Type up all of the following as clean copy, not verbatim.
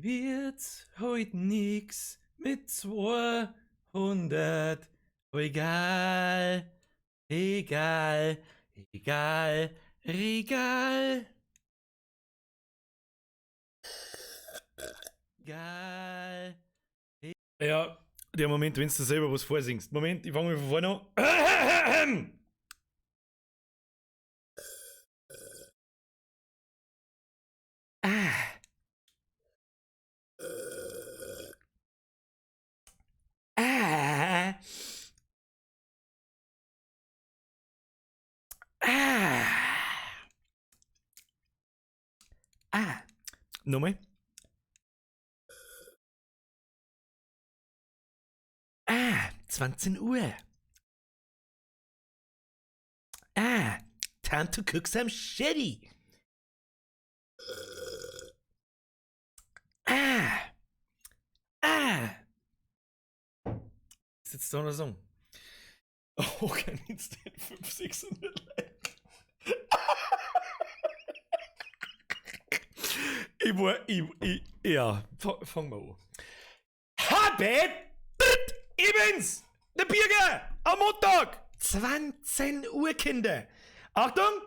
Dann wird's heut nix mit 200. Egal, egal, egal, egal. Egal. Ja, der Moment, wenn du selber was vorsingst. Moment, ich fange mal von vorne an. Ah. Ah. Ah. Ah. Nochmal. Ah, 20 Uhr. Ah, time to cook some shitty. Ah. Ah. Ist jetzt da noch Song? Oh, kein Instant 5, 600 Like. Ich war, ich, ich, ja, fangen wir an. Habe, ich bin's, der Birger, am Montag, 20 Uhr, Kinder. Achtung!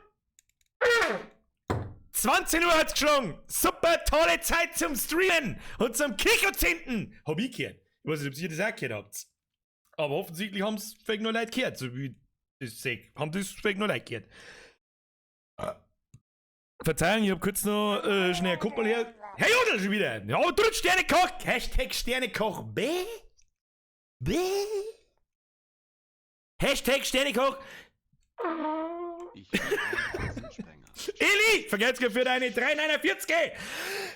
20 Uhr hat's geschlagen. Super tolle Zeit zum Streamen und zum Kicherzünden. Hab ich gehört. Ich weiß nicht, ob ihr das auch gehört habt. Aber offensichtlich haben's vielleicht nur Leute gehört, so wie ich das sehe. Haben das vielleicht nur Leute gehört. Verzeihung, ich hab kurz noch schnell ein Kumpel her. Herr Jodl schon wieder! Ja, drückt Sternekoch! Hashtag Sternekoch B. B. Hashtag Sternekoch. Ich bin ein Sprenger. Eli, vergelt's mir für deine 3,49.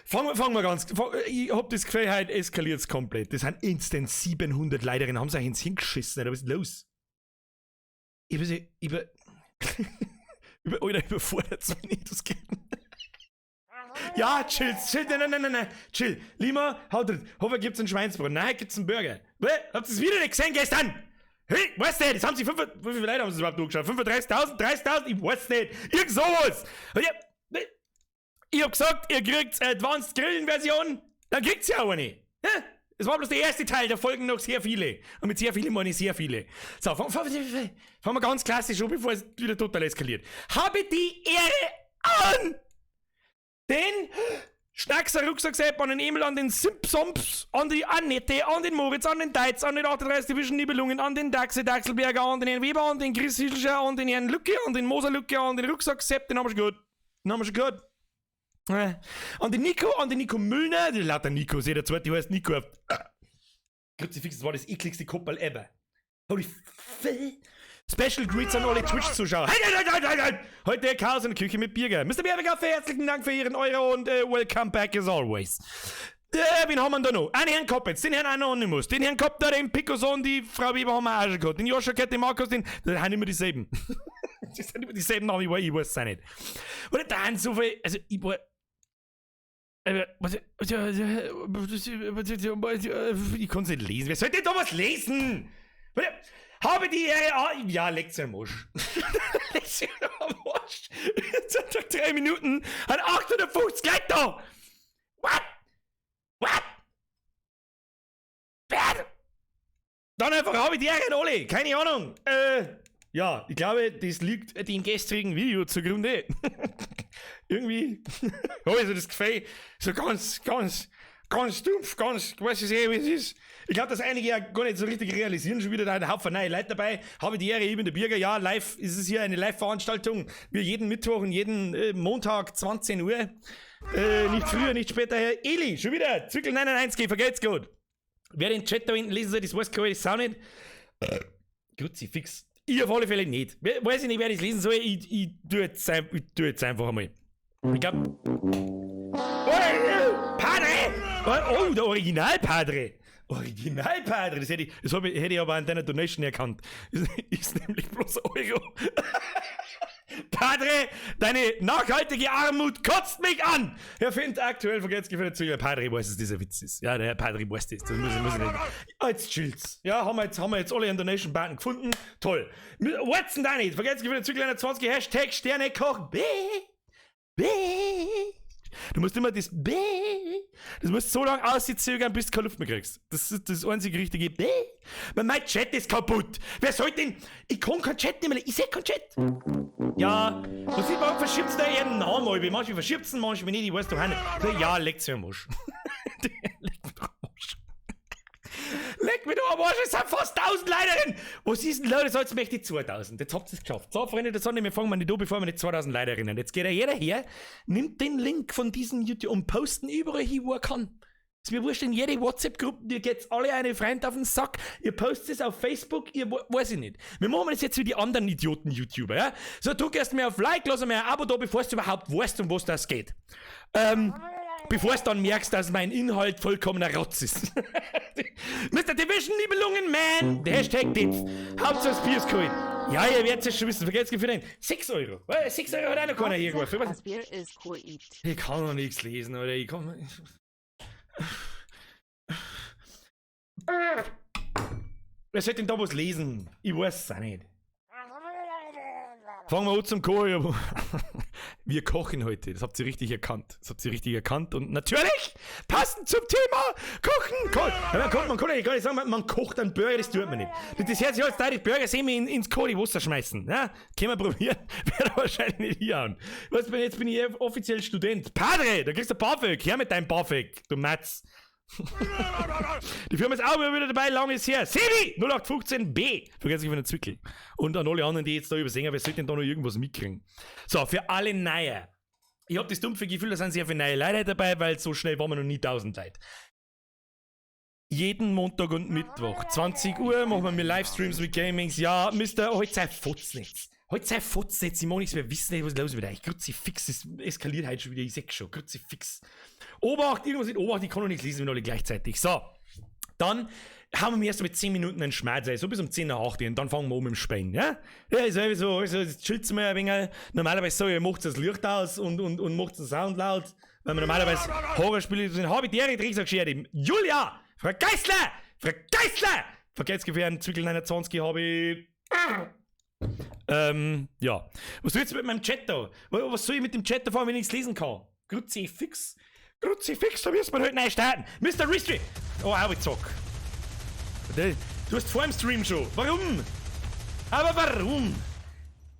Fangen wir ganz. Fang, ich hab das Gefühl, heute eskaliert's komplett. Das sind instant 700 Leiterinnen, haben sie euch ins Hirn geschissen, Alter. Was ist los? Ich weiß nicht, ich bin, über, Alter, überfordert's mich nicht, das geht nicht. Ja, chill, chill, nein, nein, nein, nein, nein, chill. Lima, haut drin. Hoffe, gibt's einen Schweinsbraten. Nein, gibt's einen Burger. Hä? Habt ihr's wieder nicht gesehen gestern? Hey, weißt du, das haben sie fünf, wie viele Leute haben sie überhaupt angeschaut? 35.000, 30.000? Ich weiß nicht. Irgend sowas. Und ja, ne, ich hab gesagt, ihr kriegt Advanced Grillen-Version, dann kriegt's ja auch eine. Hä? Das war bloß der erste Teil, da folgen noch sehr viele. Und mit sehr vielen meine ich sehr viele. So, fangen wir ganz klassisch an, bevor es wieder total eskaliert. Habe die Ehre an den Schnackser Rucksack an den Emil, an den Simpsons, an die Annette, an den Moritz, an den Deitz, an den 38 Division Nibelungen, an den Dachse Dachselberger, an den Herrn Weber, an den Chris Hischelscher, an den Herrn Lücke, an den Moser Lücke, an den Rucksack Sepp, den haben wir schon gehört. Den haben wir schon gehört. An den Nico, an den Nico Müllner, der lauter Nico, seht der zweite heißt Nico. Kruzifix, das war das ekligste Koppel ever. Holy Special Greets an alle Twitch-Zuschauer. Halt, halt, halt, halt, halt! Heute Chaos in der Küche mit Birger. Mr. Bärbegaff, herzlichen Dank für Ihren Euro und welcome back as always. Wen haben wir da noch? Einen Herrn Koppitz, den Herrn Anonymous, den Herrn Kopter, den Picoson, die Frau Weber haben wir auch schon gehabt, den Joscha Kett, den Markus, den. Das sind immer dieselben. Das sind immer dieselben Namen, ich weiß es auch nicht. Und da sind so viel. Also, ich war. Ich kann es nicht lesen. Wer soll denn da was lesen? Habe die Ehre. Ah, ja, leckt's am Arsch. Leckt's am Arsch. Jetzt hat er 3 Minuten. Hat 850 Leute da. What? What? Wer? Dann einfach habe die Ehre an alle. Keine Ahnung. Ja, ich glaube, das liegt dem gestrigen Video zugrunde. Irgendwie habe ich so das Gefühl, so ganz, ganz, ganz dumpf, ganz, ich weiß nicht, wie es ist. Ich glaube, dass einige ja gar nicht so richtig realisieren, schon wieder da ein Haufen neue Leute dabei. Habe die Ehre, ich bin der Birger. Ja, live ist es hier eine Live-Veranstaltung. Wir jeden Mittwoch und jeden Montag 20 Uhr. Nicht früher, nicht später. Herr Eli, schon wieder. Zwickel 991G, vergelt's gut. Wer den Chat da hinten lesen soll, das weiß ich das auch nicht. Kruzifix. Ich auf alle Fälle nicht. Weiß ich nicht, wer das lesen soll. Ich tu jetzt einfach einmal. Ich glaub. Oh, Padre! Oh, der Original-Padre! Original-Padre! Das hätte ich aber an deiner Donation erkannt. Das ist nämlich bloß Euro. Padre, deine nachhaltige Armut kotzt mich an! Er findet aktuell vergelt's gefällt zu ihr. Padre weiß, dass dieser Witz ist. Ja, der Herr Padre weiß das. Das muss ich nicht. Ah, jetzt chillt's. Ja, haben wir jetzt alle einen Donation-Button gefunden. Toll. What's denn da nicht? Vergelt's gefällt zu 20 Hashtag Sternekoch B. B. Du musst immer das B, das musst so lange auszögern, bis du keine Luft mehr kriegst. Das ist das einzige richtige B. Mein Chat ist kaputt. Wer soll denn? Ich kann keinen Chat nicht mehr. Ich seh keinen Chat. Ja, was ist, warum verschiebt da ihren Namen? Manche verschiebt manche nicht, ich weiß doch auch nicht. So, ja, leckt's mir am Arsch. Leck mir doch am Arsch. Leck mir doch am Arsch, es sind fast 1000 Leute drin. Was ist denn los? Jetzt möchte ich 2000. Jetzt habt ihr es geschafft. So, Freunde der Sonne, wir fangen mal nicht an, bevor wir nicht 2000 Leute erinnern. Jetzt geht ja jeder her, nimmt den Link von diesem YouTube und posten überall hin, wo er kann. Ist mir wurscht, in jede WhatsApp-Gruppe, ihr geht's alle eine Freund auf den Sack, ihr postet es auf Facebook, ihr weiß ich nicht. Wir machen das jetzt wie die anderen Idioten-YouTuber, ja? So, drück erst mal auf Like, lass mal ein Abo da, bevor du überhaupt weißt, um was das geht. Bevor du dann merkst, dass mein Inhalt vollkommener Rotz ist. Mr. Division, Nibelungen, Man! Der Hashtag Ditz. Hauptsache das Bier ist kalt. Ja, ihr werdet es schon wissen. Vergesst für den 6 Euro. 6 Euro hat auch noch keiner hier geworfen. Das Bier ist kalt. Ich kann noch nichts lesen, oder? Ich kann. Wer sollte denn da was lesen? Ich weiß es auch nicht. Fangen wir an zum Kochen. Wir kochen heute. Das habt ihr richtig erkannt. Das habt ihr richtig erkannt. Und natürlich, passend zum Thema Kochen. Ja, man kann ja gar nicht sagen, man kocht einen Burger, das tut man nicht. Das hört sich alles da, die Burger sehen wir ins kalte Wasser schmeißen. Ja? Können wir probieren. Werde wahrscheinlich nicht hier an. Weißt du, jetzt bin ich offiziell Student. Padre, da kriegst du BAföG. Her mit deinem BAföG, du Matz. Die Firma ist auch wieder dabei, lang ist her. Sebi 0815B. Vergesst nicht von der Zwickel. Und an alle anderen, die jetzt da übersehen, wir sollten da noch irgendwas mitkriegen. So, für alle Neue. Ich hab das dumpfe Gefühl, da sind sehr viele neue Leute dabei, weil so schnell waren wir noch nie 1000 Leute. Jeden Montag und Mittwoch, 20 Uhr, machen wir Livestreams mit Gamings. Ja, Mister, heute sei Fotznetz. Heute sei Fotznetz, ich mag nichts mehr wissen, was ist los mit euch. Kruzifix, es eskaliert heute schon wieder, ich seh schon. Kruzifix. Obacht, irgendwas mit Obacht, ich kann noch nichts lesen, wenn alle gleichzeitig. So, dann haben wir erst mit 10 Minuten einen Schmerz, so bis um 10 nach 8 und dann fangen wir an mit dem Spein, ja? Ja, ist sowieso, also, jetzt chillt's mal ein wenig. Normalerweise so, ihr macht das Licht aus und macht den Sound laut, weil man normalerweise Horrorspiele sind. Hab ich die Drecksau geschert. Julia! Frau Geißler! Frau Geißler! Vergesst gefährden, Zwickel 29 habe ich. Ja. Was soll ich jetzt mit meinem Chat da? Was soll ich mit dem Chat da fahren, wenn ich nichts lesen kann? Kruzifix. Kruzifix, da müssen wir heute neu starten. Mr. Ristri! Oh, auch ich zock. Du hast vor dem Stream schon. Warum? Aber warum?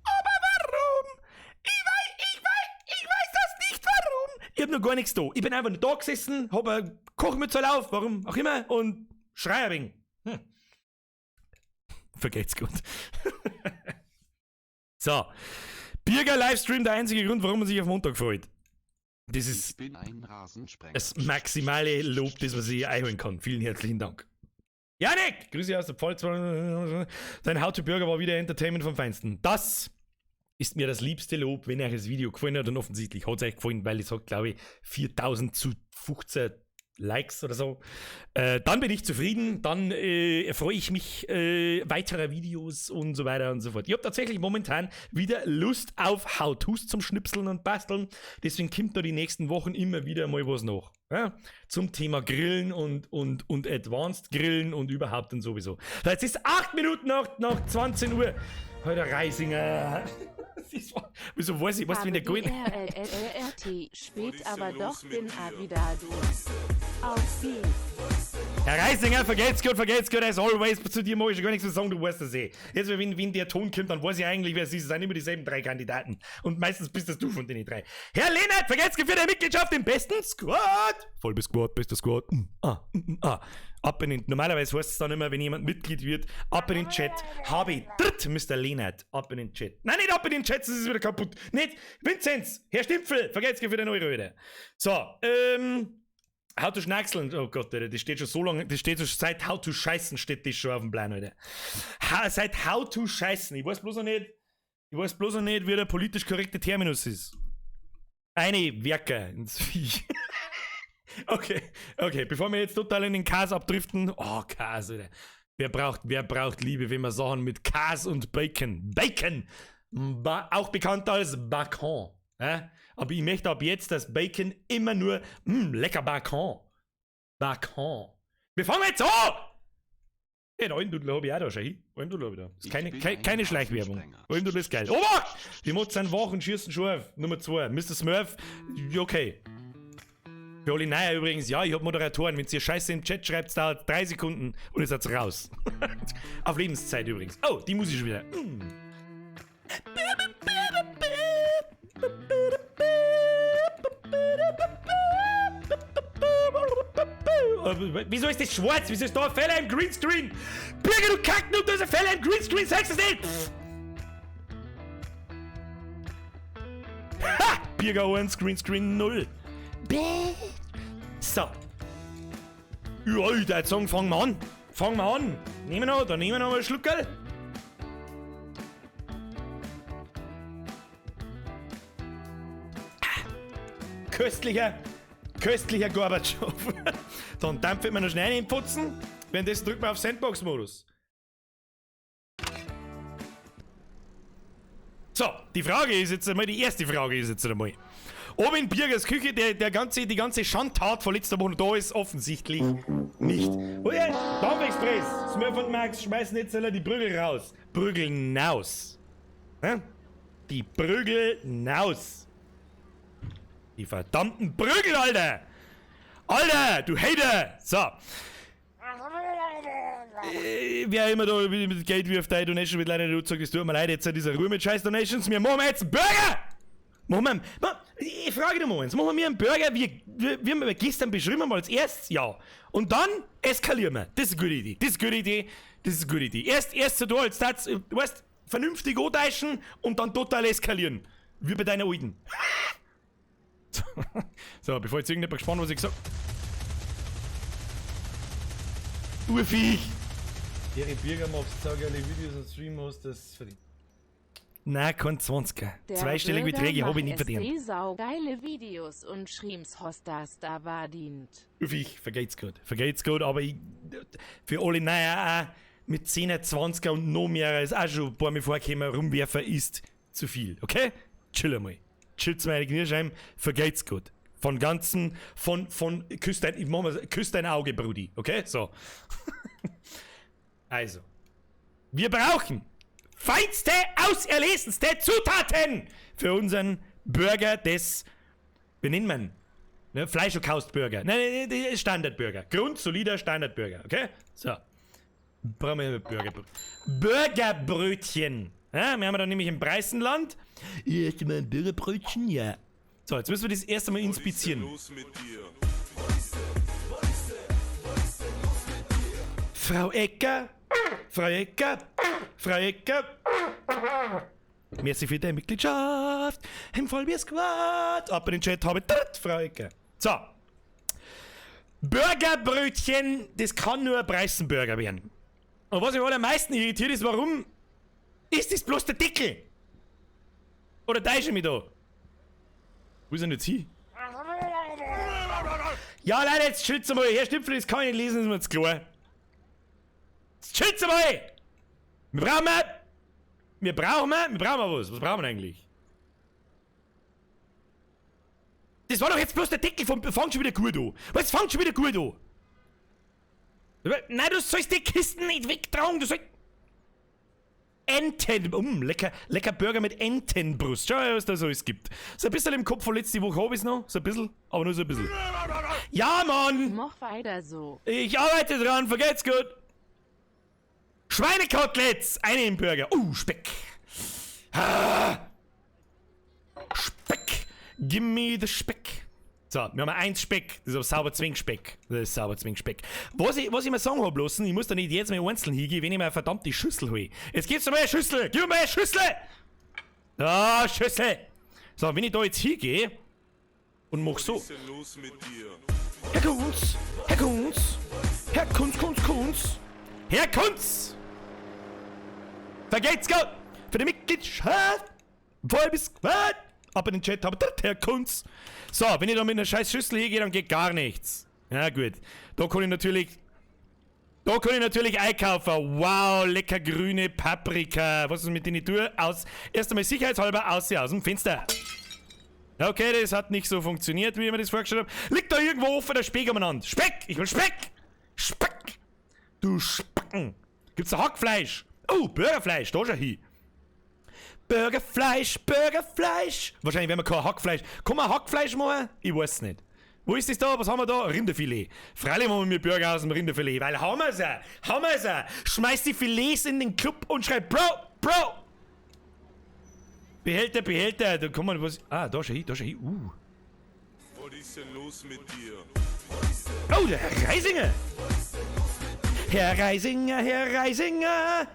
Aber warum? Ich weiß das nicht, warum. Ich hab noch gar nichts da. Ich bin einfach nur da gesessen, hab eine Kochmütze auf, warum auch immer, und schrei ein wenig. Vergeht's gut. So. Birger Livestream, der einzige Grund, warum man sich auf Montag freut. Das ist Ich bin ein Rasensprenger. das maximale Lob, das man sich einholen kann. Vielen herzlichen Dank. Janik! Grüße aus der Pfalz. Dein How to Burger war wieder Entertainment vom Feinsten. Das ist mir das liebste Lob, wenn euch das Video gefallen hat. Und offensichtlich hat es euch gefallen, weil es hat, glaube ich, 4000 zu 15 Likes oder so. Dann bin ich zufrieden, dann freue ich mich weiterer Videos und so weiter und so fort. Ich habe tatsächlich momentan wieder Lust auf How-Tos zum Schnipseln und Basteln. Deswegen kommt da die nächsten Wochen immer wieder mal was nach. Ja? Zum Thema Grillen und Advanced Grillen und überhaupt und sowieso. So, jetzt ist 8 Minuten nach 20 Uhr. Heute Reisinger. Das ist wahr. Wieso weiß ich, weißt du, wenn der Gold. R-L-L-R-T, spät aber doch bin a wieder du. Auf Sie. Herr Reisinger, vergelt's gut, as always. Zu dir mag ich schon gar nichts mehr sagen, du weißt das eh. Jetzt, wenn der Ton kommt, dann weiß ich eigentlich, wer es ist. Es sind immer dieselben 3 Kandidaten. Und meistens bist das du von den 3. Herr Lehnert, vergelt's gut für deine Mitgliedschaft im besten Squad. Voll bis Squad, bester Squad. Ah, ah. Ab in den, normalerweise heißt es dann immer, wenn jemand Mitglied wird, ab in den Chat. Habe ich dritt, Mister Lehnert, ab in den Chat. Nein, nicht ab in den Chat, das ist wieder kaputt. Nicht, Vinzenz, Herr Stimpfel, vergelt's gut für den Euro wieder. So, How to Schnackseln, oh Gott, Alter, das steht schon so lange, das steht schon seit How to Scheißen steht das schon auf dem Plan, Alter. Ha, seit How to Scheißen, ich weiß bloß noch nicht, wie der politisch korrekte Terminus ist. Eine Werker ins Viech. Okay, okay, bevor wir jetzt total in den Kas abdriften, oh, Kas, Alter. Wer braucht Liebe, wenn wir Sachen mit Kas und Bacon, Bacon, auch bekannt als Bacon, ja? Aber ich möchte ab jetzt, dass Bacon immer nur, lecker Bacon. Bacon. Wir fangen jetzt an! Ja, den Almdudler hab ich auch da schon hin. Almdudler hab ich da. Das ist Ich bin ein keine Schleichwerbung. Rasensprenger. Almdudler ist geil. Obacht! Die Mods sind wach und schießen scharf. Nummer 2. Mister Smurf, okay. Für alle Neuer übrigens, ja, ich hab Moderatoren. Wenn ihr Scheiße im Chat schreibt, dauert 3 Sekunden und ihr seid raus. Auf Lebenszeit übrigens. Oh, die muss ich schon wieder. Wieso ist das schwarz? Wieso ist da ein Fehler im Greenscreen? Birger, du Kacken, da ist ein Fehler im Greenscreen, sagst du das nicht? Ha! Birger 1, Greenscreen 0. Bäh. So. Ja, ich würd sagen, fangen wir an. Fangen wir an. Nehmen wir noch, dann nehmen wir noch mal einen Schluckerl. Köstlicher, köstlicher Gorbatschow. Dann dampfen wir noch schnell in den Putzen. Währenddessen drücken wir auf Sandbox-Modus. So, die Frage ist jetzt einmal, die erste Frage ist jetzt einmal. Ob in Birgers Küche die ganze Schandtat von letzter Woche da ist, offensichtlich nicht. Oh ja, Dampfexpress, Smurf und Max schmeißen jetzt alle die Prügel raus. Prügel naus. Hä? Die Prügel naus. Die verdammten Prügel, Alter! Alter, du Hater! So. Wer immer da mit Geld wirft, deine Donation wird leider nicht gesagt, es tut mir leid, jetzt dieser Ruhe mit scheiß Donations. Wir machen jetzt einen Burger! Machen wir, ich frage dich mal eins, machen wir einen Burger, wie wir gestern beschrieben haben als erstes? Ja. Und dann eskalieren wir. Das ist eine gute Idee. Das ist eine gute Idee. Das ist eine gute Idee. Erst so da, als das, du weißt, vernünftig antäuschen und dann total eskalieren. Wie bei deiner Alten. So, bevor jetzt irgendjemand gespannt, was ich gesagt habe. Urviech! Ihre Birger machst saugeile Videos und Stream hast, das verdient. Nein, kein 20er. Der Zweistellige Bürger Beträge hab ich macht nicht verdient. SD saugeile Videos und schrieb's hast das da verdient. Urviech, vergeht's gut. Vergeht's gut, aber ich, für alle Neuer auch mit 10er, 20er und noch mehr ist auch schon ein paar Mal vorgekommen, rumwerfen ist zu viel, okay? Chill einmal. Chillt's meine Kniescheiben, vergeht's gut. Von ganzen, von, küss dein, ich mach mal, küss dein Auge, Brudi, okay? So. Also. Wir brauchen feinste, auserlesenste Zutaten für unseren Burger des, wie nennt man? Ne, Fleischholocaust-Burger. Nein, nein, nein, Standardburger. Grundsolider Standardburger, okay? So. Brauchen wir Burger. Burgerbrötchen. Ja, wir haben da nämlich im Preisenland. Hier hast du mal ein Burgerbrötchen? Ja. So, jetzt müssen wir das erste Mal inspizieren. Was ist denn los mit dir? Frau Ecker, Frau Ecker, Frau Ecker. Merci für deine Mitgliedschaft im Vollbier Squad. Ab in den Chat habe ich Frau Ecker. So. Burgerbrötchen, das kann nur ein Preisenburger werden. Und was mich am allermeisten irritiert ist, warum ist das bloß der Deckel? Oder täusche ich mich da? Wo ist denn jetzt hin? Ja, Leute, jetzt chillt's mal. Herr Stüpfel, das kann ich nicht lesen, ist mir jetzt klar. Jetzt chillt's mal! Wir brauchen was. Was brauchen wir eigentlich? Das war doch jetzt bloß der Deckel vom. Fängt schon wieder gut an. Was fängt schon wieder gut an? Nein, du sollst die Kisten nicht wegtragen, du sollst. Enten. Lecker, lecker Burger mit Entenbrust. Schau mal, was da so alles gibt. So ein bisschen im Kopf von letzte Woche hab ich's noch. So ein bisschen, aber nur so ein bisschen. Ja, Mann! Mach weiter so. Ich arbeite dran, vergeht's gut. Schweinekoteletts! Eine im Burger. Speck. Ah. Speck. Give me the Speck. So, wir haben eins Speck. Das ist aber sauber Zwingsspeck. Das ist sauber Zwingsspeck. Was ich mir sagen hab lassen, ich muss da nicht jetzt mal einzeln hingehen, wenn ich mir eine verdammte Schüssel hole. Jetzt gibt's mir eine Schüssel! Gib mir eine Schüssel! Ah, Schüssel! So, wenn ich da jetzt hingehe und mach so. Was ist denn los mit dir? Herr Kunz! Herr Kunz! Herr Kunz, Kunz, Kunz! Herr Kunz! Vergeht's gut! Für die Mitgliedschaft! Voll bis Squad! Ab in den Chat, aber Herr Kunz! So, wenn ich da mit einer scheiß Schüssel hingehe, dann geht gar nichts. Ja gut. Da kann ich natürlich einkaufen. Wow, lecker grüne Paprika. Was ist mit denen tue? Aus. Erst einmal sicherheitshalber aus dem Fenster. Okay, das hat nicht so funktioniert, wie ich mir das vorgestellt habe. Liegt da irgendwo offen der Speck umeinander? Speck! Ich will Speck! Speck! Du Spacken! Gibt's da Hackfleisch? Oh, Burgerfleisch, da schon hin. Burgerfleisch, Burgerfleisch. Wahrscheinlich werden wir kein Hackfleisch. Kann man Hackfleisch machen? Ich weiß nicht. Wo ist das da? Was haben wir da? Rinderfilet. Freilich machen wir Burger aus dem Rinderfilet, weil haben wir's ja. Haben wir's ja. Schmeiß die Filets in den Club und schreit Bro, Bro! Behälter, Behälter. Da kann man was. Ah, da schau hin, da schau hin. Was ist denn los mit dir? Oh, der Herr Reisinger! Herr Reisinger, Herr Reisinger!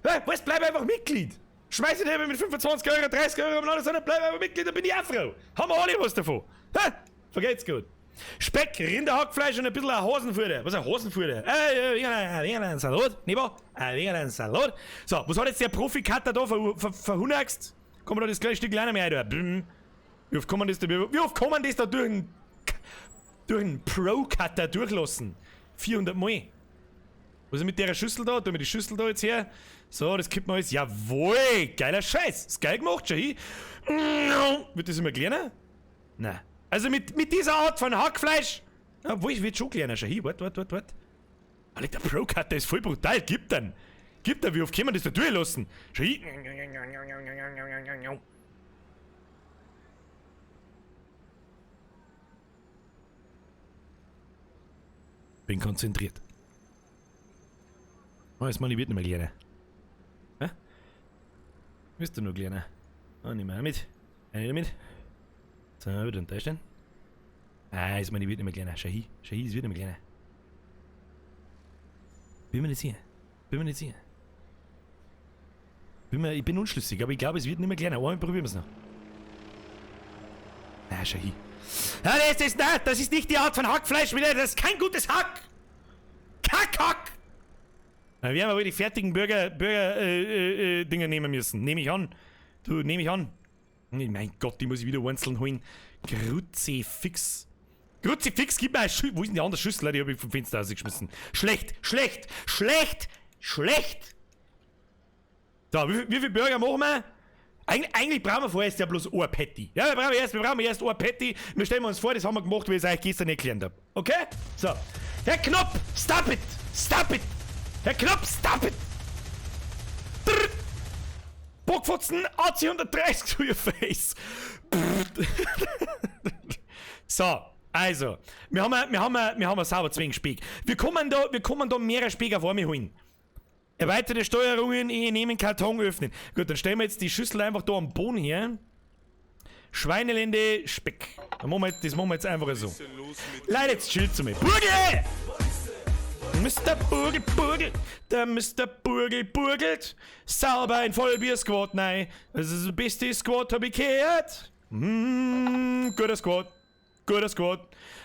Hey, was, bleib einfach Mitglied! Schmeiß dich mit 25 Euro, 30 Euro umeinander, sondern bleib einfach Mitglied, dann bin ich auch froh. Haben wir alle was davon. Ha? Vergeht's gut. Speck, Rinderhackfleisch und ein bisschen Hasenfutter. Was ist ein Hasenfutter? Ein Salat, nicht wahr? Ein Salat. So, was hat jetzt der Profi-Cutter da verhunagst? Kann man da das kleine Stück kleiner mehr rein? Wie oft kann man das da, wie oft kann man das da durch einen Pro-Cutter durchlassen? 400 Mal. Was ist mit der Schüssel da? Tun wir die Schüssel da jetzt her. So, das kippt man alles. Jawohl! Geiler Scheiß! Ist geil gemacht, schau hin. Wird das immer kleiner? Nein. Also mit dieser Art von Hackfleisch. Obwohl, ich wird schon kleiner. Schau hin. Wart, wart, wart, wart. Alter, der Pro-Cutter ist voll brutal. Gib dann. Gib dann. Wie oft kann man das da durchlassen? Schau hin. Bin konzentriert. Oh, jetzt meine ich wird nicht mehr kleiner. Hä? Bist du noch kleiner? Oh, nimm mal mit. Eine mit. So, wieder da stehen. Ah, jetzt meine ich wird nicht mehr kleiner. Schau hin, schau hin, es wird nicht mehr kleiner. Bin mir nicht sicher. Bin mir nicht sicher. Ich bin unschlüssig, aber ich glaube, es wird nicht mehr kleiner. Einmal probieren wir es noch. Na, schau hin. Ah, das ist nicht die Art von Hackfleisch wieder. Das ist kein gutes Hack. Kack-Hack! Na, wir haben aber die fertigen Burger-Dinger nehmen müssen. Nehme ich an. Du, nehme ich an. Mein Gott, die muss ich wieder einzeln holen. Kruzifix. Kruzifix, gib mir eine Schüssel. Wo ist denn die andere Schüssel? Die habe ich vom Fenster rausgeschmissen. Schlecht, schlecht, schlecht, schlecht. So, wie viel Burger machen wir? Eigentlich brauchen wir vorerst ja bloß ein Patty. Ja, wir brauchen erst ein Patty. Wir stellen uns vor, das haben wir gemacht, wie ich es euch gestern erklärt habe. Okay? So. Herr Knopp, stop it! Stop it! Herr Knopp, stop it! Brrr. Bockfotzen, AC 130 to your face. So, also, wir haben sauber zwingend Speck. Wir kommen da mehrere Speck auf einmal holen. Erweiterte Steuerungen, nehmen Karton öffnen. Gut, dann stellen wir jetzt die Schüssel einfach da am Boden her. Schweinelende, Speck. Das machen wir jetzt einfach so. Leute, jetzt chillt zu mir. Burgel! Mr. Burgel, Burgel, der Mr. Burgel burgelt. Sauber ein Vollbier-Squad, nein. Das ist das beste Squad, hab ich gehört. Guter Squad, guter Squad.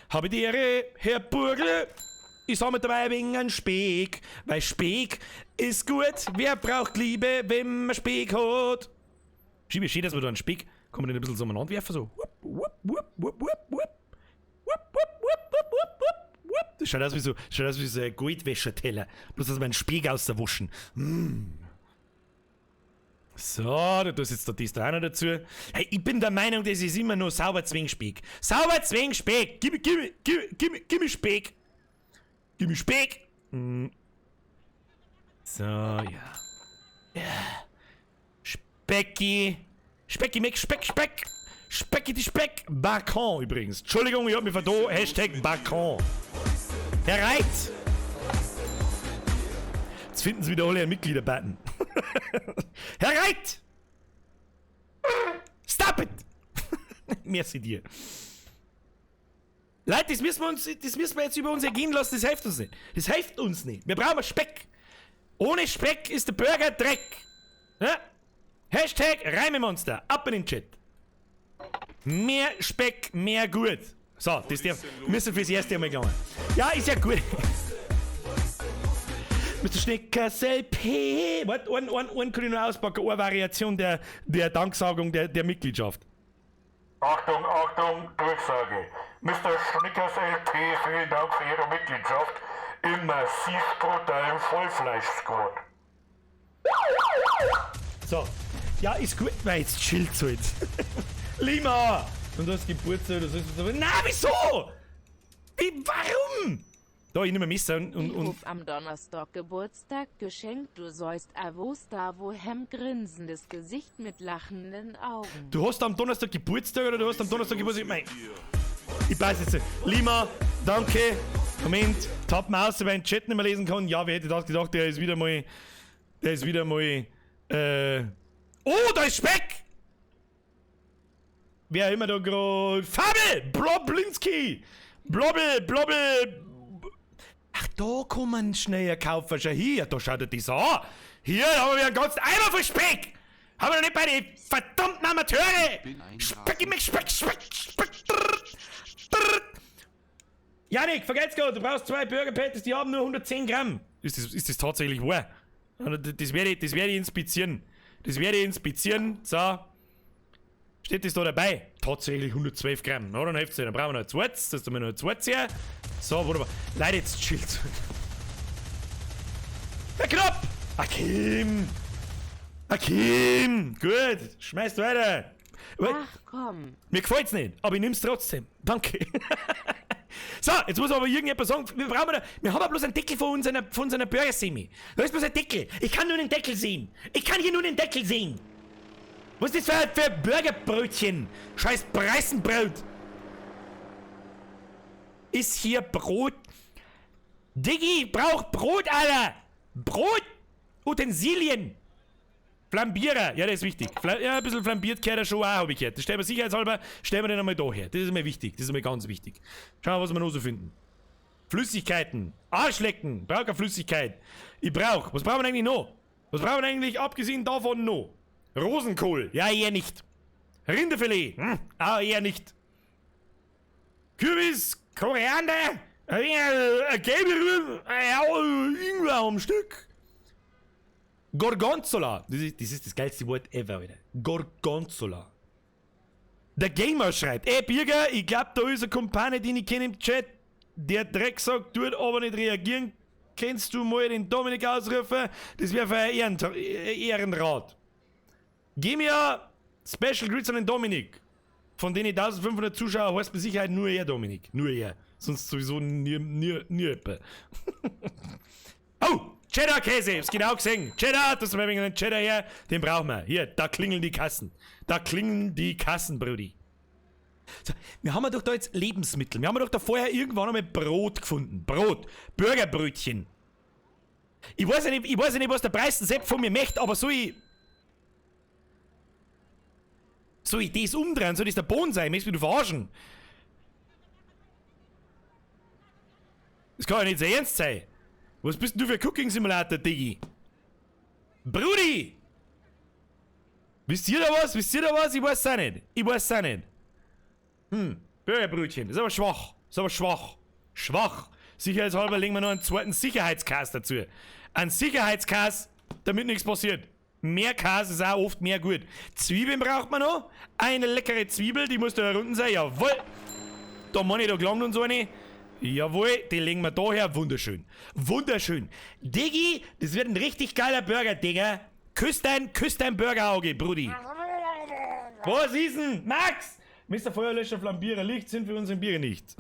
Hab ich die Ehre, Herr Burgel. Ich sag mit dabei wegen ein Speck, weil Speck ist gut. Wer braucht Liebe, wenn man Speck hat? Schiebe, schön, dass wir da einen Speck, kann man den ein bisschen so umeinander werfen, so. Wupp, wupp, wupp, wupp, wupp, wupp. Wupp, wupp, wupp, wupp, wupp, wupp. Das schaut aus wie so ein Goldwäscherteller. Bloß, dass wir einen Speck auswaschen. Mm. So, da tust jetzt das da auch noch dazu. Hey, ich bin der Meinung, das ist immer nur sauber Zwingsspeck. Sauber Zwingsspeck! Gib mir Speck! Gib mir Speck! Mm. So, ja. Ja. Specki! Specki, Meck, Speck, Speck! Specki die Speck! Bacon übrigens. Entschuldigung, ich hab mich vertan. Hashtag Bacon. Herr Reit! Jetzt finden Sie wieder alle einen Mitgliederbutton. Herr Reit! Stop it! Merci dir. Leute, das müssen wir jetzt über uns ergehen lassen, das hilft uns nicht. Das hilft uns nicht. Wir brauchen Speck. Ohne Speck ist der Burger Dreck. Ja? Hashtag Reimemonster. Ab in den Chat. Mehr Speck, mehr gut. So, das darf, müssen fürs erste Mal gelangen. Ja, ist ja gut. Mr. Schnickers LP. Warte, einen kann ich noch auspacken. Eine Variation der Danksagung der Mitgliedschaft. Achtung, Achtung, Durchsage. Mr. Schnickers LP, vielen Dank für Ihre Mitgliedschaft im massiv brutalen Vollfleisch-Squad. So, ja, ist gut. Nein, jetzt chillt's halt. Lima! Und du hast Geburtstag oder so. Na, wieso? Wie, warum? Da, ich nehme Messer und. Ich ruf am Donnerstag Geburtstag geschenkt, du sollst Avosta wohem grinsendes Gesicht mit lachenden Augen. Du hast am Donnerstag Geburtstag oder du hast am Donnerstag Geburtstag? Mein, Ich pass jetzt. Lima, danke. Moment, tappen aus, weil ich den Chat nicht mehr lesen kann. Ja, wer hätte das gedacht, der ist wieder mal. Der ist wieder mal. Oh, da ist Speck! Wer immer da gerade. Fabel! Bloblinski! Blobbel, Blobbel! Ach, da kann man schnell kaufen. Schau hier, da schaut er das an. Hier haben wir einen ganzen Eimer voll Speck! Haben wir noch nicht bei den verdammten Amateure! Speck, mich, Speck, Speck, Speck! Drrr, drrr. Janik, vergelt's Gott, du brauchst 2 Burger Patties, die haben nur 110 Gramm. Ist das tatsächlich wahr? Das werde ich inspizieren. Das werde ich inspizieren. So. Steht das da dabei? Tatsächlich 112 Gramm. Na, dann hilft's nicht. Dann brauchen wir noch ein zweites. Das tun wir noch ein zweites her. So, wunderbar. Leute, jetzt chillt. Herr Knopp! Akim! Akim! Gut, schmeißt weiter. Ach komm. Mir gefällt's nicht, aber ich nimm's trotzdem. Danke. So, jetzt muss aber irgendjemand sagen, wir brauchen da, wir haben ja bloß einen Deckel von unserer Burger-Semi. Da ist bloß ein Deckel. Ich kann nur den Deckel sehen. Ich kann hier nur den Deckel sehen. Was ist das für ein Burgerbrötchen? Scheiß Preisenbrot. Ist hier Brot? Diggi, braucht Brot, Alter. Brot! Utensilien! Flambierer, ja, das ist wichtig. Ja, ein bisschen flambiert gehört er schon auch, hab ich gehört. Das stellen wir sicherheitshalber, stellen wir den einmal da her. Das ist mir wichtig, das ist mir ganz wichtig. Schauen wir, was wir noch so finden. Flüssigkeiten, Arschlecken, brauch keine Flüssigkeit. Ich brauch, was brauchen wir eigentlich noch? Was brauchen wir eigentlich abgesehen davon noch? Rosenkohl, ja, eher nicht. Rinderfilet, auch eher nicht. Kürbis, Koriander, gelbe Rüben, ja, Ingwer am Stück. Gorgonzola. Das ist das geilste Wort ever, Alter. Gorgonzola. Der Gamer schreibt, ey Birger, ich glaub, da ist ein Kumpane, den ich kenne im Chat. Der Drecksack tut aber nicht reagieren. Kennst du mal den Dominik ausrufen? Das wäre für ein Ehrenrat. Geh mir Special Grüße an den Dominik. Von denen 1500 Zuschauer heißt mit Sicherheit nur er, Dominik. Nur er. Sonst sowieso nie jemand. Oh! Cheddar-Käse, hab's genau gesehen. Cheddar, das ist mal wegen einem Cheddar her. Den brauchen wir. Hier, da klingeln die Kassen. Da klingeln die Kassen, Brudi. So, wir haben ja doch da jetzt Lebensmittel. Wir haben ja doch da vorher irgendwann einmal Brot gefunden. Brot. Burgerbrötchen. Ich weiß ja nicht, was der Preisen Sepp von mir möchte, aber soll ich... Soll ich das umdrehen? Soll das der Boden sein? Möchtest du mich verarschen? Das kann ja nicht so ernst sein. Was bist denn du für ein Cooking Simulator, Diggi? Brudi! Wisst ihr da was? Wisst ihr da was? Ich weiß es auch nicht. Ich weiß es auch nicht. Burgerbrötchen. Das ist aber schwach. Das ist aber schwach. Schwach. Sicherheitshalber legen wir noch einen zweiten Sicherheitskas dazu. Ein Sicherheitskas, damit nichts passiert. Mehr Käse ist auch oft mehr gut. Zwiebeln braucht man noch. Eine leckere Zwiebel, die muss da unten sein. Jawohl. Da meine ich, da gelangt uns eine. Jawohl, die legen wir da her. Wunderschön. Wunderschön. Diggi, das wird ein richtig geiler Burger, Digga. Küss dein Burgerauge, Brudi. Was ist denn? Max! Mr. Feuerlöscher, Flambierer, Licht sind für unseren Bier nicht.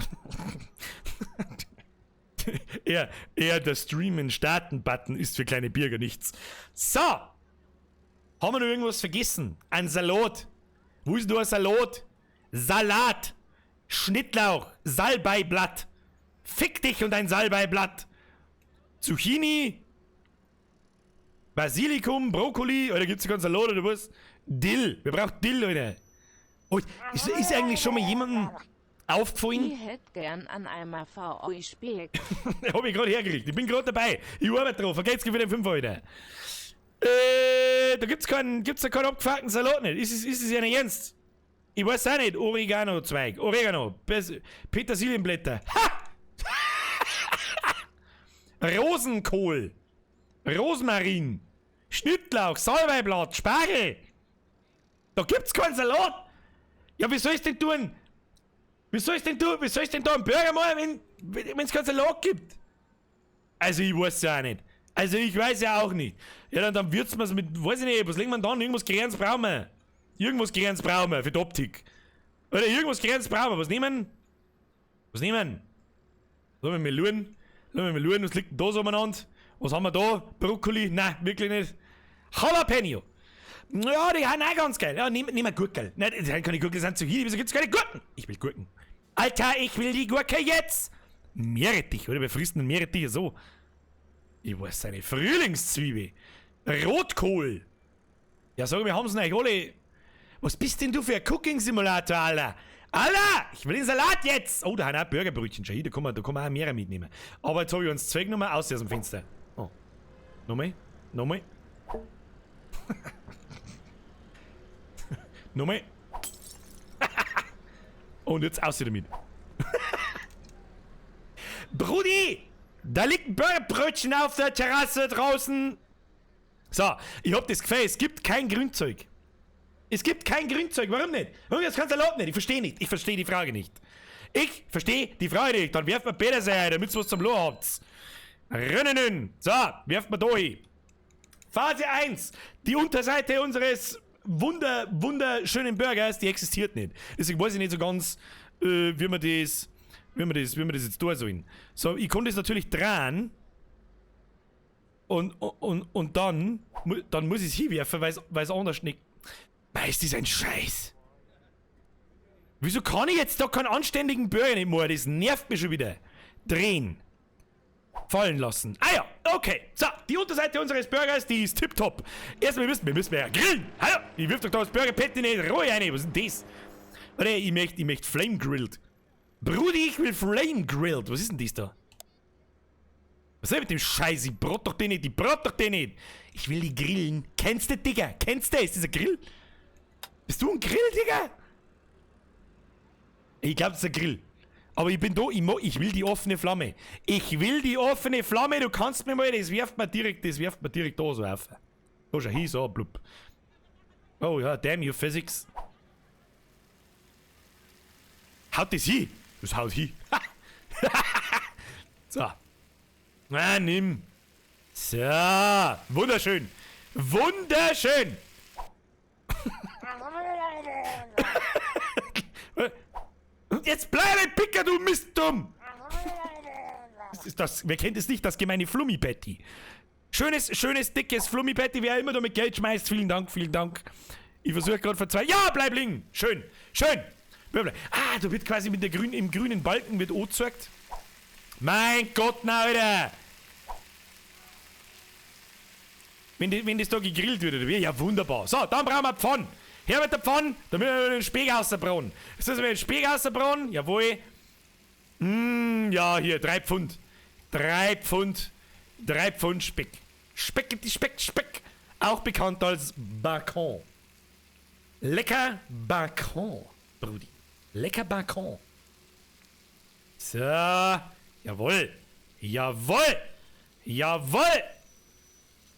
Eher der Streamen Starten-Button ist für kleine Bürger nichts. So! Haben wir noch irgendwas vergessen? Ein Salat. Wo ist denn da ein Salat? Salat. Schnittlauch. Salbeiblatt. Fick dich und ein Salbeiblatt. Zucchini. Basilikum, Brokkoli. Oder gibt's keinen Salat oder was? Dill. Wir brauchen Dill, Alter. Oh, ist eigentlich schon mal jemandem aufgefallen? Ich hätte gern an einmal VO Speck. Hab ich gerade hergekriegt. Ich bin gerade dabei. Ich arbeite drauf. Vergeht's wieder den 5 Alter. Da gibt's da keinen abgefuckten Salat nicht. Ist es ja nicht ernst? Ich weiß auch nicht. Oregano-Zweig. Oregano. Petersilienblätter. Ha! Rosenkohl. Rosmarin. Schnittlauch. Salbeiblatt. Spargel. Da gibt's keinen Salat. Ja, wie soll ich denn tun? Wie soll ich denn da einen Burger machen, wenn es keinen Salat gibt? Also, ich weiß ja auch nicht. Also, ich weiß ja auch nicht. Ja, dann würzt man es mit, weiß ich nicht, was legt man dann? Irgendwas Grenz brauchen wir. Irgendwas Grenz brauchen wir für die Optik. Oder irgendwas Grenz brauchen wir. Was nehmen? Was nehmen? Lass mich mal schauen. Lass mich mal schauen, was liegt denn da so umeinander? Was haben wir da? Brokkoli? Nein, wirklich nicht. Jalapeno. Ja, die sind auch ganz geil. Ja, nehmen wir Gurkel. Nein, das sind keine Gurken, das sind Zucchini. Wieso gibt's keine Gurken? Ich will Gurken. Alter, ich will die Gurke jetzt! Meerrettich, oder? Wer frisst denn Meerrettich so? Ich weiß eine Frühlingszwiebel. Rotkohl. Ja, sag mal, haben sie eigentlich alle. Was bist denn du für ein Cooking-Simulator, Alter? Alter! Ich will den Salat jetzt! Oh, da haben auch Burgerbrötchen schon. Hier, da kann man auch mehrere mitnehmen. Aber jetzt habe ich uns zwei genommen, aus dem Fenster. Oh. Nochmal? Nochmal? Nochmal? Und jetzt aus damit. Brudi! Da liegt ein Burgerbrötchen auf der Terrasse draußen. So, ich hab das Gefühl, es gibt kein Grünzeug. Es gibt kein Grünzeug, warum nicht? Warum das kannst du erlauben nicht? Ich verstehe nicht. Ich verstehe die Frage nicht. Ich verstehe die Frage nicht. Dann werft man Petersilie ein, damit ihr was zum Loh habt. Rönnenen. So, werft man da hin. Phase 1. Die Unterseite unseres wunderschönen Burgers, die existiert nicht. Deswegen weiß ich nicht so ganz, wie man das jetzt tun sollen. So, ich konnte es natürlich drehen. Und dann muss ich es hinwerfen, weil es anders nicht. Mei, ist das ein Scheiß. Wieso kann ich jetzt da keinen anständigen Burger nicht mehr? Das nervt mich schon wieder. Drehen. Fallen lassen. Ah ja, okay. So, die Unterseite unseres Burgers, die ist tipptopp. Erstmal müssen wir ja grillen. Hallo, ich wirf doch da das Burger-Patty nicht roh rein. Was ist denn das? Warte, ich möchte Flame Grilled. Brudi, ich will Flame Grilled. Was ist denn das da? Was ist denn mit dem Scheiß? Ich brot doch den nicht. Ich brot doch den nicht. Ich will die grillen. Kennst du, Digga? Kennst du? Ist das ein Grill? Bist du ein Grill, Digga? Ich glaube, das ist ein Grill. Aber ich bin da, ich will die offene Flamme. Ich will die offene Flamme, du kannst mir mal, das wirft man direkt da so auf. Da schau hin, so, blub. Oh ja, damn you Physics. Haut das hin? Das haut hin. So. Na, nimm. So, wunderschön. Wunderschön. Und jetzt bleib Picker, du Mistdumm! Das ist das, wer kennt es nicht, das gemeine Flummi-Patty. Schönes, schönes, dickes Flummi-Patty, wer immer da mit Geld schmeißt. Vielen Dank, vielen Dank. Ich versuche gerade vor zwei. Ja, bleib liegen! Schön, schön! Ah, da wird quasi mit der grünen, im grünen Balken wird angezeigt. Mein Gott, na, Alter! Wenn das da gegrillt wird, oder wie? Ja, wunderbar. So, dann brauchen wir Pfanne. Her mit der Pfanne, damit wir den Speck rausbraten. Ist das mit dem Speck rausbraten? Jawohl. Ja, hier, 3 Pfund. 3 Pfund. 3 Pfund Speck. Speck, Speck, Speck. Auch bekannt als Bacon. Lecker Bacon, Brudi. Lecker Bacon. So. Jawohl. Jawohl. Jawohl.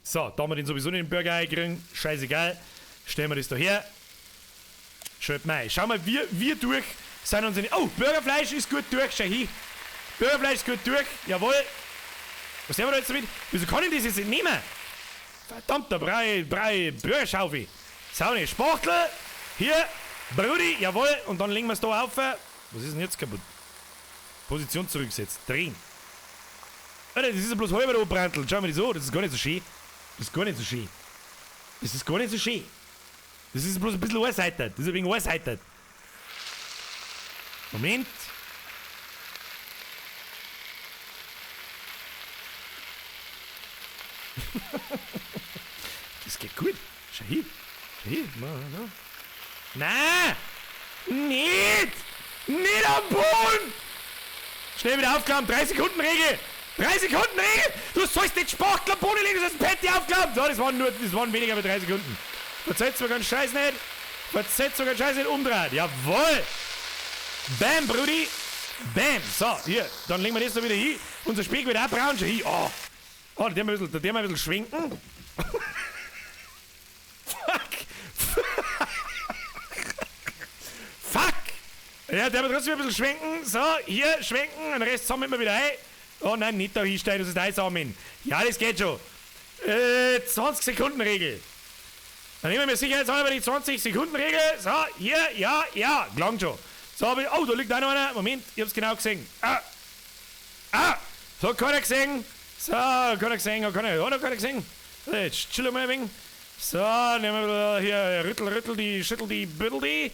So, da haben wir den sowieso nicht in den Burger einkriegen. Scheißegal. Stellen wir das da her. Schaut mal. Schau mal, wir durch sind unsere... Oh, Burgerfleisch ist gut durch. Schau hin. Burgerfleisch ist gut durch. Jawohl. Was haben wir da jetzt damit? Wieso kann ich das jetzt nicht nehmen? Verdammt, der Brei, Burgerschaufel. Sau nicht. Spachtel. Hier. Brudi. Jawohl. Und dann legen wir es da auf. Was ist denn jetzt kaputt? Position zurücksetzt. Drehen. Alter, das ist ja bloß halber anbrandelt. Schau mal das an. Das ist gar nicht so schön. Das ist gar nicht so schön. Das ist gar nicht so schön. Das ist bloß ein bisschen anseitert. Das ist ein wenig anseitert. Moment. Das geht gut. Schau hin. Schau hin. Nein! Nicht! Nicht am Boden! Schnell wieder aufklappen. 3 Sekunden Regel! 3 Sekunden Regel! Du sollst den Spachtel am Boden legen, du sollst ein Patty aufklappen! So, das waren weniger als 3 Sekunden. Verzeiht sogar einen Scheiß nicht! Verzeiht sogar einen Scheiß nicht! Umdrehen! Jawohl! Bam, Brudi! Bam! So, hier, dann legen wir das da wieder hin. Unser Speck wird auch braun. Schau hin. Oh! Oh, da wir ein bisschen schwenken. Fuck! Fuck! Ja, der wird trotzdem ein bisschen schwenken. So, hier, schwenken. Den Rest sammeln wir wieder ein. Oh nein, nicht da hinstellen, das ist einsammeln. Ja, das geht schon. 20 Sekunden Regel. Dann nehmen wir sicherheitshalber die 20 Sekunden Regel. So, hier, ja, ja, gelangt schon. So, oh, da liegt auch noch einer. Moment, ich hab's genau gesehen. Ah! Ah! So, hat keiner gesehen. So, keiner gesehen, hat keiner, hat keiner gesehen. Jetzt chill mal ein wenig. So, nehmen wir hier, rüttel, rüttel die, schüttel die, büttel die.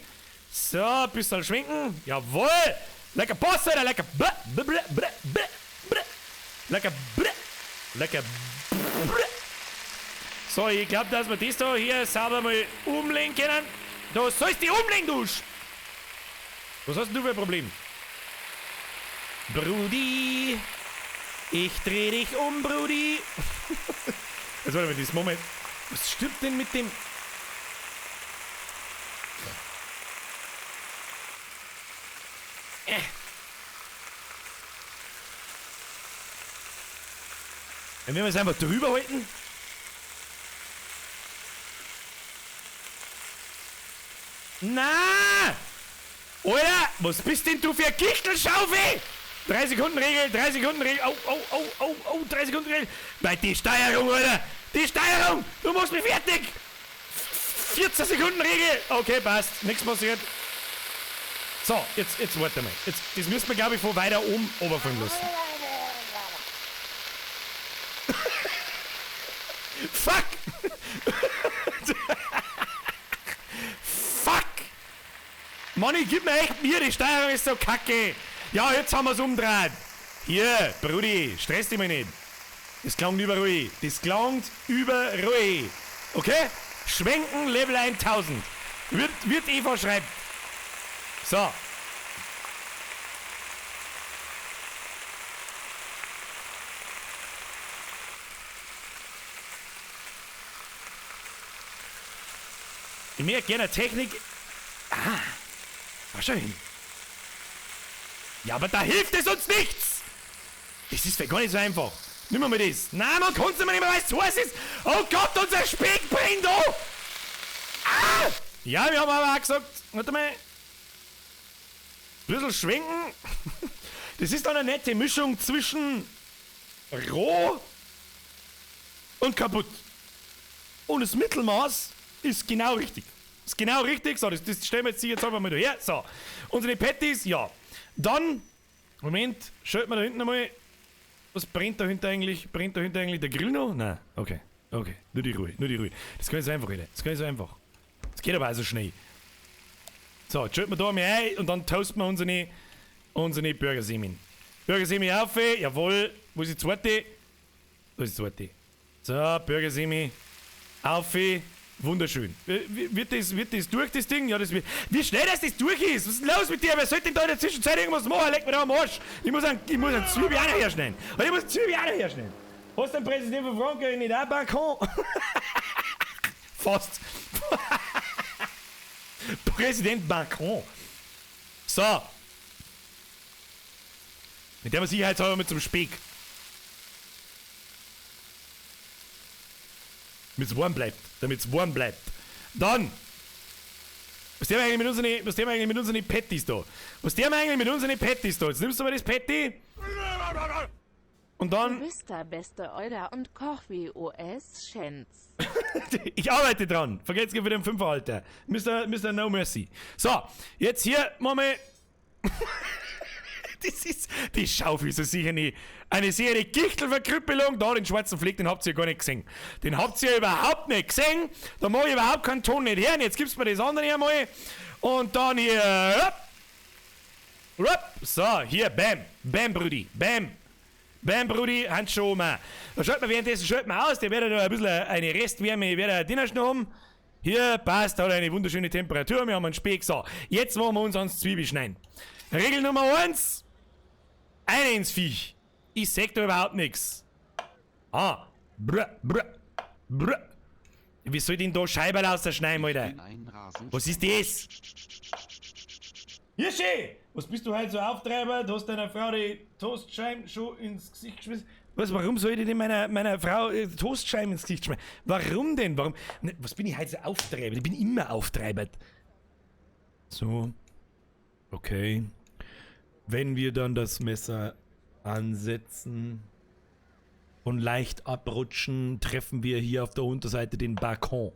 So, ein bisschen schwenken. Jawohl! Like a boss, Alter, like a blah, blah, blah, blah, blah, blah. Like a blah, like a blah. So, ich glaub, dass wir das da hier sauber mal umlegen können. Da sollst du dich umlegen, du Sch- Was hast denn du für ein Problem? Brudi, ich dreh dich um, Brudi. Jetzt warte mal, das Moment. Was stimmt denn mit dem... Wenn wir es einfach drüber halten. Na! Alter, was bist denn du für ein Kichelschaufel? 3 Sekunden Regel, 3 Sekunden Regel. Au, au, au, au, au, 3 Sekunden Regel. Bei die Steuerung, Alter! Die Steuerung! Du machst mich fertig! 14 Sekunden Regel! Okay, passt. Nichts passiert. So, jetzt warte mal. Jetzt, das müssen wir, glaub ich, von weiter oben runterfallen lassen. Fuck! Fuck! Mann, ich gib mir echt mir, die Steuerung ist so kacke. Ja, jetzt haben wir's umgedreht. Hier, Brudi, stress dich mal nicht. Das klangt über ruhig. Das klangt über ruhig. Okay? Schwenken Level 1000. Wird Eva schreibt. So. Ich möchte gerne Technik. Ah, war schon hin. Ja, aber da hilft es uns nichts! Das ist gar nicht so einfach. Nimm mal das. Nein, man kann's nicht mehr, weil es zu heiß ist. Oh Gott, unser Speck brennt, oh! Ah! Ja, wir haben aber auch gesagt, warte mal. Ein bisschen schwenken. Das ist dann eine nette Mischung zwischen roh und kaputt. Und das Mittelmaß ist genau richtig. Ist genau richtig. So, das stellen wir jetzt hier jetzt einfach mal daher. So, unsere Patties, ja. Dann, Moment, schalten wir da hinten einmal. Was brennt da hinten eigentlich? Brennt da hinten eigentlich der Grill noch? Nein, okay, okay. Nur die Ruhe, nur die Ruhe. Das kann ich so einfach, Alter. Das kann ich so einfach. Das geht aber auch so schnell. So, jetzt schalten wir da einmal ein und dann toasten wir unsere Burgersemin. Burgersemi auf, jawohl. Wo ist die zweite? Da ist die zweite. So, Burgersemi auf. Wunderschön. Wird das durch, das Ding? Ja, das wird. Wie schnell dass das durch ist! Was ist denn los mit dir? Wer sollte denn da in der Zwischenzeit irgendwas machen? Leck mir da am Arsch! Ich muss einen Zwiebel auch noch herschneiden. Ich muss einen Zwiebel auch noch herschneiden. Hast du den Präsident von Frankreich nicht auch Balkon? Fast. Präsident Macron. So. Mit der sicherheitshalber mit zum Speck. Damit's warm bleibt. Damit's warm bleibt. Dann! Was tun wir eigentlich mit unseren Patties da? Was tun wir eigentlich mit unseren Patties da? Jetzt nimmst du mal das Patty. Und dann. Du bist der beste Euler und Koch wie OS Schenz. Ich arbeite dran. Vergesst für den Fünfer, Alter. Mr. No Mercy. So, jetzt hier, machen wir. Das ist. Die Schaufel ist sicher nicht. Eine sichere Gichtelverkrüppelung. Da, den schwarzen Fleck, den habt ihr gar nicht gesehen. Den habt ihr überhaupt nicht gesehen. Da mach ich überhaupt keinen Ton nicht her. Und jetzt gibt's mir das andere einmal. Und dann hier. Hopp, hopp. So, hier, bam. Bam, Brudi. Bam. Bam, Brudi, Handschuhe um. Da schalten wir währenddessen schalten wir aus. Der wird da ein bisschen eine Restwärme, wird er drinnen schon haben. Hier, passt, hat eine wunderschöne Temperatur. Wir haben einen Speck. So, jetzt wollen wir uns ans Zwiebel schneiden. Regel Nummer 1. Eine ins Viech. Ich sag da überhaupt nix. Ah. Brr, brr, brr. Wie soll denn da Scheiberl ausschneiden, Alter? Was ist das? Hirschi! Was bist du heute so Auftreiber? Du hast deiner Frau die Toastscheiben schon ins Gesicht geschmissen. Was, warum soll ich denn meiner Frau Toastscheiben ins Gesicht schmeißen? Warum denn? Warum? Was bin ich heute so Auftreiber? Ich bin immer Auftreiber. So. Okay. Wenn wir dann das Messer ansetzen und leicht abrutschen, treffen wir hier auf der Unterseite den Balkon.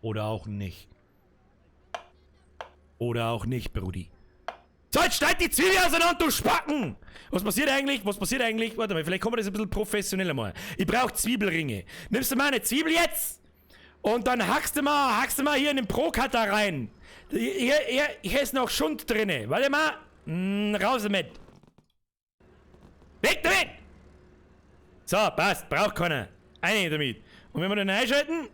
Oder auch nicht. Oder auch nicht, Brudi. So, jetzt schneid die Zwiebel auseinander, du Spacken! Was passiert eigentlich? Was passiert eigentlich? Warte mal, vielleicht kommen wir das ein bisschen professioneller mal. Ich brauche Zwiebelringe. Nimmst du mal eine Zwiebel jetzt? Und dann hackst du mal hier in den Pro-Cutter rein. Hier ist noch Schund drinne. Warte mal. Raus damit. Weg damit! So, passt. Braucht keiner. Eine damit. Und wenn wir dann einschalten...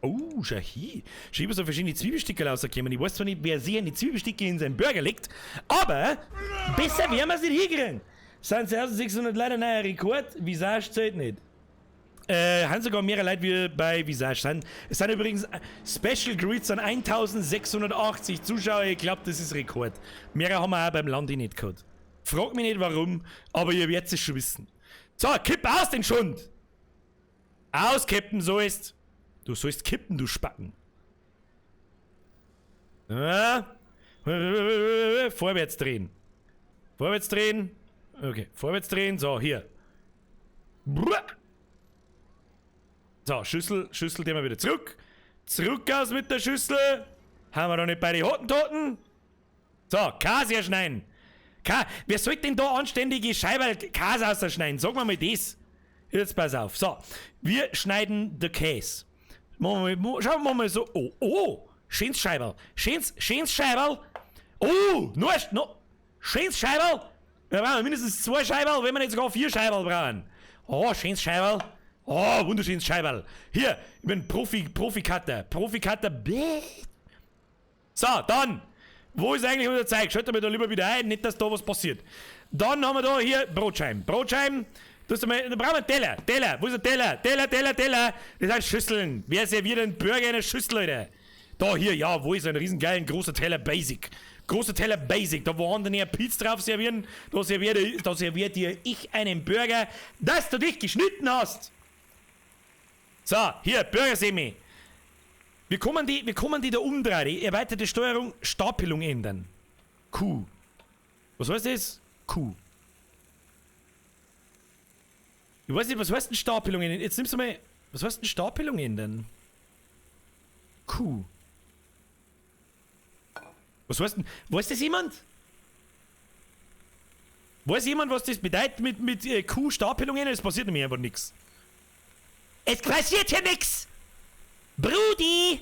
Oh, schau hier. Schau, so verschiedene Zwiebelstickerl rausgekommen. Ich weiß zwar nicht, wer sich eine Zwiebelsticke in seinen Burger legt, aber besser werden wir's nicht hinkriegen. Sind 1600 leider neuer Rekord. Visage zählt nicht. Haben sogar mehrere Leute wie bei Visage. Es sind übrigens Special Greets an 1680 Zuschauer. Ich glaub, das ist Rekord. Mehrere haben wir auch beim Landi nicht gehabt. Frag mich nicht warum, aber ihr werdet es schon wissen. So, kipp aus den Schund! Auskippen, so ist. Du sollst kippen, du Spacken. Ja. Vorwärts drehen. Vorwärts drehen. Okay, vorwärts drehen. So, hier. So, Schüssel drehen wir wieder zurück. Zurück aus mit der Schüssel. Haben wir noch nicht bei den Hottentoten? So, Käse herschneiden. Wer sollte denn da anständige Scheibe Käse ausschneiden? Sag mal das. Jetzt pass auf. So, wir schneiden den Käse. Schauen wir mal so. Oh, oh, schönes Scheiberl. Schönes Scheiberl. Oh, nur, no, schönes Scheiberl. Wir brauchen mindestens 2 Scheiberl, wenn wir nicht sogar 4 Scheiberl brauchen. Oh, schönes Scheiberl. Oh, wunderschönes Scheiberl. Hier, ich bin Profi-Cutter. Profi-Cutter. So, dann. Wo ist eigentlich unser Zeug? Schalten wir da lieber wieder ein, nicht, dass da was passiert. Dann haben wir da hier Brotscheiben. Brotscheiben. Da brauchen wir einen Teller. Teller. Wo ist der Teller? Teller, Teller, Teller. Das sind Schüsseln. Wer serviert einen Burger in einer Schüssel, Alter? Da, hier, ja, wo ist ein riesengeilen großer Teller Basic? Großer Teller Basic. Da wo andere eine Pizza drauf servieren, da serviert dir ich einen Burger, dass du dich geschnitten hast. So, hier, Burger-Semi. Wir kommen die da umdrehen. Die erweiterte Steuerung, Stapelung ändern. Q. Was heißt das? Q. Ich weiß nicht, was heißt denn Stapelung ändern? Jetzt nimmst du mal. Was heißt denn Stapelung ändern? Q. Was heißt denn. Weiß das jemand? Weiß jemand, was das bedeutet mit Q Stapelung ändern? Es passiert nämlich einfach nichts. Es passiert hier nichts! Brudi!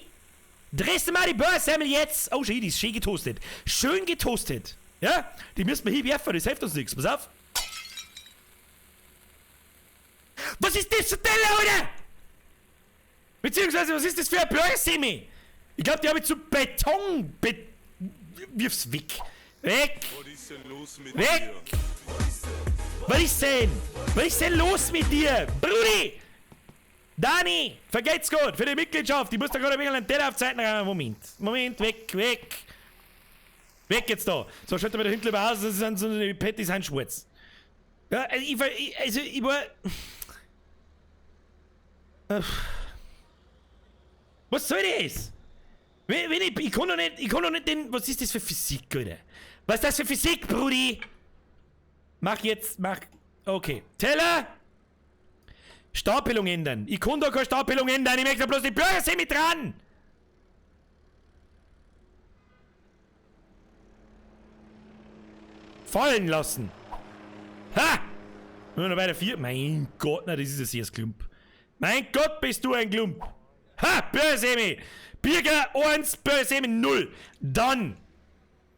Drehst du mal die Börsemmel jetzt! Oh, schön, die ist schön getoastet. Schön getoastet. Ja? Die müssen wir hier werfen, das hilft uns nichts. Pass auf. Was ist das für Teller, Alter? Beziehungsweise, was ist das für ein Börsemmel? Ich glaube, die habe ich zu Beton. Wirf's weg. Weg! Was ist denn los mit Weg! dir? Was ist denn? Was ist denn los mit dir? Brudi! Dani, vergeht's gut für die Mitgliedschaft. Ich muss da gerade ein wenig einen Teller auf Zeiten rein. Moment, Moment, weg, weg. Weg jetzt da. So, schaut mal da hinten lieber aus, das sind so die Patties sind schwarz. Ja, also ich war... Was soll das? Wenn ich kann doch nicht, den... Was ist das für Physik, Alter? Was ist das für Physik, Brudi? Mach jetzt, mach... Okay. Teller! Stapelung ändern. Ich kann da keine Stapelung ändern. Ich möchte bloß die Börse mit dran. Fallen lassen. Ha! Nur noch bei der 4. Mein Gott, na, das ist ein sehr Klump. Mein Gott, bist du ein Klump. Ha! Börsemi! Birger 1, Börsemi 0. Dann!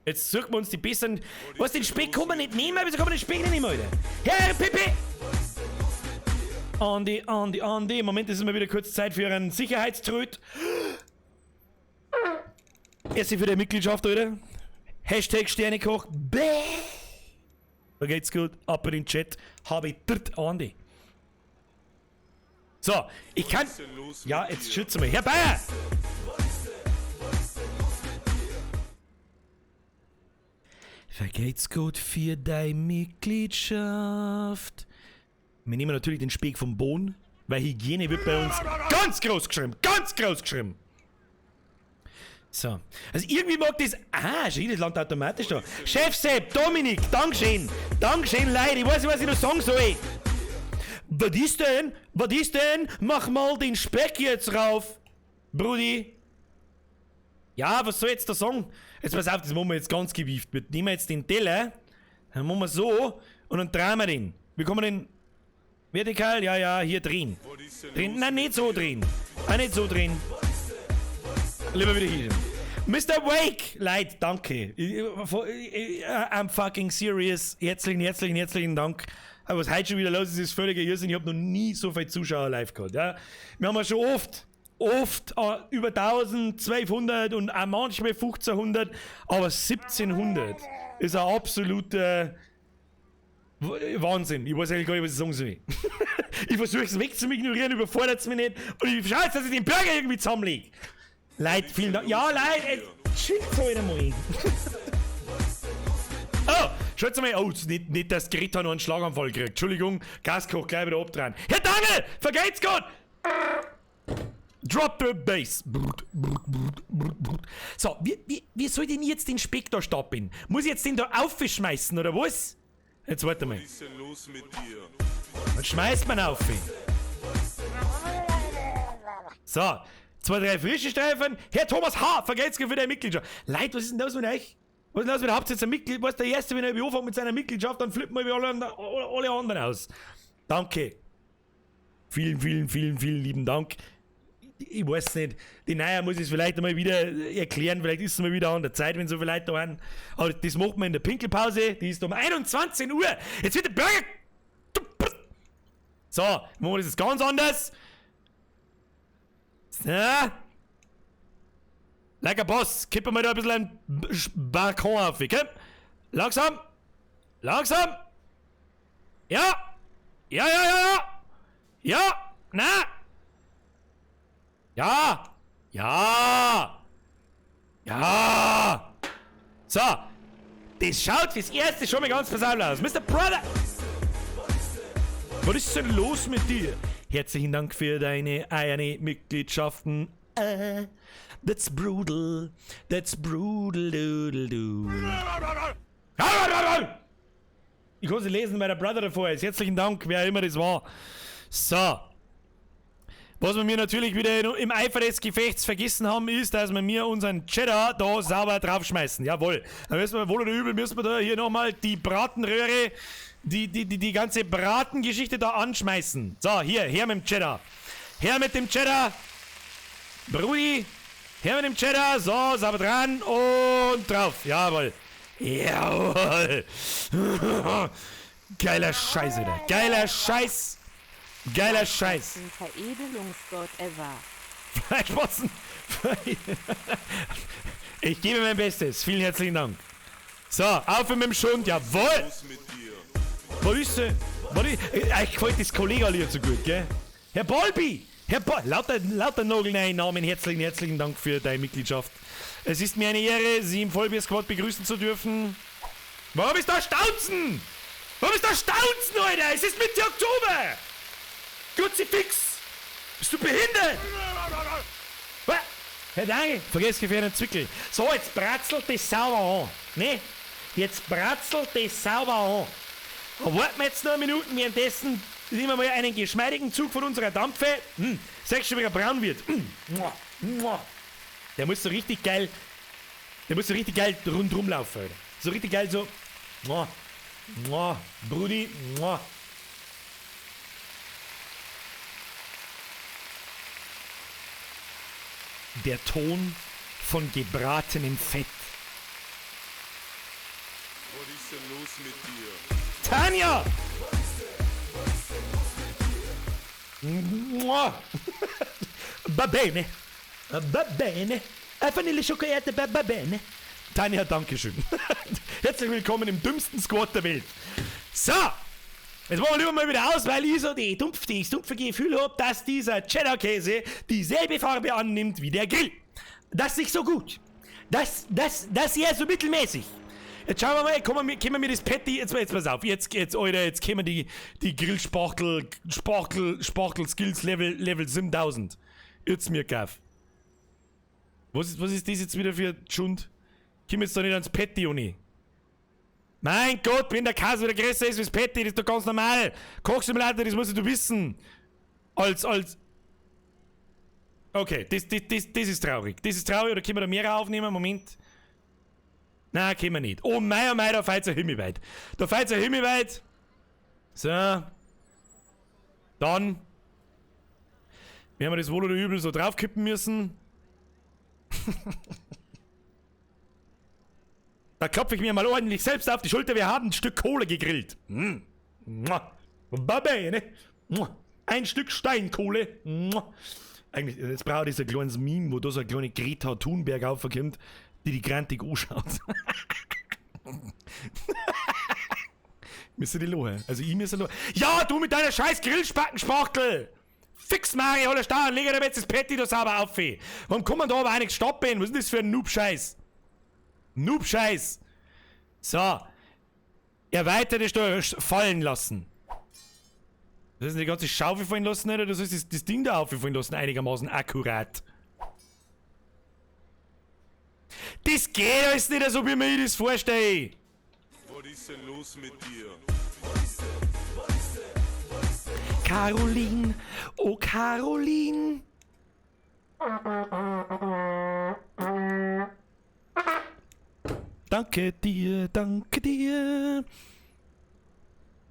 Jetzt suchen wir uns die besseren. Was, den Speck kann man nicht nehmen? Wieso kann man den Speck nicht nehmen, Alter? Herr Pipi! Andi, Andi, Andi. Moment, es ist mal wieder kurz Zeit für einen Sicherheitströt. Erste für die Mitgliedschaft, oder? Hashtag Sternekoch. Bäh. Da geht's gut. Ab in den Chat. Habe ich dritt Andi. So, ich kann. Ja, jetzt schützen wir. Herr Bayer! Vergeht's gut für deine Mitgliedschaft. Wir nehmen natürlich den Speck vom Bohnen, weil Hygiene wird bei uns ganz groß geschrieben. Ganz groß geschrieben. So. Also irgendwie mag das... Ah, schau, das landet automatisch da. Chef Sepp, Dominik, Dankeschön. Dankeschön, Leute. Ich weiß nicht, was ich noch sagen soll. Was ist denn? Was ist denn? Mach mal den Speck jetzt rauf. Brudi. Ja, was soll ich jetzt da sagen? Jetzt pass auf, das machen wir jetzt ganz gewieft. Wir nehmen jetzt den Teller, dann machen wir so und dann drehen wir den. Wie kommen wir den... Vertikal? Ja, ja, hier drehen. Drehen. Nein, nicht so drehen. Auch nicht so drin. Lieber wieder hier. Mr. Wake! Leute, danke. I'm fucking serious. Herzlichen, herzlichen, herzlichen Dank. Aber was heute schon wieder los ist, ist völliger Irrsinn. Ich habe noch nie so viele Zuschauer live gehabt. Ja? Wir haben ja schon oft über 1000, 1200 und auch manchmal 1500, aber 1700 ist ein absoluter Wahnsinn. Ich weiß eigentlich gar nicht, was ich sagen soll. Ich versuche es wegzuignorieren, überfordert es mich nicht. Und ich schaue jetzt, dass ich den Burger irgendwie zusammenlege. Leute, vielen Dank. Ja, Leute, schickt euch einmal. Oh, schaut mal. Oh, nicht, dass Greta noch einen Schlaganfall kriegt. Entschuldigung, Gaskoch gleich wieder abdrehen. Herr Dangel, vergeht's Gott! Drop the bass. So, wie soll denn ich jetzt den Speck da stapeln? Muss ich jetzt den da aufschmeißen, oder was? Jetzt warte mal. Was ist denn los mit dir? Dann schmeißt man auf. So, 2, 3 frische Streifen. Herr Thomas H., vergeht's für deine Mitgliedschaft. Leute, was ist denn los mit euch? Was ist denn los mit euch? Habt ihr jetzt ein Mitglied? Was ist der Erste, wenn er anfängt mit seiner Mitgliedschaft, dann flippen wir alle anderen aus. Danke. Vielen, vielen, vielen, vielen lieben Dank. Ich weiß nicht, die Neue muss ich es vielleicht einmal wieder erklären, vielleicht ist es mal wieder an der Zeit, wenn so viele Leute da sind. Aber das macht man in der Pinkelpause, die ist um 21 Uhr. Jetzt wird der Burger... So, machen wir das jetzt ganz anders. So. Lecker Boss, kippen wir da ein bisschen einen Balkon auf, okay? Langsam. Langsam. Ja. Ja, ja, ja, ja. Ja. Na. Ja! Ja! Ja! So! Das schaut fürs Erste schon mal ganz passabel aus. Mr. Brother! Was ist denn los mit dir? Herzlichen Dank für deine eine Mitgliedschaften. That's brutal. That's brutal. Doodle doo. Ich kann sie lesen, weil der Brother davor ist. Herzlichen Dank, wer immer das war. So. Was wir mir natürlich wieder im Eifer des Gefechts vergessen haben, ist, dass wir mir unseren Cheddar da sauber draufschmeißen. Jawohl. Da müssen wir wohl oder übel, müssen wir da hier nochmal die Bratenröhre, die ganze Bratengeschichte da anschmeißen. So, hier, her mit dem Cheddar. Her mit dem Cheddar. Brudi, her mit dem Cheddar. So, sauber dran und drauf. Jawohl. Jawohl. Geiler Scheiß, wieder. Geiler Scheiß. Geiler Scheiß. Veredelungsgott ever. Fleischbossen. Ich gebe mein Bestes. Vielen herzlichen Dank. So, auf mit dem Schund. Jawohl. Was ist denn? Euch gefällt das Kollega-Lied so gut, gell? Herr Bolby! Herr lauter nagelneuen Namen, herzlichen, herzlichen Dank für deine Mitgliedschaft. Es ist mir eine Ehre, Sie im Vollbier-Squad begrüßen zu dürfen. Warum ist da Stauzen? Warum ist da Stauzen, Alter? Es ist Mitte Oktober! Kruzifix! Bist du behindert? Was? Herr Dange, vergiss gefährden Zwickel. So, jetzt bratzelt das sauber an. Ne? Jetzt bratzelt das sauber an. Da warten wir jetzt noch eine Minute, währenddessen nehmen wir mal einen geschmeidigen Zug von unserer Dampfe. Sagst du, wie er braun wird. Der muss so richtig geil, der muss so richtig geil rundrum laufen, Alter. So richtig geil so. Brudi. Der Ton von gebratenem Fett. Was ist denn los mit dir? Tanja! Va bene. Va bene. Vanilleschokolade, va bene. Tanja, dankeschön. Herzlich willkommen im dümmsten Squad der Welt. So! Jetzt machen wir lieber mal wieder aus, weil ich so das dumpfe Gefühl hab, dass dieser Cheddar-Käse dieselbe Farbe annimmt wie der Grill. Das ist nicht so gut. Das eher so mittelmäßig. Jetzt schauen wir mal, kommen wir das Patty, jetzt pass auf, jetzt, Alter, jetzt kommen die Grillspachtel, Spachtel Skills Level 7000. Jetzt mir kauf. Was ist das jetzt wieder für Schund? Komm jetzt da nicht ans Patty, Juni. Mein Gott, wenn der Käse wieder größer ist wie das Patty, das ist doch ganz normal. Kochsimulator, das musst du wissen. Okay, das ist traurig. Das ist traurig, oder können wir da mehr aufnehmen? Moment. Nein, können wir nicht. Oh mei, da fällt's ja himmelweit. Da fällt's ja himmelweit. So. Dann. Wir haben das wohl oder übel so draufkippen müssen. Da klopfe ich mir mal ordentlich selbst auf die Schulter. Wir haben ein Stück Kohle gegrillt. Mm. Babbe, ne? Ein Stück Steinkohle. Eigentlich, jetzt brauche ich so ein kleines Meme, wo da so eine kleine Greta Thunberg aufkommt, die die grantig anschaut. Müsste die Lohe. Also ich müsste Lohe. Ja, du mit deiner scheiß Grillspacken-Spachtel! Fix, Mario, hol da, leg dir jetzt das Patty da sauber auf. Warum kann man da aber auch nicht stoppen? Was ist denn das für ein Noob-Scheiß? Noob-Scheiß! So. Erweiterte Steuer fallen lassen. Das ist die ganze Schaufel fallen lassen, oder? Das ist das Ding da auffallen lassen, einigermaßen akkurat. Das geht alles nicht so, wie mir das vorstelle. Was ist denn los mit dir? Caroline, oh Caroline. Danke dir, danke dir.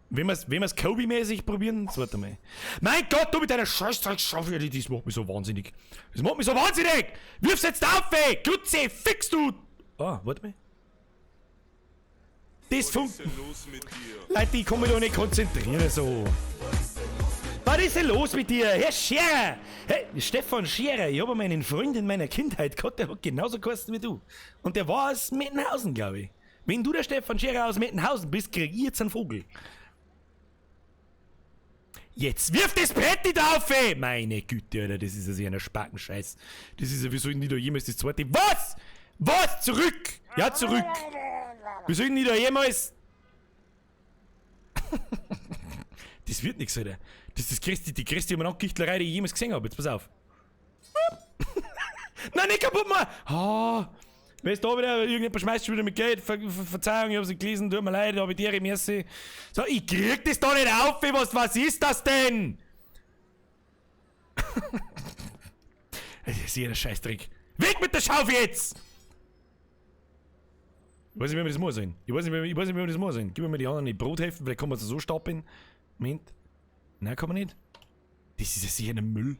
Wenn wir's Kobe-mäßig probieren, das warte mal. Mein Gott, du mit deiner Scheißdrecksschaufel, das macht mich so wahnsinnig. Das macht mich so wahnsinnig! Wirf's jetzt auf, ey! Klutze, fix du! Ah, warte mal. Das funkt. Leute, ich kann mich doch nicht konzentrieren so. Was ist denn los mit dir? Herr Scherer! Hey, Stefan Scherer, ich habe meinen Freund in meiner Kindheit gehabt, der hat genauso geheißen wie du. Und der war aus Mettenhausen, glaube ich. Wenn du der Stefan Scherer aus Mettenhausen bist, krieg ich jetzt einen Vogel. Jetzt wirf das Brett nicht auf, ey! Meine Güte, Alter, das ist ja sicher ein Spakenscheiß. Das ist ja, wie soll denn da jemals das zweite... Was? Was? Zurück! Ja, zurück! Wie soll denn da jemals... Das wird nix, Alter. Das ist die größte Umeinander-Gichtlerei, die ich jemals gesehen habe. Jetzt pass auf. Nein, nicht kaputt machen! Oh. Wer ist da wieder? Irgendjemand schmeißt schon wieder mit Geld. Verzeihung, ich hab's nicht gelesen, tut mir leid, hab ich dir, merci. So, ich krieg das da nicht auf, was ist das denn? Das ist hier der Scheißdreck. Weg mit der Schaufel jetzt! Ich weiß nicht, wie wir das machen sollen. Ich weiß nicht, wie wir das machen sollen. Gib mir mal die anderen die Brothälften, vielleicht kann man es so stapeln. Moment. Nein, kann man nicht. Das ist ja sicher ein Müll.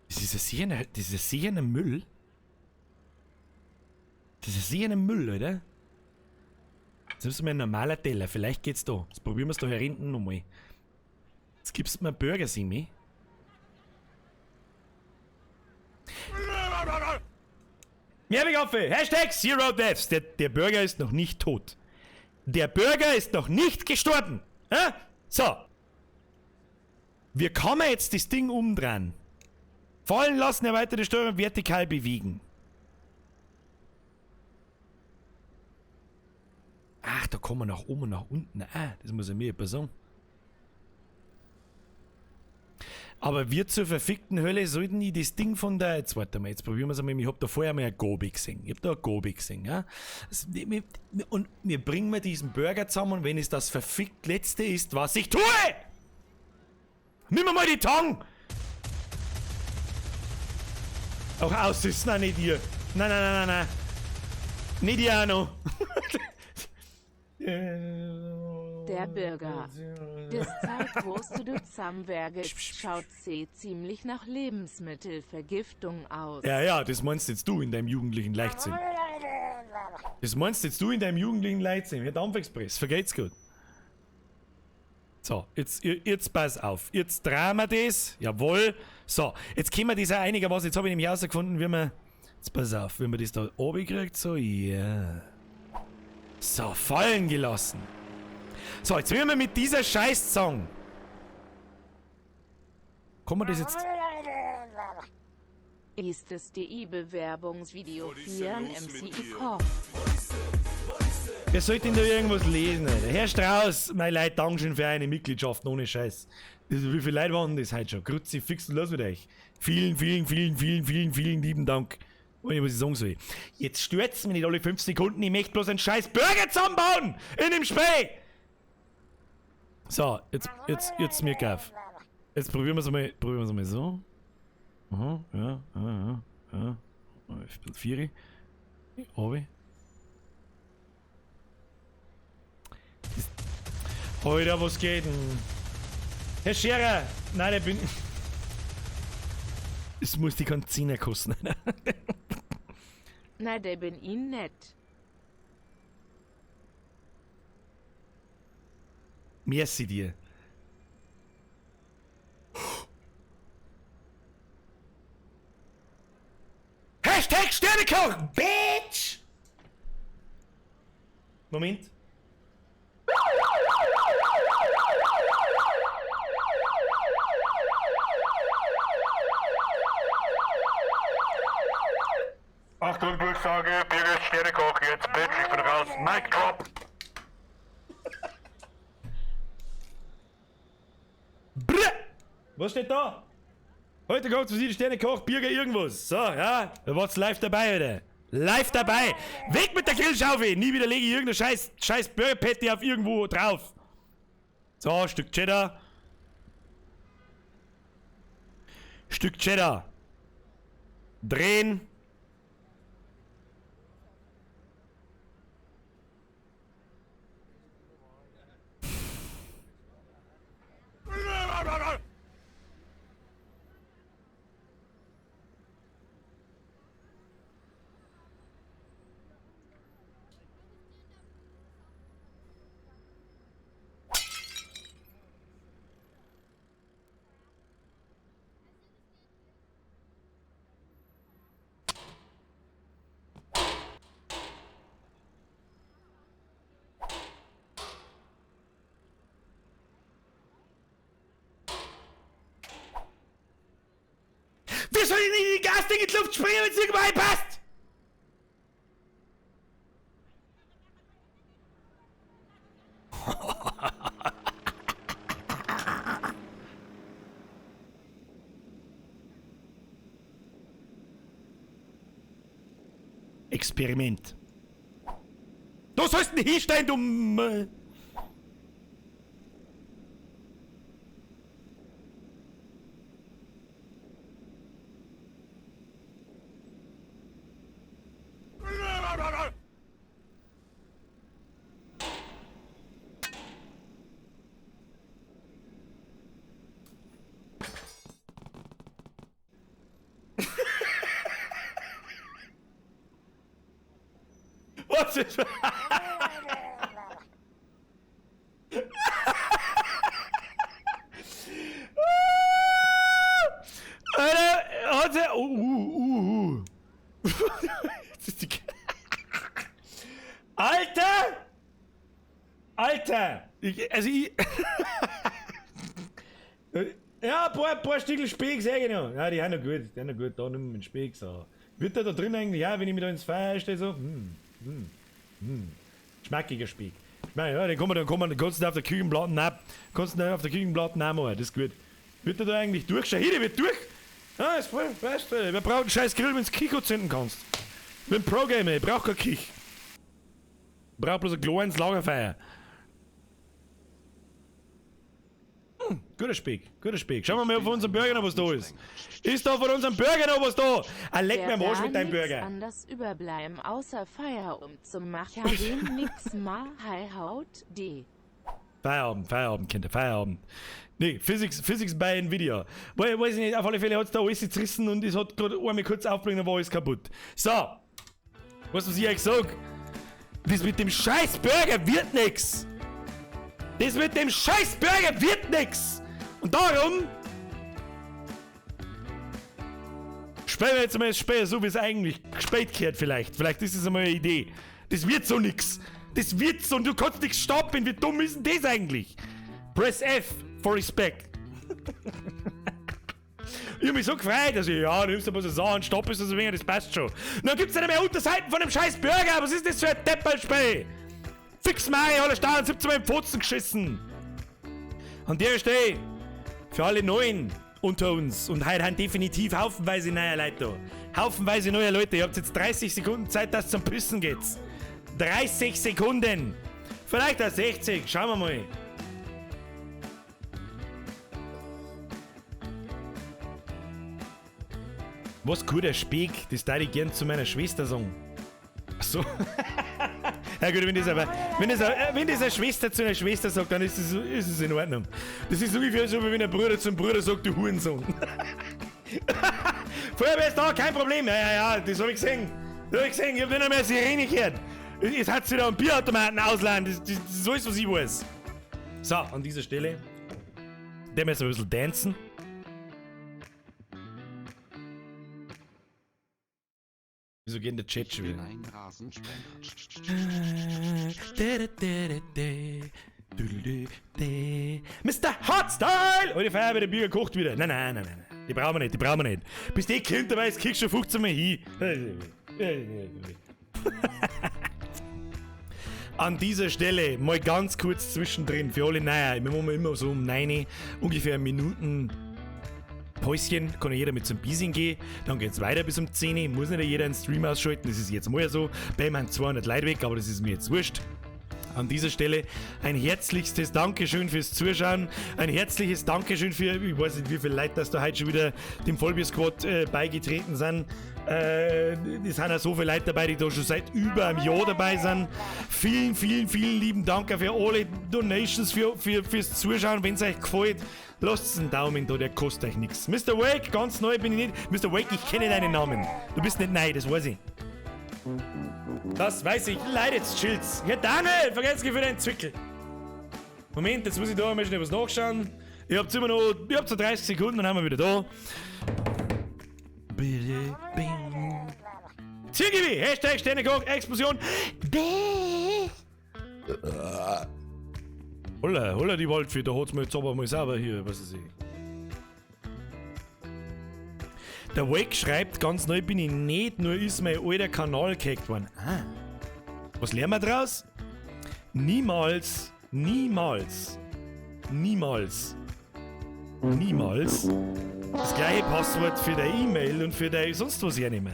Das ist ja sicher ein Müll. Das ist ja sicher ein Müll, oder? Jetzt nimmst du mir ein normaler Teller, vielleicht geht's da. Jetzt probieren wir's da hier hinten nochmal. Jetzt gibst du mir einen Burger, Simi. Mehrweg-Affe! Hashtag Zero Deaths! Der Burger ist noch nicht tot. Der Burger ist noch nicht gestorben! Hä? So. Wie kann man jetzt das Ding umdrehen? Fallen lassen, erweiterte Steuerung vertikal bewegen. Ach, da kommen wir nach oben und nach unten. Ah, das muss ja mir jemand sagen. Aber wir zur verfickten Hölle sollten die das Ding von der... Jetzt warte mal, jetzt probieren wir es einmal. Ich hab da vorher mal eine Gobi gesehen. Ich hab da eine Gobi gesehen, ja. Und wir bringen mir diesen Burger zusammen und wenn es das verfickt Letzte ist, was ich tue! Nimm mir mal die Tang! Auch aus ist, nein, nicht ihr. Nein, nein, nein, nein, nein. Nicht ihr auch noch. Der Bürger. Das Zeit, wo du zusammenwerkst, schaut sie ziemlich nach Lebensmittelvergiftung aus. Ja, ja, das meinst jetzt du in deinem jugendlichen Leichtsinn. Das meinst jetzt du in deinem jugendlichen Leichtsinn. Herr Dampfexpress, vergeht's gut. So, jetzt pass auf. Jetzt drehen wir das. Jawohl. So, jetzt können wir das auch einigermaßen. Jetzt habe ich nämlich herausgefunden, wie man. Jetzt pass auf, wenn man das da oben kriegt, so, ja. Yeah. So, fallen gelassen. So, jetzt werden wir mit dieser Scheißsong. Kann man das jetzt. Ist es die Bewerbungsvideo 4 MC Koch? Wer sollte denn da irgendwas lesen, Alter? Herr Strauß, mein Leid, Dankeschön für eine Mitgliedschaft, ohne Scheiß. Wie viele Leute waren das heute schon? Kruzifix und los mit euch. Vielen, vielen, vielen, vielen, vielen, vielen lieben Dank. Weiß nicht, was ich sagen soll. Jetzt stürzen wir nicht alle 5 Sekunden, ich möchte bloß einen scheiß Burger zusammenbauen! In dem Spee! So, jetzt mir auf. Jetzt probieren wir es mal, so. Aha, ja, ja, ja, ja. 4. Obi. Alter, was geht denn? Herr Scherer! Nein, der bin. Es muss die keinen Zehner kosten. Na, der bin ich nett. Merci dir. Hashtag Sternekoch, Bitch! Moment. Achtung, Durchsage, Birgit Sternekoch, jetzt Bitch, ich bin raus. Mic drop. Brr! Was steht da? Heute kommt zu Sie Sternekoch, Birger irgendwas. So, ja, da war's live dabei, Alter. Live dabei. Weg mit der Grillschaufel. Nie wieder lege ich irgendeine scheiß Burger Patty auf irgendwo drauf. So, Stück Cheddar. Stück Cheddar. Drehen. Wir sollen in die Gasding in die Luft springen, wenn es irgendwo reinpasst! Experiment. Du sollst nicht hinstellen, du... Was ist... Alter, hat er... Alter! Alter! Ich... Ja, ein paar Stückel Speck, sag ich noch. Ja, die haben noch gut, da nimm mit Speck, so. Wird der da drin eigentlich auch, wenn ich mich da ins Feuer stelle, so? Schmackiger Speck. Ich meine, ja, den kann man, kannst du auf der Küchenplatte ab, kannst du auf der Küchenplatte auch machen, das ist gut. Wird der da eigentlich durchschauen? Hier, der wird durch! Ah, ist voll, weißt du, wer braucht einen scheiß Grill, wenn du Kicho zünden kannst? Ich bin Pro-Gamer, ich brauch kein Kich. Ich brauch bloß ein kleines Lagerfeuer. Guter Speck, guter Speck. Schauen wir mal, ob von unserem Burger noch was da ist. Ist da von unserem Burger noch was da? Ah, leck mir am Arsch mit deinem Burger. Anders überbleiben außer Feierabend zum Machen den nix ma hei haut d. Feierabend, Feierabend, Kinder, Feierabend. Nee, Physics bei Nvidia. Weiß ich nicht, auf alle Fälle hat's da alles zerrissen und es hat gerade einmal kurz aufgeblinkt und war alles kaputt. So. Weißt du, was ich euch sag? Das mit dem scheiß Burger wird nix. Das mit dem scheiß Burger wird nix! Und darum spielen wir jetzt mal das Spiel so, wie es eigentlich gespielt gehört vielleicht. Vielleicht ist es einmal eine Idee. Das wird so nix. Das wird so und du kannst nix stoppen. Wie dumm ist denn das eigentlich? Press F for respect. Ich hab mich so gefreut, dass ich, ja, nimmst du ein paar Sachen, stoppest du so wenig, das passt schon. Und dann gibt's ja nicht mehr Unterseiten von dem scheiß Burger. Was ist das für ein Deppelspiel? Fix Mario, alle Stahlen, 17 Mal im Pfotzen geschissen. An der Stelle, für alle Neuen unter uns, und heute haben definitiv haufenweise neue Leute da. Haufenweise neue Leute. Ihr habt jetzt 30 Sekunden Zeit, dass es zum Pissen geht. 30 Sekunden. Vielleicht auch 60, schauen wir mal. Was guter Speck, das darf ich gern zu meiner Schwester sagen. Ach so. Ja gut, wenn das aber, wenn das, wenn das eine Schwester zu einer Schwester sagt, dann ist es in Ordnung. Das ist ungefähr so, wie wenn ein Bruder zum Bruder sagt, du Hurensohn. Feuerwehr ist da, kein Problem. Ja, ja, ja, das hab ich gesehen. Das hab ich gesehen, ich hab nicht mehr Sirene gehört. Jetzt hat sie da einen Bierautomaten ausleihen. Das ist alles, was ich weiß. So, an dieser Stelle, der müssen wir ein bisschen dancen. Wieso geht denn der Chat schon wieder? Ein Rasensprenger. Mr. Hotstyle! Oh, die Feuerwehr, der Bier kocht wieder. Nein, nein, nein, nein. Die brauchen wir nicht, die brauchen wir nicht. Bis die kommt, dabei ist kriegst du schon 15 Mal hin. An dieser Stelle mal ganz kurz zwischendrin für alle Neuer. Wir machen immer so um 9 ungefähr Minuten Päuschen, kann ja jeder mit zum Biesing gehen, dann geht's weiter bis um 10 Uhr, muss nicht jeder einen Stream ausschalten, das ist jetzt mal so. Bei mir sind 200 Leute weg, aber das ist mir jetzt wurscht. An dieser Stelle ein herzlichstes Dankeschön fürs Zuschauen, ein herzliches Dankeschön für, ich weiß nicht, wie viele Leute das da heute schon wieder dem Vollbier-Squad beigetreten sind. Es sind auch so viele Leute dabei, die da schon seit über einem Jahr dabei sind. Vielen, vielen, vielen lieben Dank auch für alle Donations, fürs Zuschauen. Wenn's euch gefällt, lasst einen Daumen da, der kostet euch nichts. Mr. Wake, ganz neu bin ich nicht. Mr. Wake, ich kenne deinen Namen. Du bist nicht neu, das weiß ich. Das weiß ich. Leute, jetzt chillt's. Ja, Daniel, vergesst für deinen Zwickel. Moment, jetzt muss ich da mal schnell was nachschauen. Ihr habt immer noch, ihr habt so 30 Sekunden, dann haben wir wieder da. Bitte, bing. Zirgibi, Hashtag Sternekoch, Explosion. Holla, holla die Waldfee, da hat's mir jetzt aber mal sauber hier, was ist ich. Der Wake schreibt, ganz neu bin ich nicht, nur ist mein alter Kanal gehackt worden. Ah. Was lernen wir draus? Niemals, niemals, niemals, niemals das gleiche Passwort für deine E-Mail und für dein sonst was hernehmen.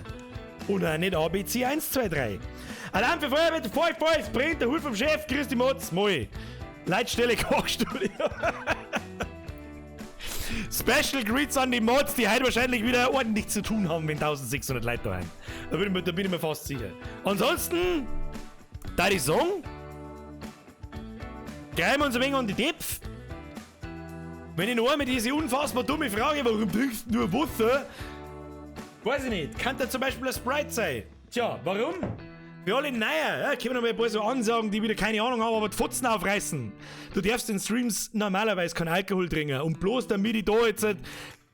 Oder auch nicht ABC 123. Alarm für Feuerwehr, voll, voll, es brennt, der Hut vom Chef, grüß die Motz, moi. Leitstelle Kochstudio. Special Greets an die Mods, die heute wahrscheinlich wieder ordentlich zu tun haben, wenn 1600 Leute da sind. Da bin ich mir fast sicher. Ansonsten, da die Song, greifen wir uns ein wenig an die Depf. Wenn ich noch einmal diese unfassbar dumme Frage, warum trinkst du nur Wasser? Weiß ich nicht. Kann da zum Beispiel ein Sprite sein? Tja, warum? Für alle Neuer, ja, können wir noch mal ein paar so Ansagen, die wieder keine Ahnung haben, aber die Fotzen aufreißen. Du darfst in Streams normalerweise keinen Alkohol trinken. Und bloß damit ich da jetzt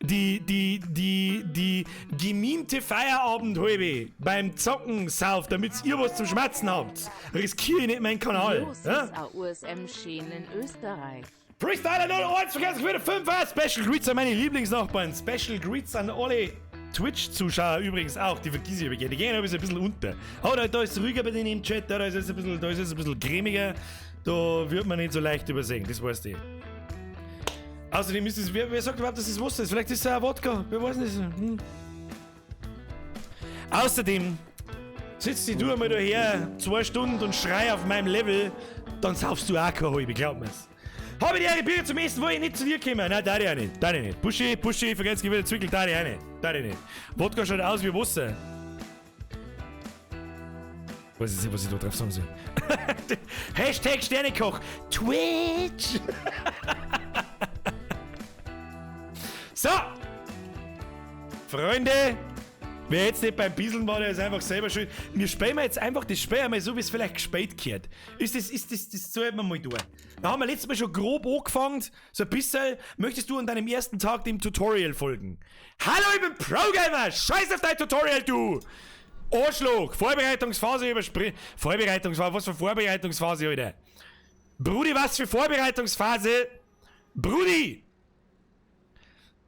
die gemimte Feierabendhalbe beim Zocken sauf, damit ihr was zum Schmerzen habt, riskiere ich nicht meinen Kanal. Los ja? ist AUSM Schien in Österreich. Freestyler 01, vergessen wieder 5 Special Greets an meine Lieblingsnachbarn. Special Greets an alle Twitch-Zuschauer übrigens auch, die vergiss ich aber gerne. Die gehen ein bisschen unter. Oh, da ist es ruhiger bei denen im Chat, da ist es ein bisschen, da ist es ein bisschen cremiger. Da wird man nicht so leicht übersehen, das weißt du. Außerdem ist es, wer sagt überhaupt, dass es Wasser ist? Vielleicht ist es auch Wodka, wer weiß nicht. Hm. Außerdem sitzt die du einmal daher 2 Stunden und schrei auf meinem Level, dann saufst du auch keine halbe, glaub mir's. Habe ich die Bier zum Essen, wo ich nicht zu dir komme? Nein, da ich auch nicht. Da ich nicht. Buschi, Buschi, vergesst wieder Zwickel, da ich auch nicht. Da ich nicht. Wodka schaut aus wie Wasser. Weiß ich nicht, was ich da drauf sagen soll. Hashtag Sternekoch. Twitch. So. Freunde, wer jetzt nicht beim Bieseln war, der ist einfach selber schuld. Wir spielen jetzt einfach das Spiel einmal so, wie es vielleicht gespielt gehört. Das sollte man mal tun. Da haben wir letztes Mal schon grob angefangen, so ein bisschen. Möchtest du an deinem ersten Tag dem Tutorial folgen? Hallo, ich bin Pro-Gamer! Scheiß auf dein Tutorial, du! Arschloch! Vorbereitungsphase überspringen. Vorbereitungsphase, was für Vorbereitungsphase, Alter? Brudi, was für Vorbereitungsphase? Brudi!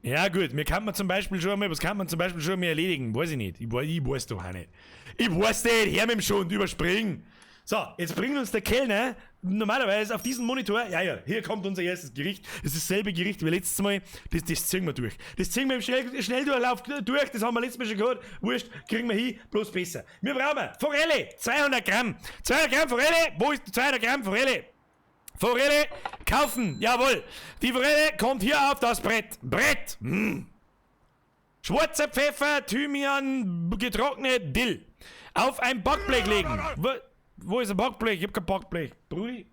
Ja gut, mir kann man zum Beispiel schon mal, was kann man zum Beispiel schon mal erledigen? Weiß ich nicht. Ich weiß doch auch nicht. Ich weiß nicht, her mit dem Schund, überspringen. So, jetzt bringt uns der Kellner normalerweise auf diesen Monitor, ja, ja, hier kommt unser erstes Gericht. Das ist dasselbe Gericht wie letztes Mal, das ziehen wir durch. Das ziehen wir im Schnelldurchlauf durch, das haben wir letztes Mal schon gehabt. Wurscht, kriegen wir hin, bloß besser. Wir brauchen Forelle, 200 Gramm. 200 Gramm Forelle, wo ist 200 Gramm Forelle? Forelle kaufen, jawohl. Die Forelle kommt hier auf das Brett. Brett. Schwarzer Pfeffer, Thymian, getrocknet, Dill. Auf ein Backblech legen. Wo ist ein Backblech? Ich hab kein Backblech. Brudi.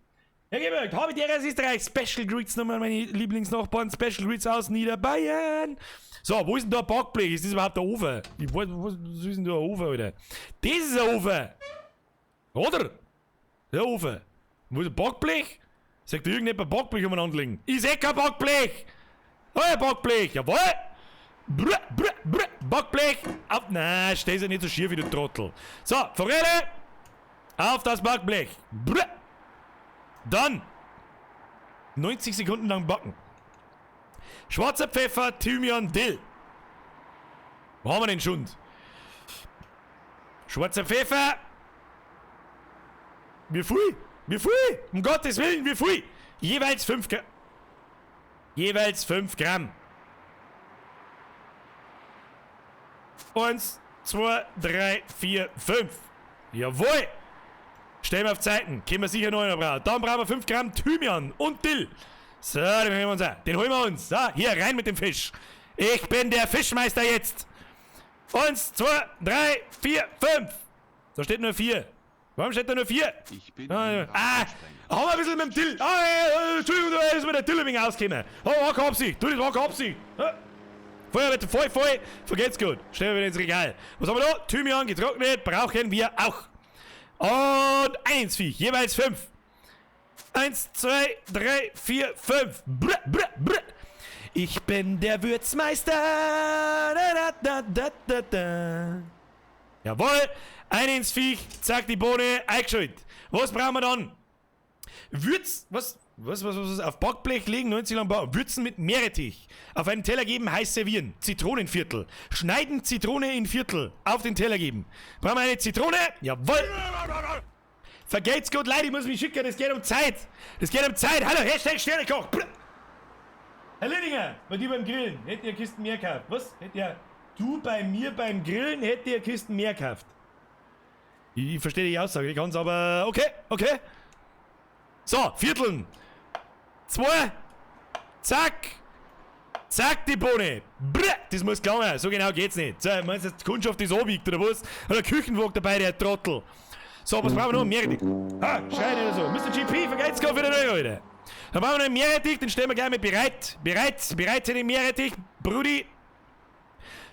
Herr Gebert, habe die aus Österreich. Special Greets nochmal, meine Lieblingsnachbarn. Special Greets aus Niederbayern. So, wo ist denn da ein Backblech? Ist das überhaupt der Ofen? Ich weiß, was ist denn da ein Ofen, Alter? Das ist ein Ofen! Oder? Der Ofen. Wo ist ein Backblech? Sagt irgendjemand ein Backblech umeinander liegen? Ich seh kein Backblech! Oh, ein Backblech! Jawohl! Brr, brr, brr, Backblech! Auf, nein, steh sie nicht so schief wie du Trottel. So, Forelle! Auf das Backblech! Brr. Dann 90 Sekunden lang backen. Schwarzer Pfeffer, Thymian, Dill. Wo haben wir den Schund? Schwarzer Pfeffer. Wie viel? Wie viel? Um Gottes Willen, wie viel? Jeweils 5 Gramm. Jeweils 5 Gramm. 1, 2, 3, 4, 5. Jawohl! Stellen wir auf Zeiten. Können wir sicher noch einer brauchen. Dann brauchen wir 5 Gramm Thymian und Dill. So, den holen wir uns auch. Den holen wir uns. So, hier, rein mit dem Fisch. Ich bin der Fischmeister jetzt. 1, 2, 3, 4, 5. Da steht nur 4. Warum steht da nur 4? Ich bin Ah, ein ja. Ah, Ratensprenger. haben wir ein bisschen mit dem Dill. Ah, Entschuldigung, da ist mir der Dill ein wenig ausgekommen. Oh, war keine Absicht. Du, das war keine Absicht. Ja. Voll, bitte, voll, voll. Vergeht's gut. Stellen wir wieder ins Regal. Was haben wir da? Thymian getrocknet. Brauchen wir auch. Und eins, Viech. Jeweils 5. 1, 2, 3, 4, 5. Brr, brr, brr. Ich bin der Würzmeister. Da, da, da, da, da, da. Jawohl. Ein ins Viech. Zack, die Bohne. Eingeschaltet. Was brauchen wir dann? Würz. Was? Was? Auf Backblech legen, 90 lang backen. Würzen mit Meerrettich. Auf einen Teller geben, heiß servieren. Zitronenviertel. Schneiden Zitrone in Viertel. Auf den Teller geben. Brauchen wir eine Zitrone? Jawohl. Vergelt's Gott, Leute, ich muss mich schicken. Das geht um Zeit. Das geht um Zeit. Hallo, Hashtag Sternekoch. Brr. Herr Lindinger, bei dir beim Grillen, hätt ihr Kisten mehr gekauft? Was? Hätt ihr, du bei mir beim Grillen, hätt ihr Kisten mehr gekauft? Ich verstehe die Aussage nicht ganz, aber okay, okay. So, Vierteln. 2. Zack. Zack, die Bohne. Brr, das muss gelangen. So genau geht's nicht. So, meinst du, die Kundschaft ist anwiegt oder was? Oder Küchenwagen dabei, der Trottel. So, was brauchen wir noch? Meerrettich. Ah, schrei nicht so. Mr. GP, vergeht's gar wieder neu, Alter. Dann brauchen wir noch einen Meerrettich, den stellen wir gleich mal bereit. Bereit, bereit für den Meerrettich, Brudi.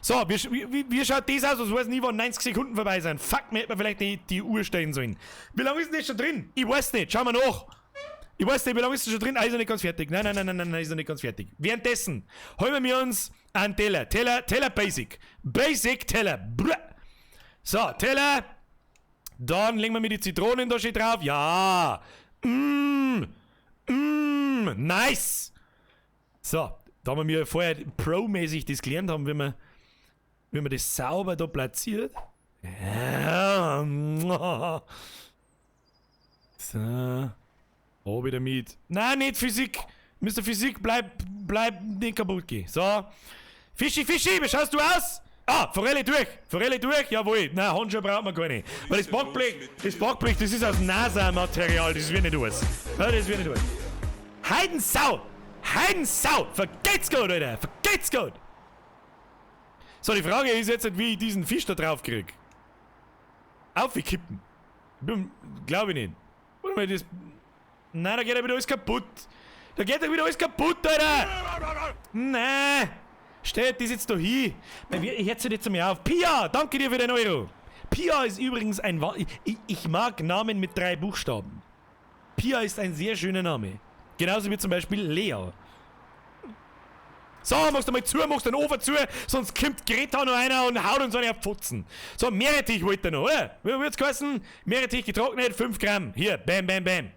So, wie schaut das aus? Ich weiß nie, wann 90 Sekunden vorbei sind. Fuck, mir hätte man vielleicht die Uhr stellen sollen. Wie lange ist denn das schon drin? Ich weiß nicht. Schauen wir nach. Ich weiß nicht, wie lange ist das schon drin? Ah, ist noch nicht ganz fertig. Nein, nein, nein, nein, nein, nein, ist noch nicht ganz fertig. Währenddessen holen wir uns einen Teller. Teller, Teller Basic. Basic Teller. Brr. So, Teller. Dann legen wir mir die Zitronen da schön drauf. Ja. Nice. So, da haben wir vorher pro-mäßig das gelernt haben, wie man das sauber da platziert. Ja. So. Oh, wieder mit. Nein, nicht Physik. Mr. Physik, bleib nicht kaputt gehen. So. Fischi, Fischi, wie schaust du aus? Ah, Forelle durch. Forelle durch, jawohl. Nein, Handschuhe braucht man keine. Weil das Backblech, das ist aus NASA-Material, das wird nicht aus. Ja, das wird nicht aus. Heidensau! Heidensau! Vergeht's gut, Alter! Vergeht's gut! So, die Frage ist jetzt, wie ich diesen Fisch da drauf krieg. Aufkippen. Glaube ich nicht. Warte mal, das. Nein, da geht ja wieder alles kaputt. Da geht ja wieder alles kaputt, Alter! Nein! Stell das jetzt da hin. Ich hör jetzt einmal auf. Pia, danke dir für den Euro. Pia ist übrigens ein... Ich mag Namen mit 3 Buchstaben. Pia ist ein sehr schöner Name. Genauso wie zum Beispiel Lea. So, machst du mal zu, machst den Ofen zu, sonst kommt Greta noch einer und haut uns eine auf Pfotzen. So, Meerrettich wollt ihr noch, oder? Wie wird's geheißen? Meerrettich getrocknet, 5 Gramm. Hier, bam, bam, bam.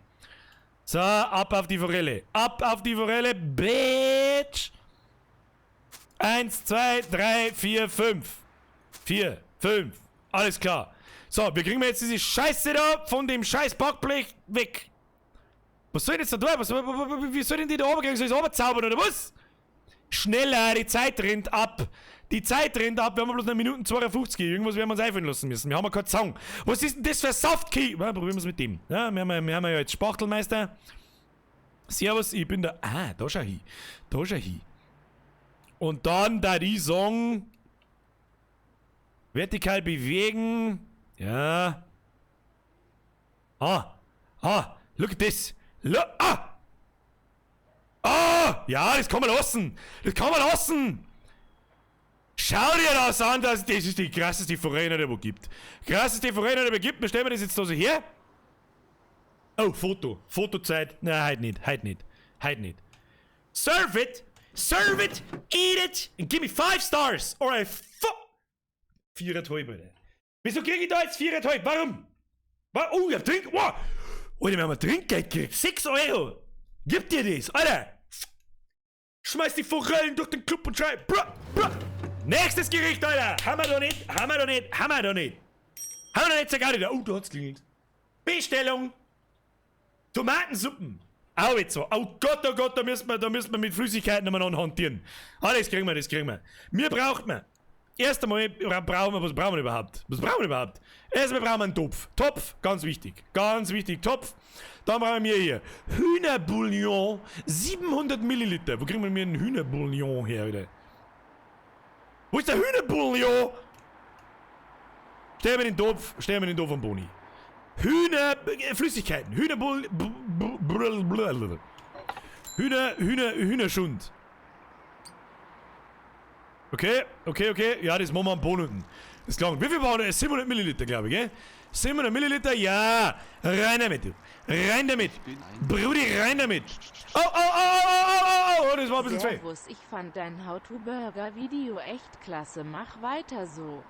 So, ab auf die Forelle. Ab auf die Forelle, Bitch. 1, 2, 3, 4, 5. 4, 5. Alles klar. So, wir kriegen jetzt diese Scheiße da von dem scheiß Backblech weg. Was soll denn jetzt da tun? Wie soll denn die da runterkriegen? Soll ich das runterzaubern oder was? Schneller, die Zeit rennt ab. Die Zeit rennt ab. Wir haben bloß noch Minuten 52. Irgendwas werden wir uns einfallen lassen müssen. Wir haben ja keinen Zang. Was ist denn das für Saftkey? Ja, probieren wir es mit dem. Ja, wir haben ja jetzt Spachtelmeister. Servus, ich bin der. Ah, da schau hin. Da schau hin. Und dann da die Song. Vertikal bewegen. Ja. Ah, ah, look at this. Look, ah! Ah! Ja, das kann man lassen! Das kann man lassen! Schau dir das an, das ist die krasseste Forelle, die es gibt. Krasseste Forelle, die es gibt. Wir stellen das jetzt da so her. Oh, Foto. Fotozeit. Nein, heute nicht. Heute nicht. Heute nicht. Serve it! Serve it! Eat it! And give me 5 stars! Or I fuck! 4,5, Alter. Wieso krieg ich da jetzt 4,5? Warum? Oh, ich hab Trink... Oh. Alter, wir haben ein Trinkgeld gekriegt. 6 Euro! Gib dir das, Alter! Schmeiß die Forellen durch den Club und schrei... Bra, bra. Nächstes Gericht, Alter! Haben wir doch nicht, haben wir doch nicht, haben wir doch nicht. Haben wir doch nicht, sogar wieder. Oh, da hat's klingelt. Bestellung! Tomatensuppen! Au, jetzt so. Oh Gott, da müssen wir mit Flüssigkeiten nochmal hantieren. Ah, das kriegen wir, das kriegen wir. Mir braucht man. Erst einmal brauchen wir, was brauchen wir überhaupt? Was brauchen wir überhaupt? Erstmal brauchen wir einen Topf. Topf, ganz wichtig. Ganz wichtig, Topf. Dann brauchen wir hier Hühnerbouillon, 700 Milliliter. Wo kriegen wir mir einen Hühnerbouillon her, wieder? Wo ist der Hühnerbouillon? Stellen wir den Topf, stellen wir den Topf am Boni. Hühner, Flüssigkeiten, Hühnerbull, Hühner, Hühner, Hühnerschund. Okay, okay, okay. Ja, das machen wir am Boden unten. Das klang. Wie viel waren das? 700 Milliliter, glaube ich, gell? 700 Milliliter, ja. Rein damit, du. Rein damit. Brudi, rein damit. Oh, oh, oh, oh, oh, oh, oh, das war ein bisschen zu viel. Servus, ich fand dein How-to-Burger-Video echt klasse. Mach weiter so.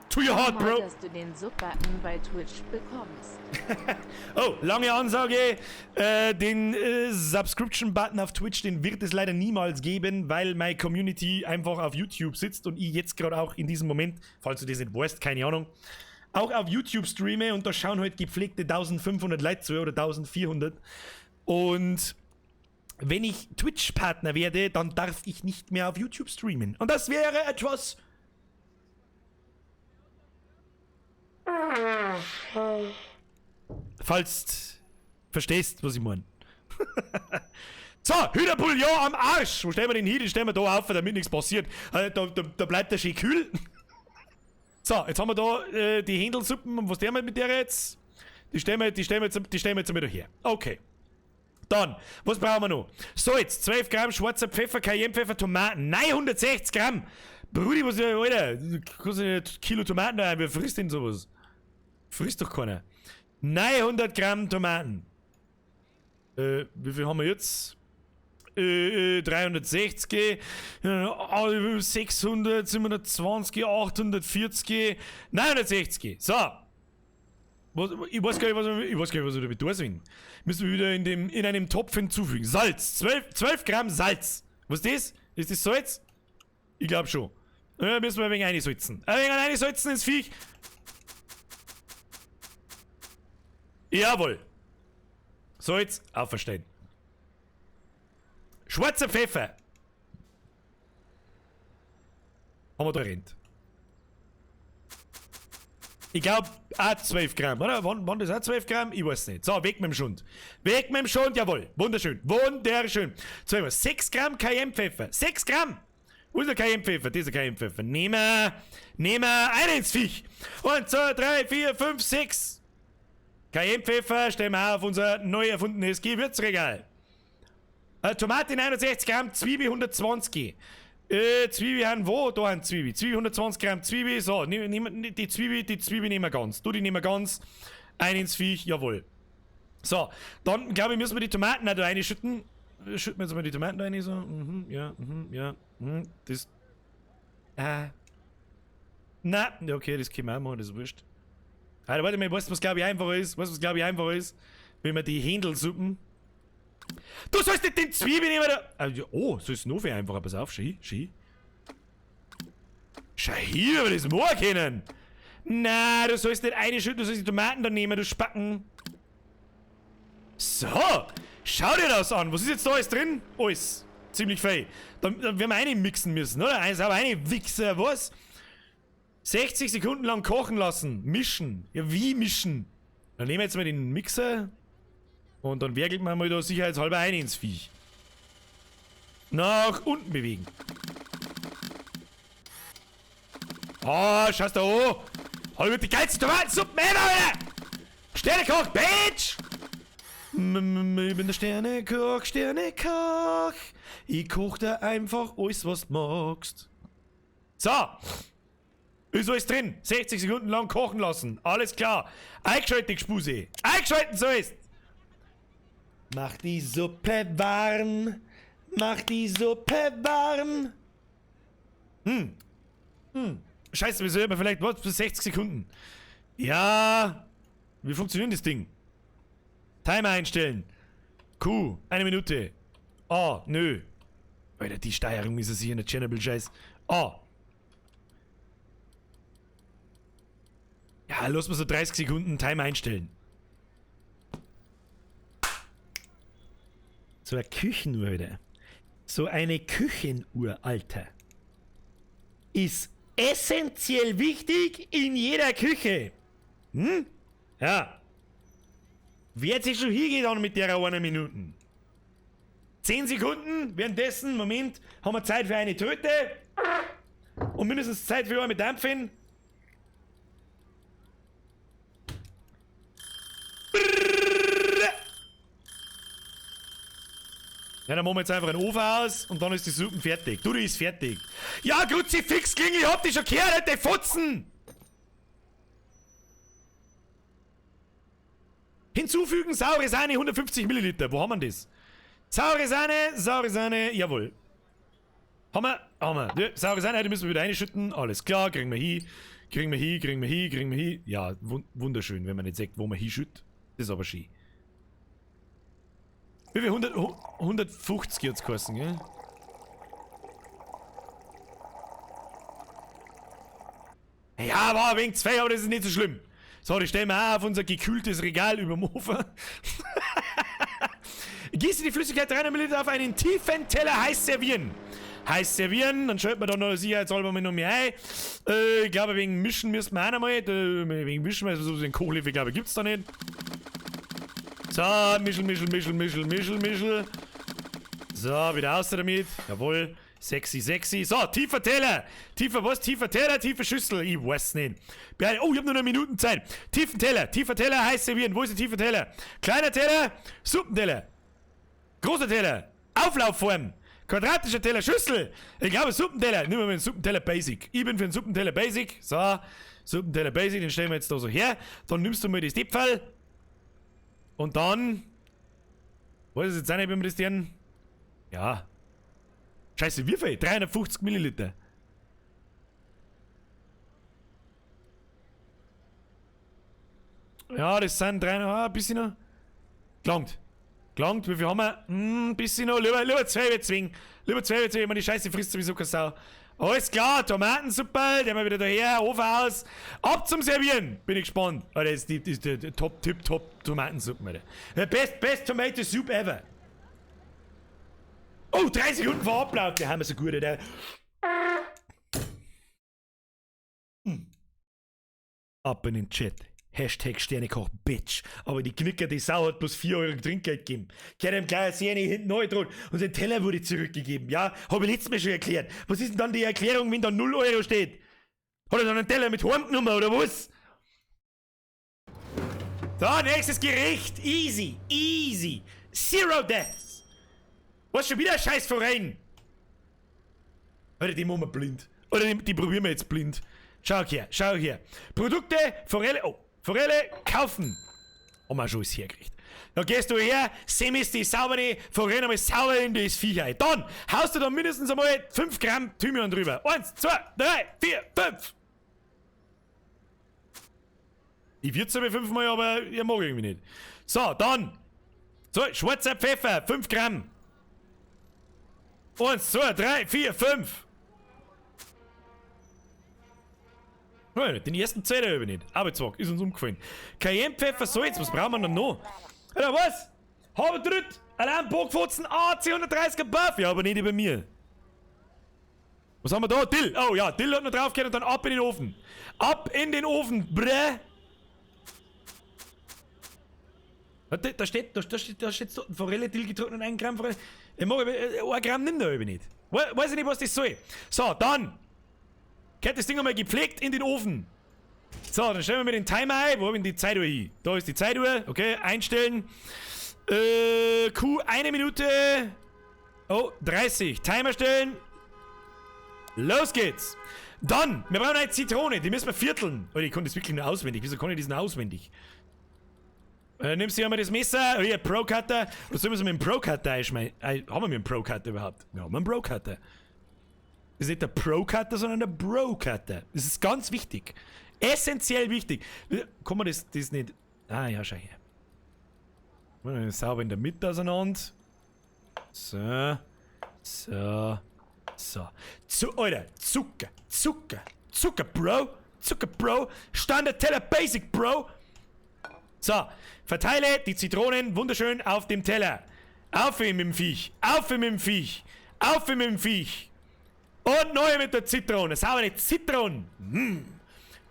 To your heart, bro. Dass du den Sub-Button bei Twitch bekommst. Oh, lange Ansage. Den Subscription-Button auf Twitch, den wird es leider niemals geben, weil meine Community einfach auf YouTube sitzt und ich jetzt gerade auch in diesem Moment, falls du das nicht weißt, keine Ahnung, auch auf YouTube streame und da schauen halt gepflegte 1500 Leute zu oder 1400. Und wenn ich Twitch-Partner werde, dann darf ich nicht mehr auf YouTube streamen. Und das wäre etwas... Falls du verstehst, was ich meine. So, Hühnerbouillon am Arsch! Wo stellen wir den hin? Den stellen wir da auf, damit nichts passiert. Da bleibt der schön kühl. So, jetzt haben wir da die Händelsuppen. Und was tun wir mit der jetzt? Die stellen wir jetzt mal da her. Okay. Dann, was brauchen wir noch? Salz, 12 Gramm schwarzer Pfeffer, Cayennepfeffer, Tomaten, 960 Gramm! Brudi, was ist denn, Alter? Du kannst ja nicht Kilo Tomaten da rein, wer frisst denn sowas? Frisst doch keiner. 900 Gramm Tomaten. Wie viel haben wir jetzt? 360, 600, 720, 840, 960. So. Ich weiß gar nicht, was wir damit tun sollen. Müssen wir wieder in einem Topf hinzufügen. Salz. 12 Gramm Salz. Was ist das? Ist das Salz? Ich glaube schon. Da müssen wir ein wenig einsalzen. Ein wenig einsalzen ins Viech. Jawohl. Salz, auferstehen. Schwarzer Pfeffer. Haben wir da rennt. Ich glaube, auch 12 Gramm, oder? Wann das auch 12 Gramm? Ich weiß nicht. So, weg mit dem Schund. Weg mit dem Schund, jawohl. Wunderschön. Wunderschön. 6 Gramm Cayennepfeffer. 6 Gramm! Wo ist der Cayennepfeffer? Dieser Cayennepfeffer. Nehmen wir einen ins Viech. 1, 2, 3, 4, 5, 6. Cayennepfeffer stellen wir auf unser neu erfundenes Gewürzregal. Tomate 69 Gramm, Zwiebel 120. Zwiebel haben wo? Da haben Zwiebel. Zwiebel 120 Gramm Zwiebel. So, nehm, die Zwiebel nehmen wir ganz. Du, die nehmen wir ganz. Ein ins Viech, jawohl. So, dann glaube ich, müssen wir die Tomaten auch da reinschütten. Schütten wir jetzt mal die Tomaten da rein, so. Mhm, ja, mhm, ja. Mhm, das. Na, okay, das können wir auch machen, das ist wurscht. Alter, warte mal, weißt du, was glaube ich einfacher ist? Weißt du, was glaube ich einfacher ist? Wenn wir die Händelsuppen. Du sollst nicht den Zwiebel nehmen, da! Oh, so ist es noch viel einfacher. Pass auf, schau, schau. Schau hier, wir das machen können! Na, du sollst nicht eine schütten, du sollst die Tomaten da nehmen, du Spacken. So, schau dir das an. Was ist jetzt da alles drin? Alles. Ziemlich fein. Dann werden wir eine mixen müssen, oder? Eins, aber eine Wichser, was? 60 Sekunden lang kochen lassen. Mischen. Ja, wie mischen? Dann nehmen wir jetzt mal den Mixer. Und dann werkelt man mal da sicherheitshalber ein ins Viech. Nach unten bewegen. Oh, schau's da an. Hol mit die geilsten Tomatensuppen ever, Alter! Sternekoch, Bitch! Ich bin der Sternekoch, Sternekoch. Ich koch dir einfach alles, was du magst. So. Ist alles drin. 60 Sekunden lang kochen lassen. Alles klar. Eingeschaltet, Gespuse. Eingeschalten so ist. Mach die Suppe warm. Mach die Suppe warm. Scheiße, wir sollten vielleicht was für 60 Sekunden. Ja. Wie funktioniert das Ding? Timer einstellen. Q, 1 Minute. A, nö. Alter, die Steuerung ist ja sicher eine Tschernobyl-Scheiß. A. Ja, lass mal so 30 Sekunden Timer einstellen. So eine Küchenuhr, Alter. So eine Küchenuhr, Alter. Ist essentiell wichtig in jeder Küche. Hm? Ja. Wer hat sich schon hingetan mit der 1 Minute? 10 Sekunden, währenddessen, Moment, haben wir Zeit für eine Tröte. Und mindestens Zeit für eine mit Dampfen. Ja, dann machen wir jetzt einfach einen Ofen aus und dann ist die Suppe fertig. Du, die ist fertig. Ja, Kruzifix, Klingel, ich hab dich schon gehört, alte Fotzen! Hinzufügen, saure Sahne, 150 Milliliter. Wo haben wir das? Saure Sahne, saure Sahne, jawohl. Haben wir, haben wir. Ja, saure Sahne, die müssen wir wieder reinschütten. Alles klar, kriegen wir hin. Kriegen wir hin, kriegen wir hin, kriegen wir hin. Ja, wunderschön, wenn man nicht sagt, wo man hinschüttet. Das ist aber schön. Wie viel? 150 hat's geheißen, gell? Ja, war ein wenig zu viel, aber das ist nicht so schlimm. So, die stellen wir auch auf unser gekühltes Regal überm Ofen. Gieße die Flüssigkeit 300 Milliliter auf einen tiefen Teller heiß servieren. Heiß servieren, dann schalten wir da noch sicherheitshalber mal noch mehr ein. Ich glaube, wegen Mischen müssen wir auch noch mal. Wegen Mischen, also so den Kochlöffel, glaube ich, gibt's da nicht. So, Mischel, Mischel, Mischel, Mischel, Mischel, Mischel. So, wieder raus damit. Jawohl. Sexy, sexy. So, tiefer Teller. Tiefer was? Tiefer Teller, tiefe Schüssel. Ich weiß nicht. Oh, ich hab nur noch Minuten Zeit. Tiefen Teller. Tiefer Teller, heiß servieren. Wo ist der tiefe Teller? Kleiner Teller, Suppenteller. Großer Teller. Auflaufform. Quadratischer Teller, Schüssel. Ich glaube Suppenteller. Nehmen wir mal den Suppenteller Basic. Ich bin für den Suppenteller Basic. So, Suppenteller Basic, den stellen wir jetzt da so her. Dann nimmst du mal das Dipfel. Und dann... Weiß ich jetzt auch nicht, wie wir das denn... Ja. Scheiße, wie viel? 350 Milliliter. Ja, das sind 300, ah, ein bisschen noch. Gelangt. Gelangt, wie viel haben wir? Ein bisschen noch. Lieber 12 zwingen. Lieber 12 zwingen, wenn man die Scheiße frisst sowieso keine Sau. Alles klar, Tomatensuppe, der mal wieder daher, Ofen aus. Ab zum Servieren! Bin ich gespannt. Alter, das ist die Top, Tip, Top Tomatensuppe, Alter. Best Tomato Soup ever. Oh, 3 Sekunden vor Ablauf. Die haben wir so gut, Alter. Ab in den Chat. Hashtag Sternekoch, Bitch. Aber die Knicker, die Sau hat bloß 4 Euro Trinkgeld gegeben. Ich hätte ihm gleich eine Sehne hinten neu droht und sein Teller wurde zurückgegeben. Ja, hab ich letztes Mal schon erklärt. Was ist denn dann die Erklärung, wenn da 0 Euro steht? Hat er dann einen Teller mit heimgenommen oder was? So, nächstes Gericht. Easy, easy. Zero Deaths. Was, schon wieder ein scheiß Verein? Alter, die machen wir blind. Oder die probieren wir jetzt blind. Schau her, schau her. Produkte, Forelle, oh. Forelle kaufen. Haben wir schon alles hergekriegt. Dann gehst du her, semmelst die saubere Forelle einmal sauber in das Viech ein. Dann haust du da mindestens einmal 5 Gramm Thymian drüber. 1, 2, 3, 4, 5. Ich würd's aber 5-mal, aber ich mag irgendwie nicht. So, dann. So, schwarzer Pfeffer, 5 Gramm. 1, 2, 3, 4, 5. Den ersten Zähler habe ich nicht. Arbeitszweck ist uns umgefallen. Cayennepfeffer, Salz, was brauchen wir denn noch? Alter, was? Habe dritt! Allein Bockfotzen, AC 130er Buff! Ja, aber nicht bei mir. Was haben wir da? Dill! Oh ja, Dill hat noch drauf gehört und dann ab in den Ofen. Ab in den Ofen, bräh! Da steht so, Forelle, Dill getrocknet, 1 Gramm Forelle. Ich mag, 1 Gramm nimmt er aber nicht. Weiß ich nicht, was das soll. So, dann! Gehört das Ding einmal gepflegt in den Ofen. So, dann stellen wir mir den Timer ein. Wo hab ich denn die Zeituhr hin? Da ist die Zeituhr. Okay, einstellen. Q, 1 Minute. Oh, 30. Timer stellen. Los geht's. Dann, wir brauchen eine Zitrone. Die müssen wir vierteln. Oh, ich konnte das wirklich nur auswendig. Wieso kann ich das nur auswendig? Nimmst du einmal das Messer? Oh, hier, Pro-Cutter. Was sollen wir mit dem Pro-Cutter einschmeißen? Haben wir mit dem Pro-Cutter überhaupt? Wir haben einen Pro-Cutter. Das ist nicht der Pro-Cutter, sondern der Bro-Cutter. Das ist ganz wichtig. Essentiell wichtig. Kann man das nicht... Ah, ja, schau her. Sauber in der Mitte auseinander. So. So. So. Alter, Zucker. Zucker. Zucker, Bro. Zucker, Bro. Standard Teller Basic, Bro. So. Verteile die Zitronen wunderschön auf dem Teller. Auf mit dem Viech. Auf mit dem Viech. Auf mit dem Viech. Und neu mit der Zitrone. Saubere Zitrone. Mm.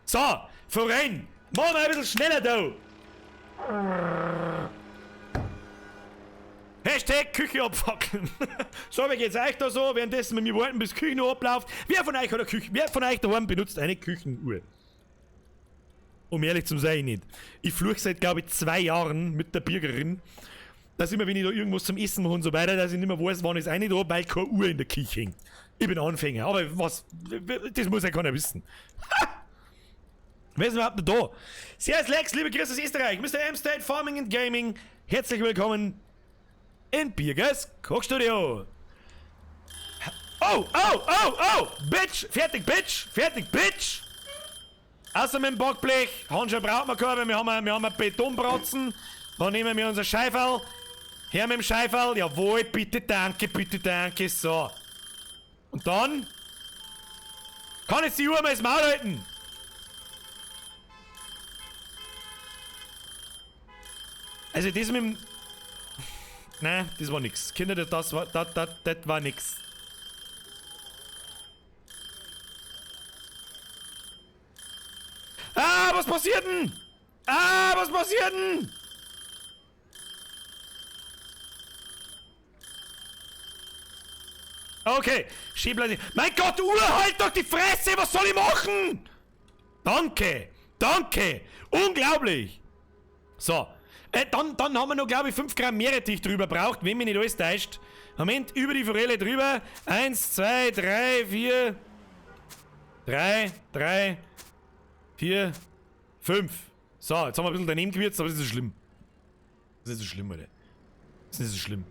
So, voran. Machen wir ein bisschen schneller da. Hashtag Küche abfackeln. So, wie geht's euch da so? Währenddessen wir warten, bis Küchenuhr abläuft. Wer von euch hat eine Küche? Wer von euch daheim benutzt eine Küchenuhr? Um ehrlich zu sein, nicht. Ich fluche seit, glaube ich, 2 Jahren mit der Birgerin, dass immer, wenn ich da irgendwas zum Essen mache und so weiter, dass ich nicht mehr weiß, wann ich es rein da, weil keine Uhr in der Küche hängt. Ich bin Anfänger, aber was, das muss ja keiner wissen. Ha! Wer ist überhaupt noch da? Servus Lex, liebe Grüße aus Österreich, Mr. M-State Farming and Gaming. Herzlich willkommen in Birgers Kochstudio. Oh, oh, oh, oh! Bitch! Fertig, Bitch! Fertig, Bitch! Außer mit dem Backblech. Handschuhe braucht man keine, wir haben einen Betonbratzen. Dann nehmen wir unser Scheiferl. Her mit dem Scheiferl. Jawohl, bitte, danke, bitte, danke. So. Und dann kann jetzt die Uhr mal ins Maul halten. Also das mit dem... Nein, das war nix. Kinder, das war nix. Ah, was passiert denn? Ah, was passiert denn? Okay, Schiebleise. Mein Gott, Uhr, halt doch die Fresse! Was soll ich machen? Danke! Danke! Unglaublich! So. Dann haben wir noch, glaube ich, 5 Gramm Meerrettich drüber braucht, wenn mich nicht alles täuscht. Moment, über die Forelle drüber. 1, 2, 3, 4. 3, 3, 4, 5. So, jetzt haben wir ein bisschen daneben gewürzt, aber das ist nicht so schlimm. Das ist nicht so schlimm, Alter. Das ist nicht so schlimm.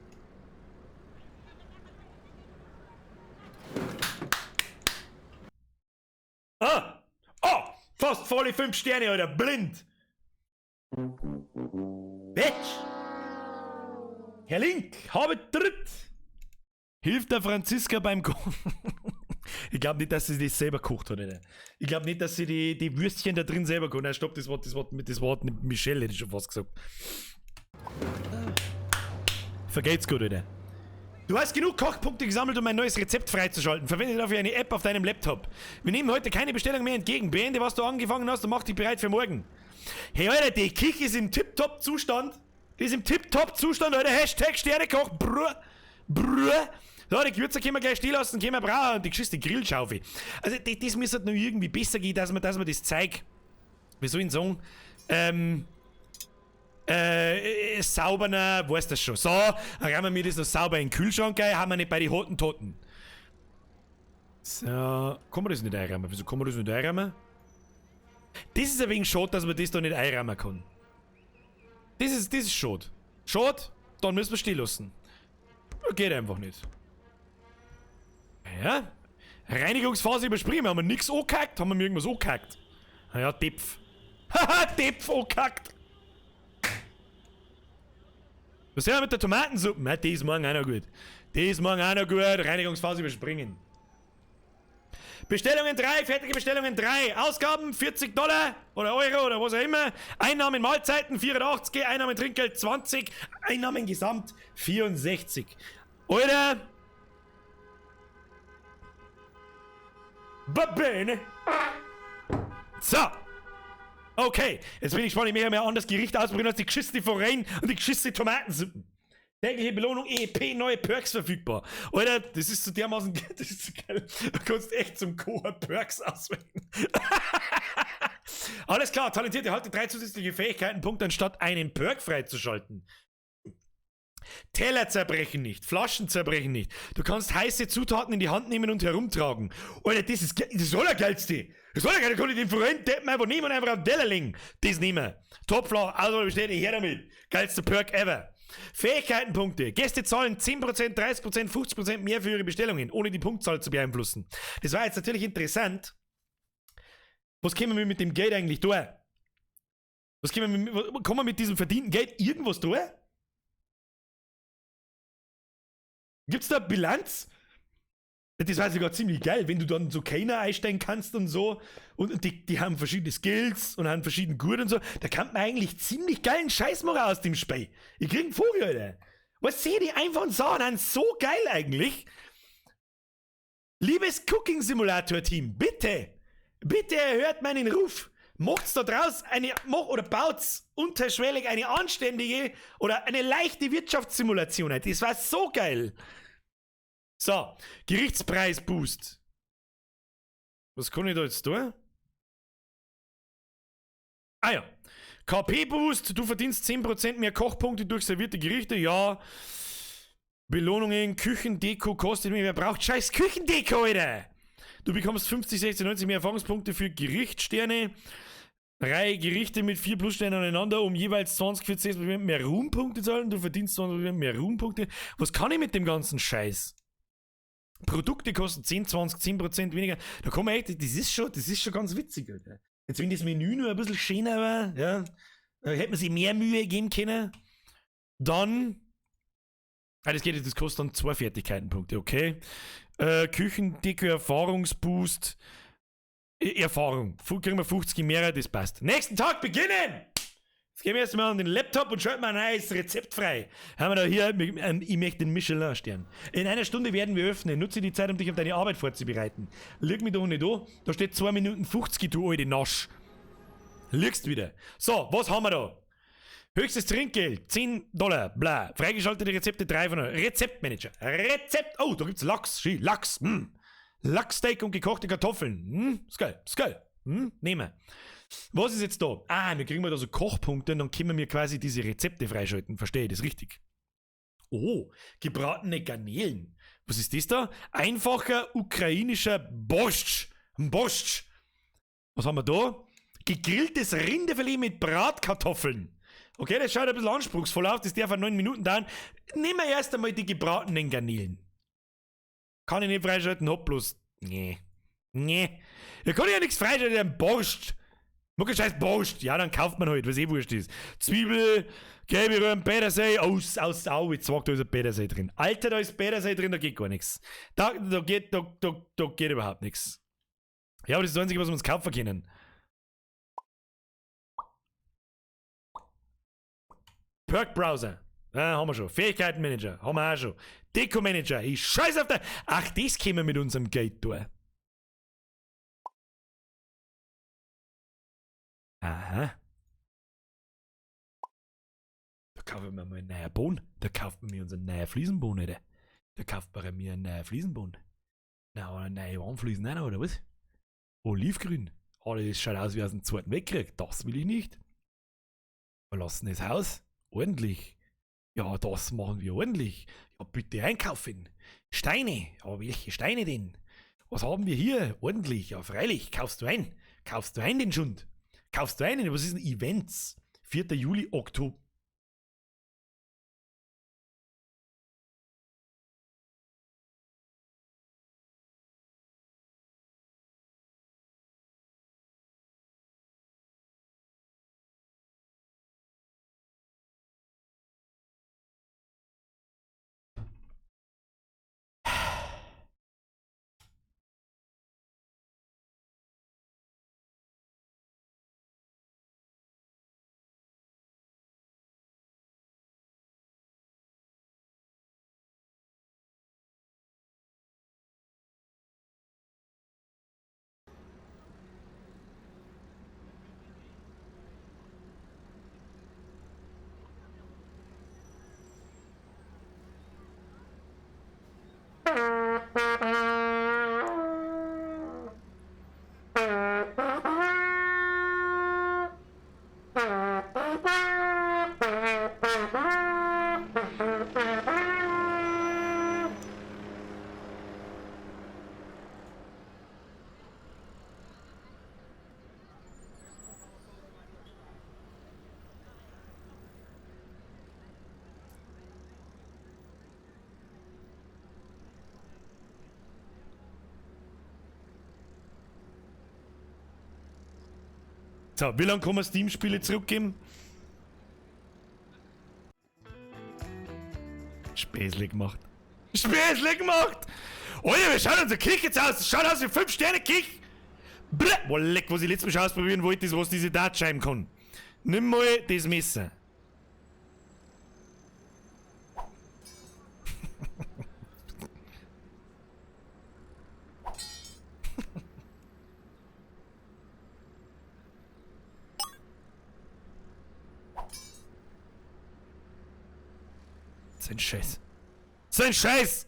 Ah! Oh! Fast volle 5 Sterne, Alter. Blind! Bitch! Herr Link, habe dritt! Hilft der Franziska beim Kochen? Ich glaube nicht, dass sie das selber gekocht hat, Alter. Ich glaube nicht, dass sie die Würstchen da drin selber kocht. Nein, stopp, das Wort mit Michelle hätte ich schon fast gesagt. Vergeht's gut, Alter. Du hast genug Kochpunkte gesammelt, um ein neues Rezept freizuschalten. Verwende dafür eine App auf deinem Laptop. Wir nehmen heute keine Bestellung mehr entgegen. Beende, was du angefangen hast und mach dich bereit für morgen. Hey, Alter, die Küche ist im Tipptopp-Zustand. Die ist im Tipptopp-Zustand, Alter. Hashtag Sternekoch. Brr. Brr. So, die Gewürze können wir gleich stehen lassen, können wir brauchen. Und die geschissene Grillschaufel. Also, das müsste noch irgendwie besser gehen, dass man das Zeug, wie soll ich denn sagen, sauberer, weißt das schon. So, dann rammen wir das noch sauber in den Kühlschrank rein, haben wir nicht bei den Hottentotten. So, kann man das nicht einrammen? Wieso kann man das nicht einrammen? Das ist ein wenig schade, dass man das da nicht einrammen kann. Das ist schade. Schade, dann müssen wir stehen lassen. Geht einfach nicht. Ja. Reinigungsphase überspringen. Haben wir nichts angekackt? Haben wir irgendwas angekackt? Naja, Depf. Haha, Depf angekackt! Was ist denn mit der Tomatensuppe? Na, die ist morgen auch noch gut. Die ist morgen auch noch gut. Reinigungsphase überspringen. Bestellungen 3, fertige Bestellungen 3. Ausgaben $40 oder Euro oder was auch immer. Einnahmen Mahlzeiten 84, Einnahmen Trinkgeld 20, Einnahmen gesamt 64. Alter! Va bene. So. Okay, jetzt bin ich gespannt, ich möchte mir ein anderes Gericht ausprobieren als die geschissene Forellen und die geschissene Tomatensuppen. Tägliche Belohnung, EEP, neue Perks verfügbar. Alter, das ist so dermaßen, das ist so geil. Du kannst echt zum Kocher Perks auswählen. Alles klar, talentiert, erhalte 3 zusätzliche Fähigkeiten, Punkte, anstatt einen Perk freizuschalten. Teller zerbrechen nicht, Flaschen zerbrechen nicht. Du kannst heiße Zutaten in die Hand nehmen und herumtragen. Alter, das ist das Allergeilste. Das Allergeilste, kann ich den Freund Deppen einfach nehmen und einfach auf den Teller legen. Das nehmen wir. Topflach, Auswahl bestätigt, her damit. Geilster Perk ever. Fähigkeitenpunkte. Gäste zahlen 10%, 30%, 50% mehr für ihre Bestellungen, ohne die Punktzahl zu beeinflussen. Das war jetzt natürlich interessant. Was können wir mit dem Geld eigentlich tun? Was können wir mit, kann man mit diesem verdienten Geld irgendwas tun? Gibt's da Bilanz? Das war sogar ziemlich geil, wenn du dann so Kellner einstellen kannst und so. Und die haben verschiedene Skills und haben verschiedene Gurt und so. Da kann man eigentlich ziemlich geilen Scheiß machen aus dem Spiel. Ich krieg einen Vogel, Alter. Was sehe die einfachen Sachen an? So geil eigentlich. Liebes Cooking Simulator Team, bitte, bitte erhört meinen Ruf. Macht's da draus eine, mach, oder baut's unterschwellig eine anständige oder eine leichte Wirtschaftssimulation. Das war so geil. So, Gerichtspreis-Boost. Was kann ich da jetzt tun? Ah ja. KP-Boost, du verdienst 10% mehr Kochpunkte durch servierte Gerichte, ja. Belohnungen, Küchendeko kostet mir, wer braucht scheiß Küchendeko, Alter? Du bekommst 50, 60, 90 mehr Erfahrungspunkte für Gerichtsterne. 3 Gerichte mit 4 Plussternen aneinander, um jeweils 20, 40, 60% mehr Ruhmpunkte zu erhalten. Du verdienst 20% mehr Ruhmpunkte. Was kann ich mit dem ganzen Scheiß? Produkte kosten 10, 20, 10% weniger. Da kommen wir echt, das ist schon ganz witzig, Alter. Jetzt, wenn das Menü nur ein bisschen schöner war, ja, da hätte man sich mehr Mühe geben können. Dann, ah, das geht, das kostet dann 2 Fertigkeitenpunkte, okay. Küchendeko, Erfahrungsboost. Erfahrung. Kriegen wir 50 mehr, das passt. Nächsten Tag beginnen! Jetzt gehen wir erstmal an den Laptop und schalten mal ein neues Rezept frei. Haben wir da hier, ich möchte den Michelin-Stern. In einer Stunde werden wir öffnen. Nutze die Zeit, um dich auf deine Arbeit vorzubereiten. Lüg mich doch nicht an. Da steht 2 Minuten 50, du alte Nasch. Lügst wieder. So, was haben wir da? Höchstes Trinkgeld, 10 Dollar, bla. Freigeschaltete Rezepte 3 von 9. Rezeptmanager. Rezept. Oh, da gibt's Lachs. Schön, Lachs. Lachssteak und gekochte Kartoffeln. Ist geil, ist geil. Nehmen wir. Was ist jetzt da? Ah, wir kriegen mal da so Kochpunkte und dann können wir quasi diese Rezepte freischalten. Verstehe ich das richtig? Oh, gebratene Garnelen. Was ist das da? Einfacher ukrainischer Borschtsch. Ein Borschtsch. Was haben wir da? Gegrilltes Rinderfilet mit Bratkartoffeln. Okay, das schaut ein bisschen anspruchsvoll aus. Das darf 9 Minuten dauern. Nehmen wir erst einmal die gebratenen Garnelen. Kann ich nicht freischalten, hopp bloß. Nee. Nee. Da kann ich ja nichts freischalten, ein Borscht. Mucke scheiß Borscht. Ja, dann kauft man halt, was eh wurscht ist. Zwiebel, gelbe Röhren, Petersilie. Aus, aus, au, jetzt sagt, da ist ein Petersilie drin. Alter, da ist Petersilie drin, da geht gar nichts. Da geht überhaupt nichts. Ja, aber das ist das Einzige, was wir uns kaufen können. Perk Browser. Ah, haben wir schon. Fähigkeitenmanager. Haben wir auch schon. Deko-Manager. Ich scheiß auf der. Ach, das können wir mit unserem Geld tun. Aha. Da kaufen wir mal einen neuen Boden. Da kauft man mir unseren neuen Fliesenboden, Alter. Da kauft man mir einen neuen Fliesenboden. Na, oder eine neue Warmfliesen auch noch, oder was? Olivgrün. Oh, das schaut aus wie aus dem Zweiten Weltkrieg. Das will ich nicht. Verlassenes Haus. Ordentlich. Ja, das machen wir ordentlich. Ja, bitte einkaufen. Steine. Ja, welche Steine denn? Was haben wir hier? Ordentlich. Ja, freilich. Kaufst du ein? Kaufst du ein den Schund? Kaufst du einen? Was ist denn Events? 4. Juli, Oktober. So, wie lange kann man Steam-Spiele zurückgeben? Späßle gemacht. Späßle gemacht! Alter, wie schaut unsere Küche jetzt aus? Das schaut aus wie 5-Sterne-Küche! Boah, leck, was ich letztes Mal schon ausprobieren wollte, ist, was diese Dartscheiben kann. Nimm mal das Messer. So ein Scheiß. So ein Scheiß!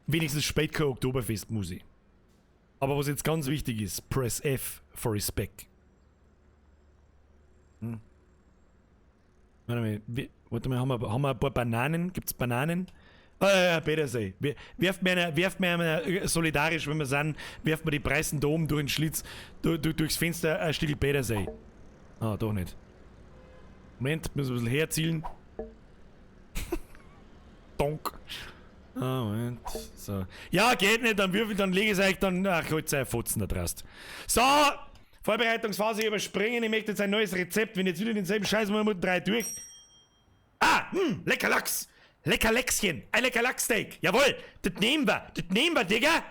Wenigstens spät kein Oktoberfest, Musi. Aber was jetzt ganz wichtig ist, press F for respect. Hm. Warte mal, haben wir ein paar Bananen? Gibt's Bananen? Ah, ja, ja, besser sei. Werft mir einer, solidarisch, wenn wir sind, werft mir die Preisen da oben durch den Schlitz, durchs Fenster ein Stück Petersee. Ah, doch nicht. Moment, müssen wir ein bisschen herzielen. Donk. Ah, Moment. So. Ja, geht nicht, dann würfel, dann lege ich es euch dann. Ach, holt euch Fotzen da draußen. So! Vorbereitungsphase überspringen. Ich möchte jetzt ein neues Rezept. Wenn jetzt wieder denselben Scheiß machen wir 3 durch. Ah, lecker Lachs. Lecker Lachschen. Ein lecker Lachssteak. Jawohl, das nehmen wir. Das nehmen wir, Digga.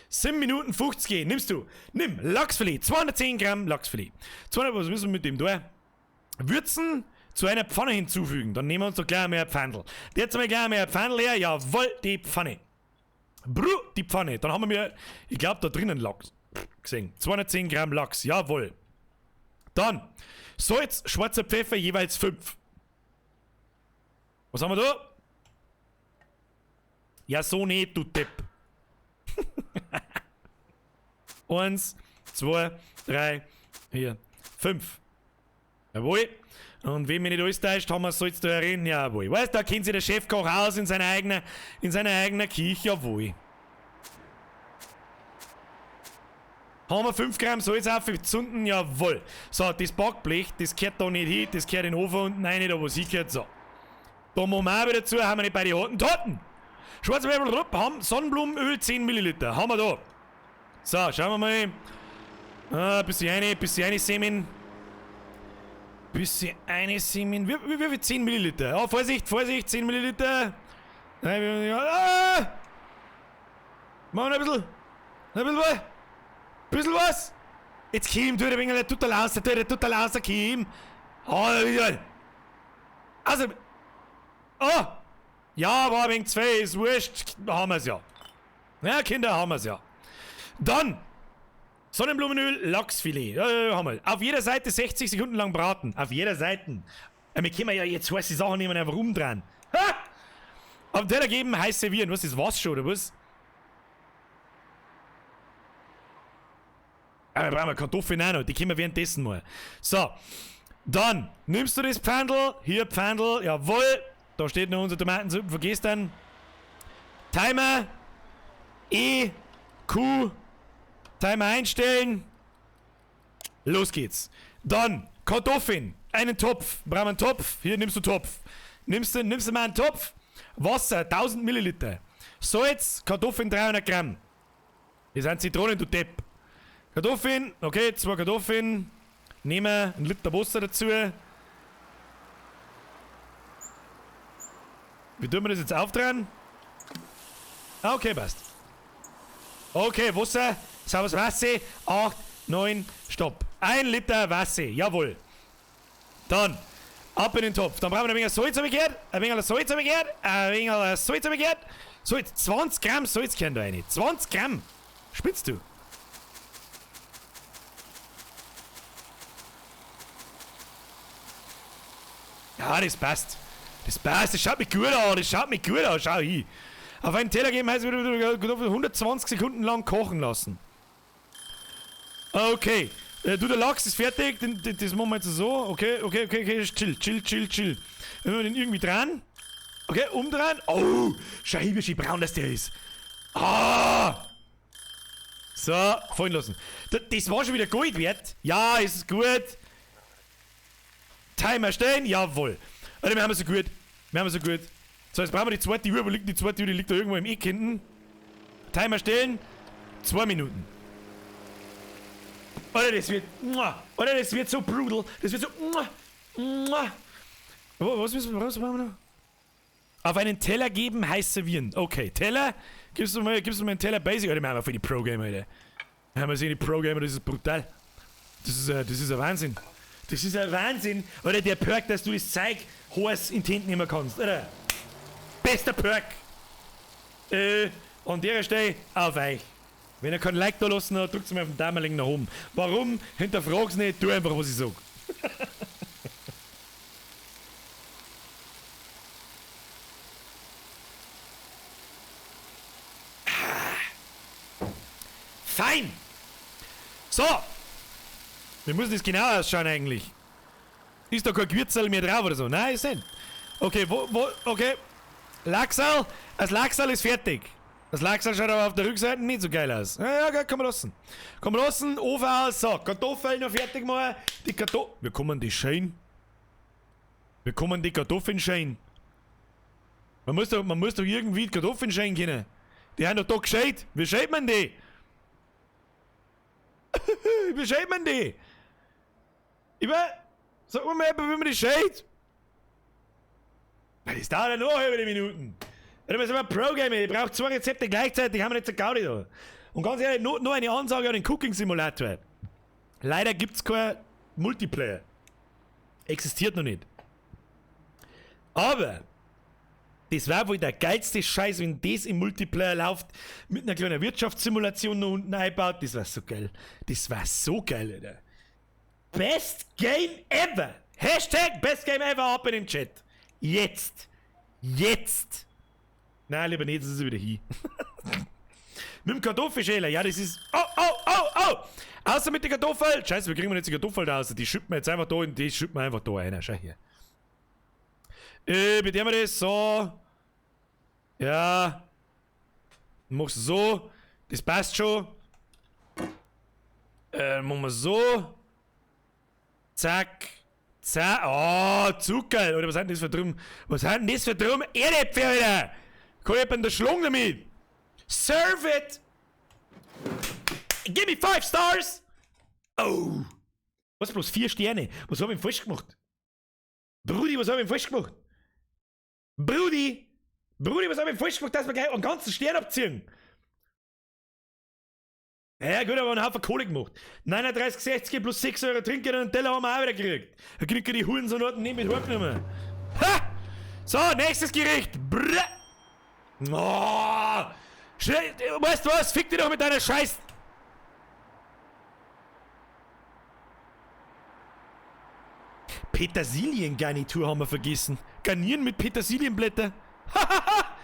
7 Minuten 50 nimmst du. Nimm Lachsfilet. 210 Gramm Lachsfilet. 200, was müssen wir mit dem da? Würzen zu einer Pfanne hinzufügen. Dann nehmen wir uns doch gleich mehr Pfandl. Jetzt haben wir gleich mehr Pfandl her. Jawohl, die Pfanne. Bru, die Pfanne. Dann haben wir, ich glaube, da drinnen Lachs gesehen. 210 Gramm Lachs. Jawohl. Dann Salz, schwarzer Pfeffer, jeweils 5. Was haben wir da? Ja, so nicht, du Depp. 1, 2, 3, 4, 5. Jawohl. Und wenn mich nicht alles täuscht, haben wir Salz da herin. Jawohl. Weißt du, da kennt sich der Chefkoch aus in seiner eigenen Küche. Jawohl. Haben wir 5 Gramm Salz aufgezogen? Jawohl. So, das Backblech, das gehört da nicht hin, das gehört in den Ofen unten rein, da wo es hingehört. So. Da machen wir auch wieder zu, haben wir nicht bei den harten Taten. Schwarzpfeffer, haben Sonnenblumenöl 10 Milliliter. Haben wir da. So, schauen wir mal. Ah, bisschen eine Bisschen eine. Wie viel? 10 Milliliter. Oh, Vorsicht, Vorsicht, 10 Milliliter. Ah! Machen wir noch ein bisschen. Noch ein bisschen was. Bisschen was. Jetzt Kim, tu der wenig, tut der Lauser, tut der Lauser, Kim. Oh, also. Oh! Ja, war wegen 2, ist wurscht. Haben wir's ja. Ja, Kinder, haben wir's ja. Dann! Sonnenblumenöl, Lachsfilet. Haben wir. Auf jeder Seite 60 Sekunden lang braten. Auf jeder Seite. Ja, wir können ja jetzt heiße Sachen nehmen, einfach umdrehen. Ha! Auf den Teller geben, heiß servieren. Was ist was schon, oder was? Aber wir brauchen Kartoffeln auch noch. Die können wir währenddessen mal. So. Dann nimmst du das Pfandl. Hier Pfandl. Jawohl. Da steht noch unsere Tomatensuppe von gestern. Timer. E. Q. Timer einstellen. Los geht's. Dann Kartoffeln. Einen Topf. Brauchen wir einen Topf. Hier nimmst du Topf. Nimmst du mal einen Topf. Wasser 1000 Milliliter. Salz, Kartoffeln 300 Gramm. Das sind Zitronen, du Depp. Kartoffeln. Okay, 2 Kartoffeln. Nehmen wir einen Liter Wasser dazu. Wie tun wir das jetzt aufdrehen? Ah, okay, passt. Okay, Wasser. Sauberes Wasser. 8, 9, stopp. 1 Liter Wasser, jawohl. Dann, ab in den Topf. Dann brauchen wir ein wenig Salz, habe ich gehört. Ein wenig Salz, habe ich gehört. Ein wenig Salz, habe ich gehört. Salz, 20 Gramm Salz können da rein. 20 Gramm. Spinnst du? Ja, das passt. Das passt, das schaut mich gut an, das schaut mich gut an, schau hin. Auf einen Teller geben heißt 120 Sekunden lang kochen lassen. Okay, Du, der Lachs ist fertig. Das machen wir jetzt so. Okay, okay, okay, okay. Chill, chill, chill, chill. Wenn wir den irgendwie dran. Okay, umdrehen. Oh, schau hier, wie schön braun das der ist. Ah! So, fallen lassen. Das war schon wieder Gold wert. Ja, ist gut. Timer stellen, jawohl. Alter, wir haben es so gut. Wir haben es so gut. So, jetzt brauchen wir die zweite Uhr. Wo liegt die zweite Uhr? Die liegt da irgendwo im Eck hinten. Timer stellen. 2 Minuten. Alter, das wird. Alter, das wird so brutal. Das wird so. Was müssen wir, was brauchen wir noch? Auf einen Teller geben, heiß servieren. Okay, Teller. Gibst du mal einen Teller Basic? Alter, wir haben ja für die Pro-Gamer, Alter. Wir haben ja die Pro-Gamer, das ist brutal. Das ist ein Wahnsinn. Das ist ein Wahnsinn. Alter, der Perk, dass du das Zeug heiß in die Hände nehmen kannst. Alter. Bester Perk. An der Stelle auf euch. Wenn ihr kein Like da lassen habt, drückt mir auf den Daumen nach oben. Warum? Hinterfrag's nicht, tu einfach, was ich sag. Fein! So! Wir müssen das genau ausschauen eigentlich. Ist da kein Gewürzerl mehr drauf oder so? Nein, ist nicht. Okay, okay. Lachsal, das Lachsal ist fertig. Das Lachsal schaut aber auf der Rückseite nicht so geil aus. Ja, ja, kann man lassen. Kann man lassen, Ofen aus, so, Kartoffeln noch fertig machen. Die Kartoffeln. Wir kommen die schön. Wir kommen die Kartoffeln schön. Man muss doch irgendwie die Kartoffeln schön können. Die haben doch da gescheit. Wie schält man die? Wie schält man die? Ich mein, sag mir mal, wie man die schält. Das dauert ja noch über die Minuten. Wir sind Pro-Gamer, ich brauche 2 Rezepte gleichzeitig, haben wir nicht so Gaudi da. Und ganz ehrlich, nur eine Ansage an den Cooking Simulator. Leider gibt's kein Multiplayer. Existiert noch nicht. Aber das war wohl der geilste Scheiß, wenn das im Multiplayer läuft, mit einer kleinen Wirtschaftssimulation noch unten einbaut. Das war so geil. Das war so geil, Alter. Best Game ever! Hashtag Best Game ever ab in den Chat. Jetzt. Jetzt. Nein, lieber nicht, das ist wieder hin. Mit dem Kartoffelschäler, ja, das ist. Oh, oh, oh, oh! Außer mit der Kartoffel! Scheiße, wir kriegen jetzt die Kartoffel da raus. Die schütten wir jetzt einfach da und die schütten wir einfach da rein. Schau hier. Bei dem wir das so. Ja. Machst du so. Das passt schon. Machen wir so. Zack. Zack. Oh, Zucker. Oder was hat denn das für drum? Was hat denn das für drum? Erdäpfel, Alter! Kann ich jemanden da schlagen damit? Serve it! Give me 5 stars! Oh! Was, bloß 4 Sterne? Was hab ich denn falsch gemacht? Brudi, was hab ich denn falsch gemacht? Brudi! Brudi, was hab ich denn falsch gemacht, dass wir gleich einen ganzen Stern abziehen? Ja gut, aber einen Haufen Kohle gemacht. 39,60 plus 6 Euro Trinkgeld und einen Teller haben wir auch wieder gekriegt. Da kriegt ihr die Hurensohn nicht mit heimgenommen. Ha! So, nächstes Gericht! Brrr. Oh, schnell, weißt du was? Fick dich doch mit deiner Scheiß... Petersiliengarnitur haben wir vergessen. Garnieren mit Petersilienblätter. Ha,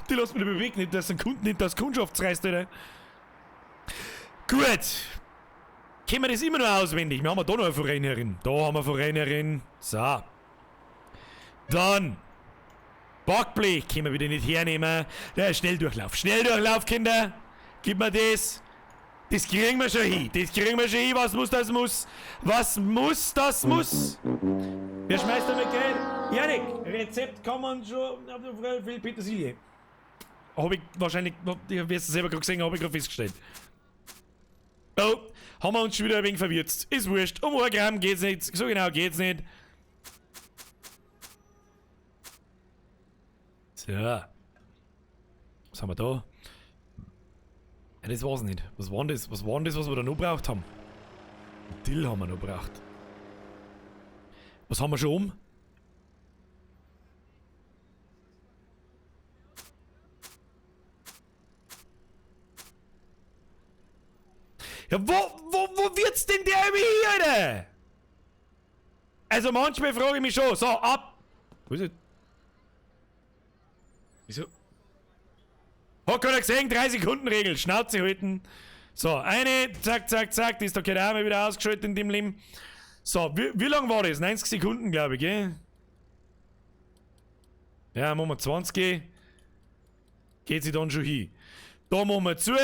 die lassen wir bewegen, nicht, dass ein Kunden nicht das Kundschaft reißt, oder? Gut. Kennen wir das immer noch auswendig? Wir haben da noch eine Verrennerin. Da haben wir Verrennerin. So. Dann. Backblech können wir wieder nicht hernehmen. Ja, Schnelldurchlauf. Schnelldurchlauf, Kinder. Gib mir das. Das kriegen wir schon hin. Das kriegen wir schon hin. Was muss, das muss. Was muss, das muss. Wer schmeißt damit Geld? Janik, Rezept kann man schon. Viel Petersilie. Hab ich wahrscheinlich, ich hab es selber gerade gesehen, habe ich gerade festgestellt. Oh, haben wir uns schon wieder ein wenig verwirrt. Ist wurscht. Um 1 Gramm geht's nicht. So genau geht's nicht. So. Was haben wir da? Ja, das war's nicht. Was war denn das? Was war denn das, was wir da noch gebraucht haben? Dill haben wir noch gebraucht. Was haben wir schon um? Ja, wo wird's denn der über hier, Alter? Also manchmal frage ich mich schon. So, ab! Wo ist er? Wieso? Hat keiner gesehen? 3-Sekunden-Regel. Schnauze halten. So, eine, zack, zack, zack, die ist doch gerade auch mal wieder ausgeschaltet in dem Leben. So, wie lang war das? 90 Sekunden, glaube ich, gell? Ja, machen wir 20. Geht sie dann schon hin. Da machen wir zu.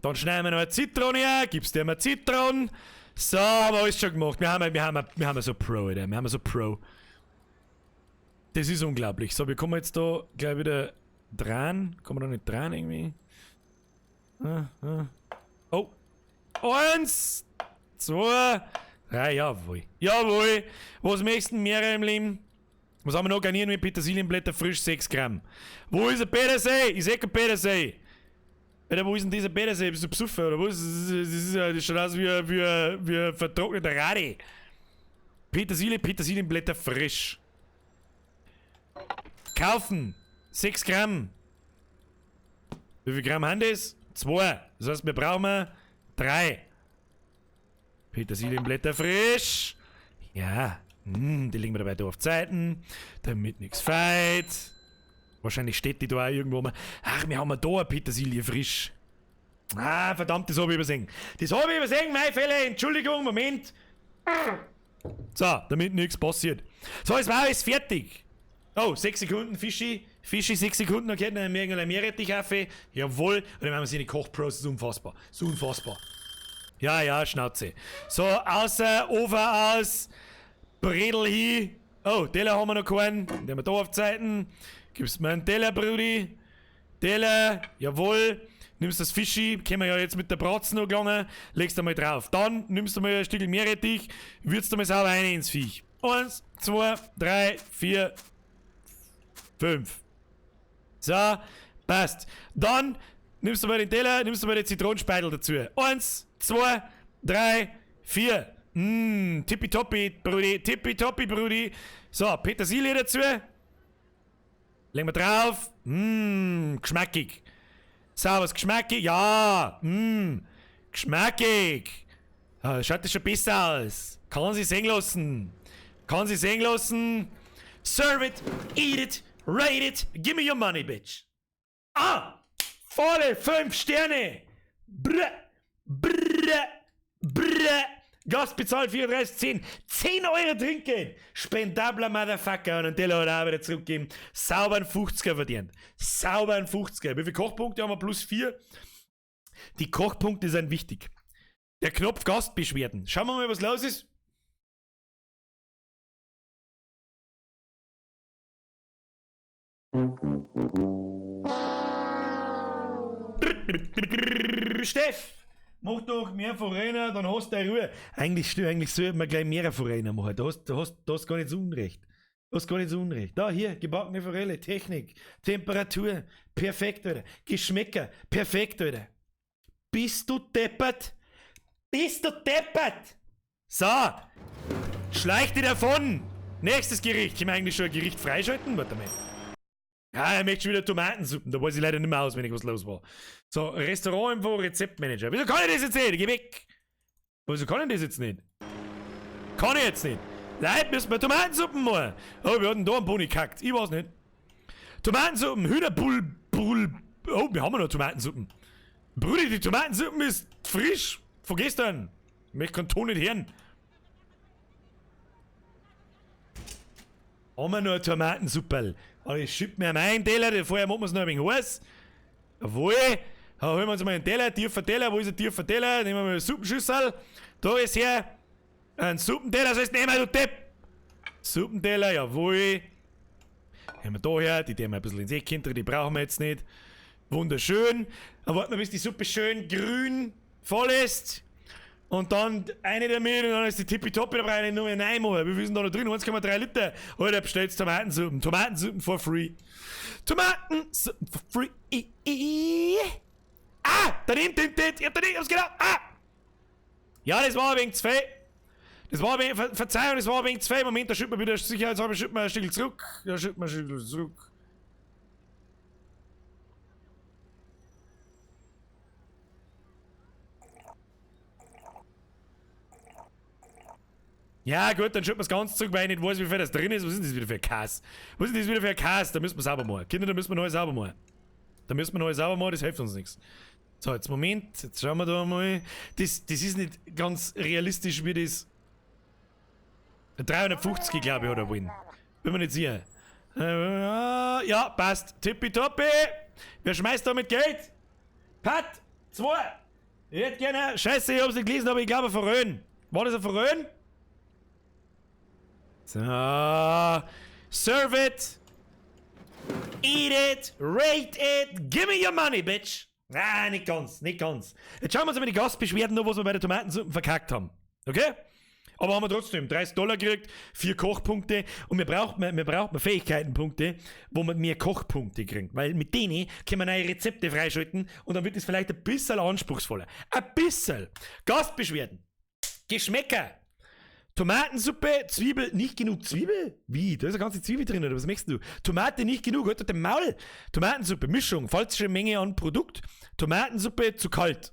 Dann schneiden wir noch eine Zitrone her. Gibst dir mal Zitronen. So, haben wir alles schon gemacht. Wir haben so Pro, Alter. Wir haben so Pro. Das ist unglaublich. So, wir kommen jetzt da gleich wieder dran. Kommen wir da nicht dran irgendwie? Oh. 1, 2, 3, jawohl. Jawohl. Was möchten mehrere im Leben? Was haben wir noch? Garnieren mit Petersilienblätter frisch 6 Gramm. Wo ist der Petersil? Ich seh kein Petersil. Alter, wo ist denn dieser Petersil? Bist du besoffen oder was? Das schaut aus wie ein vertrockneter Radi. Petersilie, Petersilienblätter frisch. Kaufen. 6 Gramm. Wie viel Gramm haben das? 2. Das heißt, wir brauchen 3. Petersilienblätter frisch. Ja. Die legen wir dabei da auf Zeiten, damit nichts feit. Wahrscheinlich steht die da auch irgendwo mal. Ach, wir haben ja da eine Petersilie frisch. Ah, verdammt, das habe ich übersehen. Das habe ich übersehen, meine Fälle. Entschuldigung, Moment. So, damit nichts passiert. So, es war alles fertig. Oh, 6 Sekunden, Fischi. Fischi, 6 Sekunden, okay, dann haben wir Meerrettich-Kaffee. Jawohl. Und dann machen wir sie in die Kochpros, das ist unfassbar. Das ist unfassbar. Ja, ja, Schnauze. So, außer, Ofen aus. Bredel hin. Oh, Teller haben wir noch keinen. Den haben wir da auf Zeiten. Gibst mir einen Teller, Brudi. Teller, jawohl. Nimmst das Fischi, können wir ja jetzt mit der Bratzen noch gelangen. Legst du mal drauf. Dann nimmst du mal ein Stück Meerrettich, würzt du mal sauber rein ins Viech. 1, 2, 3, 4, 5. So, passt. Dann nimmst du mal den Teller, nimmst du mal den Zitronenspeitel dazu. 1, 2, 3, 4. Tippitoppi, Brudi, tippitoppi, Brudi. So, Petersilie dazu. Legen wir drauf. Geschmackig. Sauber, geschmackig. Ja, geschmackig. Ja, schaut das schon besser aus. Kann sie sehen lassen. Kann sie sehen lassen. Serve it, eat it, rate it, give me your money, bitch. Ah, volle 5 Sterne. Brr, brr, brr. Gast bezahlt 34,10. 10 Euro Trinkgeld. Spendabler Motherfucker. Und einen Teller hat er auch wieder zurückgegeben. Sauberen 50er verdient. Sauberen 50er. Wie viele Kochpunkte haben wir? Plus 4. Die Kochpunkte sind wichtig. Der Knopf Gastbeschwerden. Schauen wir mal, was los ist. Steff! Mach doch mehr Forena, dann hast du deine Ruhe. Eigentlich sollte man gleich mehr Forena machen. Da hast gar nicht so Unrecht. Du hast gar nicht so Unrecht. Da, hier, gebackene Forelle, Technik, Temperatur, perfekt, Alter. Geschmäcker, perfekt, Alter. Bist du deppert? Bist du deppert? So, schleich dich davon. Nächstes Gericht. Ich meine eigentlich schon ein Gericht freischalten? Warte mal. Ja, er möchte schon wieder Tomatensuppen. Da weiß ich leider nicht mehr auswendig, was los war. So, Restaurant-Info, Rezeptmanager. Wieso kann ich das jetzt nicht? Geh weg! Wieso kann ich das jetzt nicht? Kann ich jetzt nicht. Leute, müssen wir Tomatensuppen machen. Oh, wir hatten da einen Pony gekackt. Ich weiß nicht. Tomatensuppen, Hühnerbull, Bull. Oh, wir haben ja noch Tomatensuppen. Brudi, die Tomatensuppen ist frisch. Von gestern. Ich möchte keinen Ton nicht hören. Haben wir noch eine Tomatensuppe? Aber ich schieb mir meinen Teller, vorher machen wir es noch ein wenig heiß. Jawohl. Da holen wir uns mal einen Teller, tiefer Teller. Wo ist der tiefer Teller? Nehmen wir mal eine Suppenschüssel. Da ist her. Ein Suppenteller, sollst du nehmen, du Depp. Suppenteller, jawohl. Nehmen wir da her, die nehmen wir ein bisschen ins Eck hinter, die brauchen wir jetzt nicht. Wunderschön. Dann warten wir, bis die Suppe schön grün voll ist. Und dann eine damit und dann ist die tippitoppi, da brauche ich nur mehr reinmachen. Wie viel sind da noch drin? 1,3 Liter. Alter, bestellt Tomatensuppen. Tomatensuppen for free. Tomatensuppen for free. Ah! Daneben, daneben, ich hab daneben, ich hab's genau. Ah! Ja, das war ein wenig zu viel. Das war ein wenig, Verzeihung, das war ein wenig zu viel. Moment, da schütten wir wieder sicherheitshalber, schütten wir ein Stück zurück. Da schütten wir ein Stück zurück. Ja, gut, dann schütten wir es ganz zurück, weil ich nicht weiß, wie viel das drin ist. Was ist denn das wieder für ein Kass? Was ist denn das wieder für ein Kass? Da müssen wir sauber machen. Kinder, da müssen wir neu sauber machen. Da müssen wir neu sauber machen, das hilft uns nichts. So, jetzt Moment, jetzt schauen wir da mal. Das ist nicht ganz realistisch, wie das. 350, glaube ich, hat er wollen. Bin mir nicht sicher. Ja, passt. Tippitoppi. Wer schmeißt da mit Geld? Pat, 2. Ich hätte gerne. Scheiße, ich hab's nicht gelesen, aber ich glaube Forön. War das ein Forön? So. Serve it. Eat it. Rate it. Give me your money, bitch. Ah, nicht ganz, nicht ganz. Jetzt schauen wir uns mal die Gastbeschwerden an, was wir bei der Tomatensuppe verkackt haben. Okay? Aber haben wir trotzdem $30 gekriegt, 4 Kochpunkte und wir brauchen Fähigkeitenpunkte, wo man mehr Kochpunkte kriegt. Weil mit denen können wir neue Rezepte freischalten und dann wird es vielleicht ein bisschen anspruchsvoller. Ein bisschen. Gastbeschwerden. Geschmäcker. Tomatensuppe, Zwiebel, nicht genug Zwiebel? Wie? Da ist eine ganze Zwiebel drin, oder was möchtest du? Tomate nicht genug, halt doch den Maul. Tomatensuppe, Mischung, falsche Menge an Produkt. Tomatensuppe zu kalt.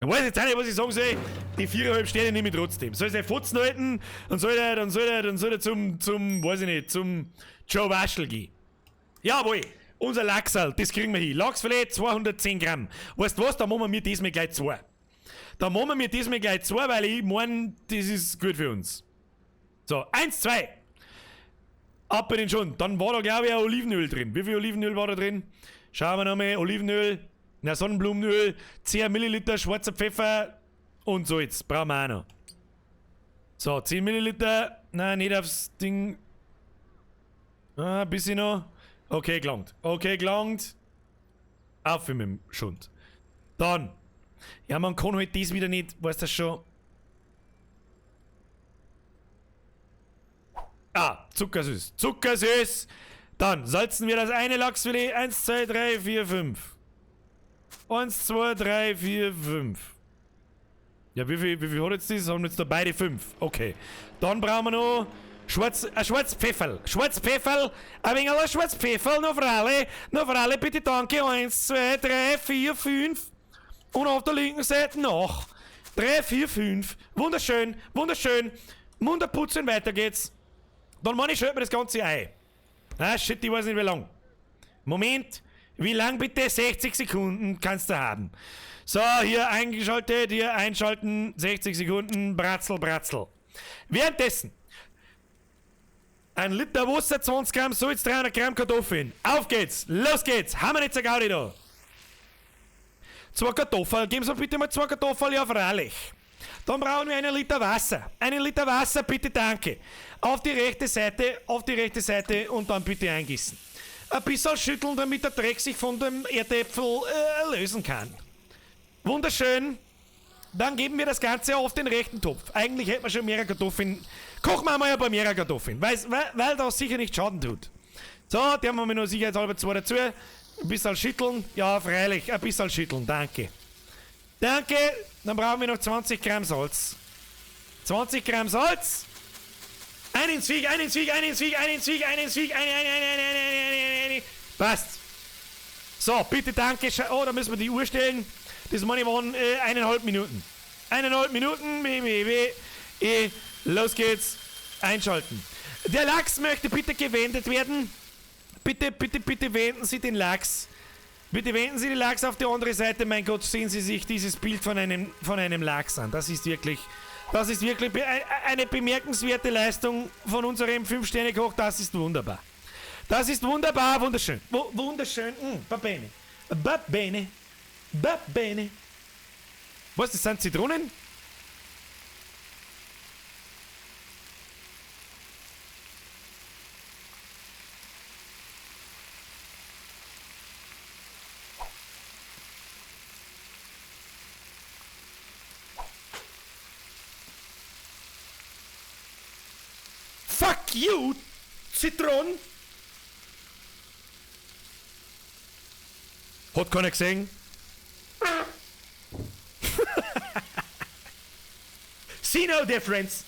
Ich weiß jetzt auch nicht, was ich sagen soll. Die 4,5 Sterne nehme ich trotzdem. Soll sie Fotzen halten und soll er, dann soll er, dann soll er zum, weiß ich nicht, zum Joe Waschel gehen. Jawohl, unser Lachsal, das kriegen wir hin. Lachsfilet 210 Gramm. Weißt du was, da machen wir diesmal gleich 2. Da machen wir diesmal gleich 2, weil ich mein, das ist gut für uns. So, 1, 2. Ab in den Schund. Dann war da, glaube ich, auch Olivenöl drin. Wie viel Olivenöl war da drin? Schauen wir nochmal. Olivenöl. Na, Sonnenblumenöl, 10 Milliliter schwarzer Pfeffer und Salz. Brauchen wir auch noch. So, 10 Milliliter. Nein, nicht aufs Ding. Ah, ein bisschen noch. Okay, gelangt. Okay, gelangt. Auf mit dem Schund. Dann. Ja, man kann halt das wieder nicht, weißt du schon. Ah, zuckersüß. Zuckersüß! Dann salzen wir das eine Lachsfilet. 1, 2, 3, 4, 5. 1, 2, 3, 4, 5. Ja, wie viel hat jetzt das? Haben jetzt da beide 5. Okay. Dann brauchen wir noch Schwarzpfefferl. Schwarzpfefferl. Ein wenig Schwarzpfefferl. Noch für alle. Noch für alle, bitte danke. 1, 2, 3, 4, 5. Und auf der linken Seite noch. 3, 4, 5. Wunderschön. Wunderschön. Munter putzen, weiter geht's. Dann meine ich, schütten wir das ganze Ei. Ah, shit, ich weiß nicht wie lang. Moment. Wie lang bitte? 60 Sekunden kannst du haben. So, hier eingeschaltet, hier einschalten, 60 Sekunden, Bratzel, Bratzel. Währenddessen, 1 Liter Wasser, 20 Gramm Salz, 300 Gramm Kartoffeln. Auf geht's, los geht's, haben wir nicht so Gaudi da. 2 Kartoffeln, geben Sie mir bitte mal 2 Kartoffeln, ja freilich. Dann brauchen wir 1 Liter Wasser. 1 Liter Wasser, bitte, danke. Auf die rechte Seite, auf die rechte Seite und dann bitte eingießen. Ein bisschen schütteln, damit der Dreck sich von dem Erdäpfel lösen kann. Wunderschön. Dann geben wir das Ganze auf den rechten Topf. Eigentlich hätten wir schon mehrere Kartoffeln. Kochen wir mal ein paar mehrere Kartoffeln, weil das sicher nicht schaden tut. So, die haben wir nur sicherheitshalber 2 dazu. Ein bisschen schütteln. Ja, freilich. Ein bisschen schütteln. Danke. Danke. Dann brauchen wir noch 20 Gramm Salz. 20 Gramm Salz. Einen Zwieg, einen Zwieg, einen Zwieg, einen Zwieg, einen Zwieg, eine. Passt. So, bitte danke. Oh, da müssen wir die Uhr stellen. Das meine ich waren 1,5 Minuten. 1,5 Minuten. B, B, B, E. Los geht's. Einschalten. Der Lachs möchte bitte gewendet werden. Bitte, bitte, bitte wenden Sie den Lachs. Bitte wenden Sie den Lachs auf die andere Seite. Mein Gott, sehen Sie sich dieses Bild von einem Lachs an. Das ist wirklich eine bemerkenswerte Leistung von unserem 5-Sterne-Koch. Das ist wunderbar. Das ist wunderbar, wunderschön. Wunderschön. Va bene. Va bene. Va bene. Was, das sind Zitronen? Fuck you, Zitron! Hat keiner gesehen. See no difference.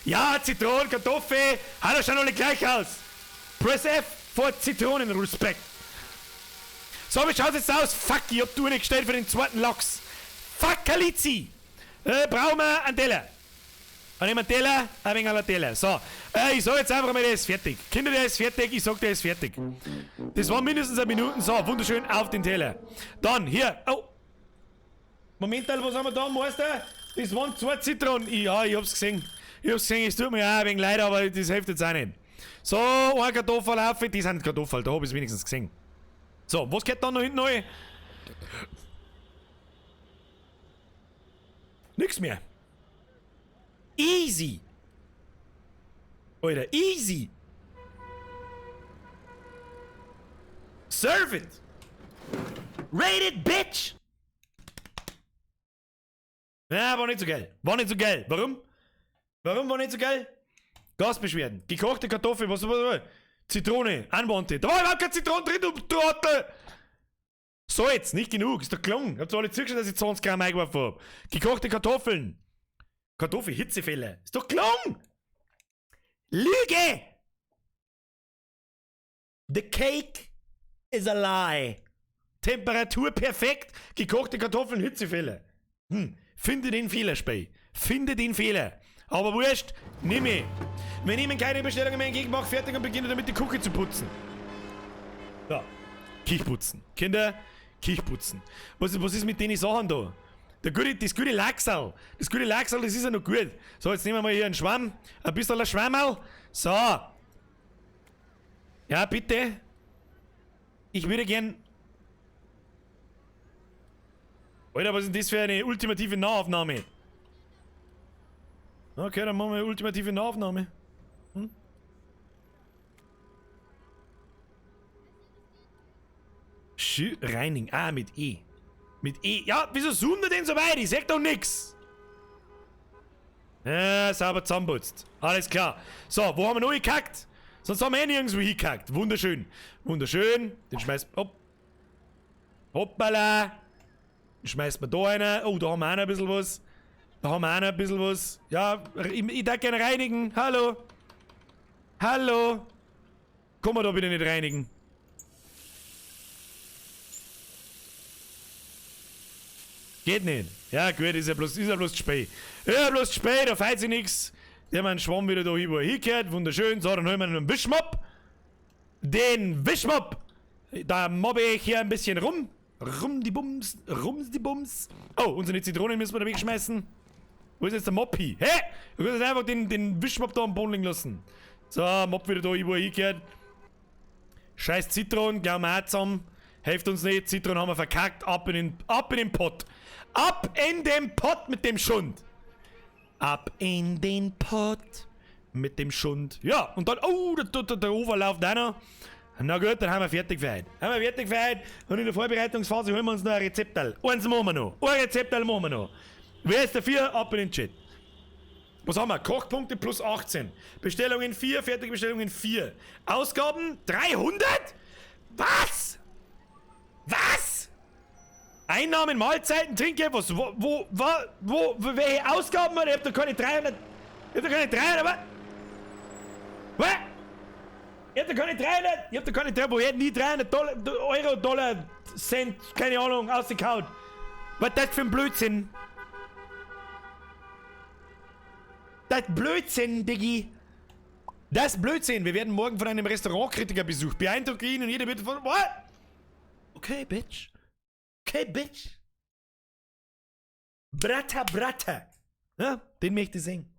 Ja, Zitronen, Kartoffel, hallo, schauen alle gleich aus. Press F for Zitronenrespekt. So, wie schaut's jetzt aus? Fuck, ich hab die Uhr nicht gestellt für den zweiten Lachs. Fuck, Kalizi! Brauchen wir einen Teller. Dann nehmen wir einen Teller, ein wenig einen Teller. So, ich sag jetzt einfach mal, der ist fertig. Kinder, der ist fertig, ich sag, der ist fertig. Das war mindestens eine Minute. So, wunderschön auf den Teller. Dann, hier, oh. Moment, was haben wir da, Meister? Das waren 2 Zitronen. Ja, ich hab's gesehen. Ich hab's gesehen, es tut mir auch ein wenig leid, aber das hilft jetzt auch nicht. So, eine Kartoffel auf, die sind Kartoffeln, da hab ich's wenigstens gesehen. So, was geht da noch hinten rein? Nix mehr. Easy. Alter, easy. Serve it. Rate it, bitch. Ja, war nicht so geil. War nicht so geil. Warum? Warum war nicht so geil? Gasbeschwerden. Gekochte Kartoffel, was, was, was? Zitrone, unwanted. Da war überhaupt keine Zitrone drin, du Trottel! Salz, nicht genug, ist doch gelungen. Ich hab's alle zugeschaut, dass ich 20 Gramm eingeworfen hab. Gekochte Kartoffeln. Kartoffel, Hitzefälle. Ist doch gelungen! Lüge! The cake is a lie. Temperatur perfekt. Gekochte Kartoffeln, Hitzefälle. Finde den Fehler, Spey. Finde den Fehler. Aber wurscht, nimm ich. Wir nehmen keine Bestellungen mehr entgegen, mach fertig und beginne damit die Küche zu putzen. So. Küche putzen. Kinder, Küche putzen. Was ist mit den Sachen da? Das gute Lachsal. Das gute Lachsal, das ist ja noch gut. So, jetzt nehmen wir mal hier einen Schwamm. Ein bisschen ein Schwammerl. So. Ja, bitte. Ich würde gern... Alter, was ist denn das für eine ultimative Nahaufnahme? Okay, dann machen wir eine ultimative Nahaufnahme. Reining. Ah, mit E. Mit E. Ja, wieso zoomt er denn so weit? Ich sag doch nix. Ja, sauber zusammenputzt. Alles klar. So, wo haben wir noch gekackt? Sonst haben wir eh nirgendwo hingekackt. Wunderschön. Wunderschön. Den schmeißt... Hopp. Hoppala. Den schmeißt man da rein. Oh, da haben wir auch noch ein bisschen was. Da haben wir auch noch ein bisschen was. Ja, ich darf gerne reinigen. Hallo. Hallo. Kann man da bitte nicht reinigen? Geht nicht. Ja gut, ist ja bloß zu spät. Ja, bloß zu spät, da fällt sich nix. Der hat einen Schwamm wieder da hin, wo er hingehört. Wunderschön. So, dann holen wir einen Wischmopp. Den Wischmopp. Da mobbe ich hier ein bisschen rum. Rum die Bums, rum die Bums. Oh, unsere Zitronen müssen wir da wegschmeißen. Wo ist jetzt der Mopp hin? Hä? Wir können jetzt einfach den Wischmopp da am Boden liegen lassen. So, Mopp wieder da hin, wo er hingehört. Scheiß Zitronen, glauben wir auch zusammen. Hilft uns nicht, Zitronen haben wir verkackt. Ab in den Pott. Ab in den Pott mit dem Schund. Ab in den Pott mit dem Schund. Ja, und dann, oh, der Overlauf da noch. Na gut, dann haben wir fertig für heute. Haben wir fertig für heute. Und in der Vorbereitungsphase holen wir uns noch ein Rezepterl. Eins machen wir noch. Ein Rezepterl machen wir noch. Wer ist dafür? Ab in den Chat. Was haben wir? Kochpunkte plus 18. Bestellungen 4, fertige Bestellungen 4. Ausgaben 300? Was? Was? Einnahmen, Mahlzeiten, Trinkgeld, was? Wo, welche Ausgaben? Ich hab da keine 300. Ich hab da keine 300, was? Was? Ich hab da keine 300, ich hab da keine 300, wo ich hätte nie 300 Dollar, Euro, Dollar, Cent, keine Ahnung, ausgekaut. Was das für ein Blödsinn? Das Blödsinn, Diggi. Das Blödsinn. Wir werden morgen von einem Restaurantkritiker besucht. Beeindrucke ihn und jeder wird von... What? Okay, Bitch. Okay, Bitch. Bratta, Bratta. Ja, den möchte ich sehen.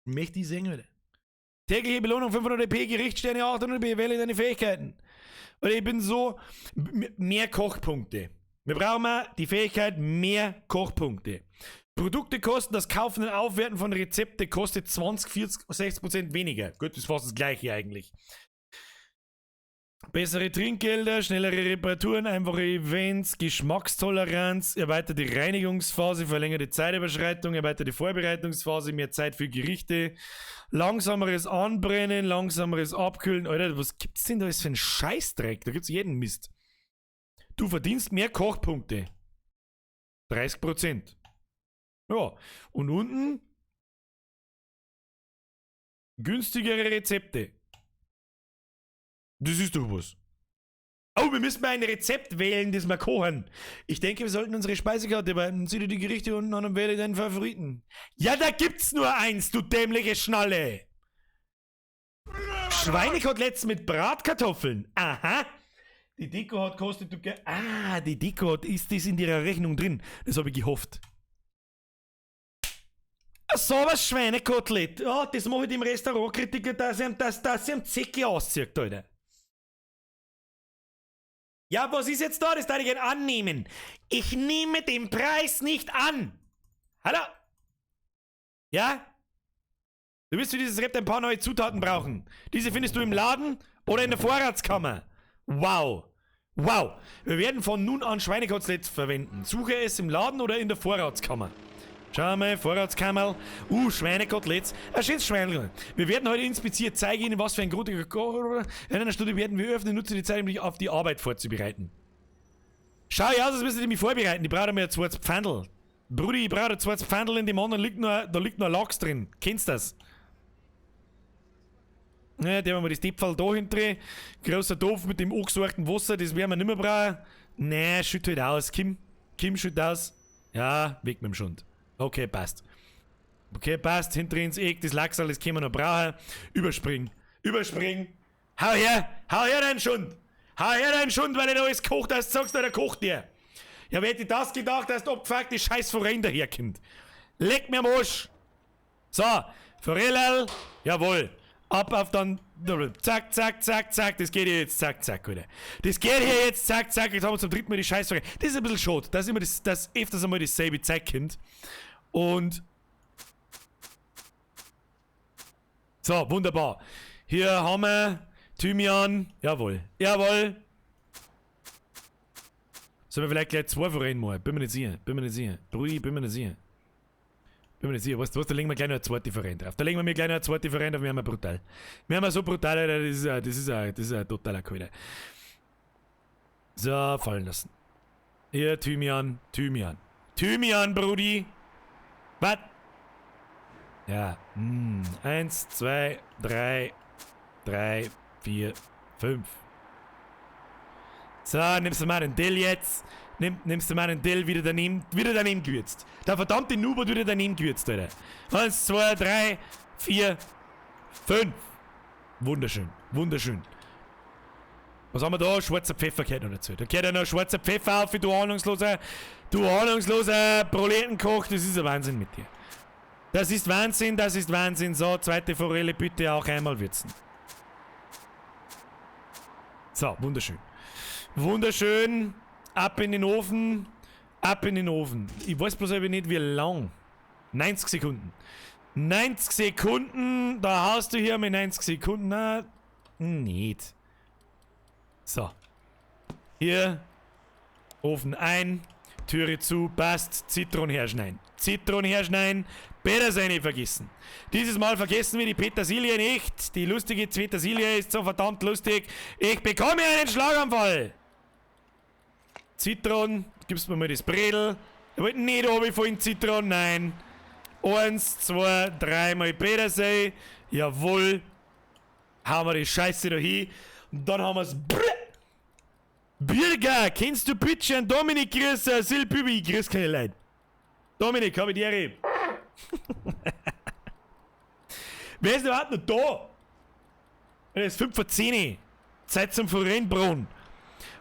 Möchte ich sehen, oder? Tägliche Belohnung 500 EP, Gerichtssterne 800 EP, wähle deine Fähigkeiten. Und ich bin so... Mehr Kochpunkte. Wir brauchen die Fähigkeit, mehr Kochpunkte. Produkte kosten, das Kaufen und Aufwerten von Rezepte kostet 20, 40, 60% weniger. Gut, das ist fast das gleiche eigentlich. Bessere Trinkgelder, schnellere Reparaturen, einfache Events, Geschmackstoleranz, erweiterte Reinigungsphase, verlängerte Zeitüberschreitung, erweiterte Vorbereitungsphase, mehr Zeit für Gerichte, langsameres Anbrennen, langsameres Abkühlen. Alter, was gibt's denn da alles für einen Scheißdreck? Da gibt's jeden Mist. Du verdienst mehr Kochpunkte. 30%. Ja, und unten günstigere Rezepte. Das ist doch was. Oh, wir müssen mal ein Rezept wählen, das wir kochen. Ich denke, wir sollten unsere Speisekarte behalten. Sieh dir die Gerichte unten an und wähle deinen Favoriten. Ja, da gibt's nur eins, du dämliche Schnalle. Schweinekoteletts mit Bratkartoffeln. Aha. Die Deko hat kostet du. Ah, die Deko hat, ist das in ihrer Rechnung drin. Das habe ich gehofft. So was Schweinekotelett. Ja, das mache ich dem Restaurantkritiker, dass ihm, dass ihm Zecke auszieht, Alter. Ja, was ist jetzt da? Das darf ich gern annehmen. Ich nehme den Preis nicht an. Hallo? Ja? Du wirst für dieses Rezept ein paar neue Zutaten brauchen. Diese findest du im Laden oder in der Vorratskammer. Wow. Wow. Wir werden von nun an Schweinekoteletts verwenden. Suche es im Laden oder in der Vorratskammer. Schau mal, Vorratskammer. Schweinekoteletts. Ein schönes Schweinel. Wir werden heute inspiziert. Zeige Ihnen, was für ein großer Koch. In einer Stunde werden wir öffnen. Nutze die Zeit, um dich auf die Arbeit vorzubereiten. Schau ja aus, als müsste ich mich vorbereiten. Ich brauche mir ein zweites Pfandl. Brudi, ich brauche ein zweites Pfandl, in dem anderen liegt nur, da liegt nur Lachs drin. Kennst du das? Ja, der haben wir das Tepferl da hinten. Großer Topf mit dem angesorgten Wasser, das werden wir nicht mehr brauchen. Nee, schütt halt aus. Kim, Kim, schütt aus. Ja, weg mit dem Schund. Okay, passt. Okay, passt. Hinten ins Eck, das Lachsal, das können wir noch brauchen. Überspringen. Überspringen. Hau her! Hau her deinen Schund! Hau her deinen Schund, weil du da alles kocht hast, sagst du, der kocht dir. Ja, wer hätte das gedacht, dass der abgefuckte scheiß Forellen daherkommt? Leck mir am Arsch! So, Forellal, jawohl. Ab auf dann, zack, zack, zack, zack, das geht hier jetzt, zack, zack, wieder. Das geht hier jetzt, zack, zack, jetzt haben wir zum dritten Mal die Scheiße. Das ist ein bisschen schade, dass immer das, dass öfters einmal dasselbe Zeug kommt. Und so, wunderbar. Hier haben wir Thymian, jawohl, jawohl. Sollen wir vielleicht gleich zwei Forellen machen? Bin mir nicht sicher, bin mir nicht sicher. Brudi, bin mir nicht sicher. Bin mir nicht sicher, weißt du was, da legen wir gleich noch eine zweite Forelle drauf. Da legen wir mir gleich noch eine zweite Forelle drauf, wir haben ja brutal. Wir haben ja so brutal, Alter, das ist ein totaler Köder. So, fallen lassen. Hier, Thymian, Thymian. Thymian, Brudi! Was? Ja, 1, 2, 3, 3, 4, 5. So, nimmst du mal den Dill jetzt. Nimmst du mal den Dill wieder daneben gewürzt. Der verdammte Noob hat wieder daneben gewürzt, Alter. 1, 2, 3, 4, 5. Wunderschön, wunderschön. Was haben wir da? Schwarzer Pfeffer gehört noch dazu. Da gehört ja noch schwarzer Pfeffer auf, du ahnungsloser Proletenkoch. Das ist ein Wahnsinn mit dir. Das ist Wahnsinn, das ist Wahnsinn. So, zweite Forelle bitte auch einmal würzen. So, wunderschön. Wunderschön. Ab in den Ofen. Ab in den Ofen. Ich weiß bloß aber nicht, wie lang. 90 Sekunden. 90 Sekunden. Da haust du hier mit 90 Sekunden. Na, nicht. So. Hier. Ofen ein. Türe zu. Passt. Zitronen herschneiden. Zitronen herschneiden. Petersilie vergessen. Dieses Mal vergessen wir die Petersilie nicht. Die lustige Petersilie ist so verdammt lustig. Ich bekomme einen Schlaganfall. Zitron, gibst mir mal das Bredel. Ich wollte nicht runterfallen, Zitron, nein. 1, 2, 3 mal Petersilie. Jawohl. Hauen wir die Scheiße da hin. Und dann haben wir's. Birger, kennst du bitte einen Dominik grüßen? Silbübi, ich grüß keine Leute. Dominik, hab ich die Ehre. Wer ist denn überhaupt noch da? Es ist 9:55. Zeit zum Forellenbraten.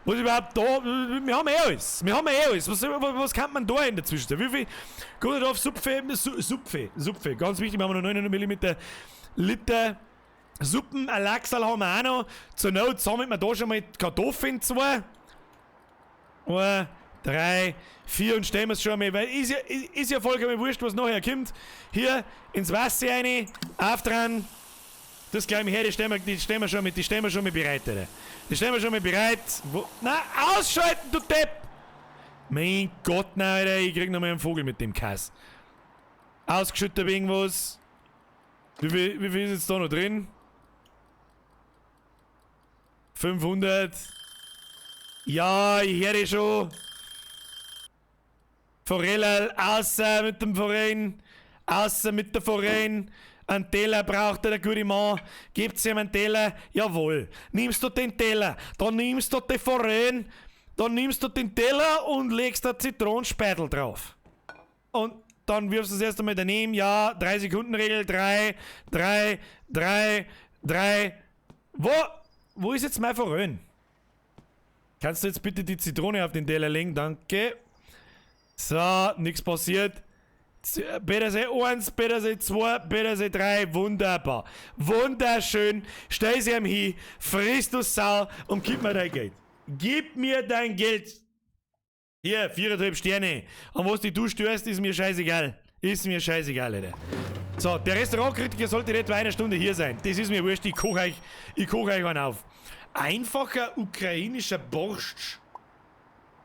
Was ist überhaupt da? Wir haben eh alles. Wir haben eh alles. Was kann man da in der Zwischenzeit? Wie viel? Kommt drauf, Supfe, Supfe, Supfe. Ganz wichtig, wir haben noch 900 Milliliter Liter Suppen. Ein Lachsal haben wir auch noch. Zur Not sammeln wir da schon mal Kartoffeln zwei. 1, 3, 4 und stellen wir es schon mal, weil ist ja vollkommen wurscht, was nachher kommt. Hier ins Wasser rein, auf dran. Das gleich mal her, die stellen wir schon mal bereit, Alter. Die stellen wir schon mal bereit. Wo, na, ausschalten, du Depp! Mein Gott, nein, Alter, ich krieg noch mal einen Vogel mit dem Kass. Ausgeschüttet irgendwas. Wie viel ist jetzt da noch drin? 500. Ja, ich höre schon. Forelle, außer mit dem Forellen. Außer mit der Forellen. Einen Teller braucht der gute Mann. Gebt's ihm einen Teller? Jawohl. Nimmst du den Teller, dann nimmst du die Forellen, dann nimmst du den Teller und legst da Zitronenspeitel drauf. Und dann wirfst du es erst einmal daneben. Ja, 3 Sekunden Regel. 3, 3, 3, 3. Wo ist jetzt mein Forellen? Kannst du jetzt bitte die Zitrone auf den Teller legen? Danke. So, nichts passiert. Petersilie 1, Petersilie 2, Petersilie 3, wunderbar. Wunderschön. Stell sie ihm hin, friss du Sau und gib mir dein Geld. Gib mir dein Geld. Hier, 4,5 Sterne. Und was du störst, ist mir scheißegal. Ist mir scheißegal, Alter. So, der Restaurantkritiker sollte in etwa einer Stunde hier sein. Das ist mir wurscht, ich koche euch einen auf. Einfacher ukrainischer Borschtsch.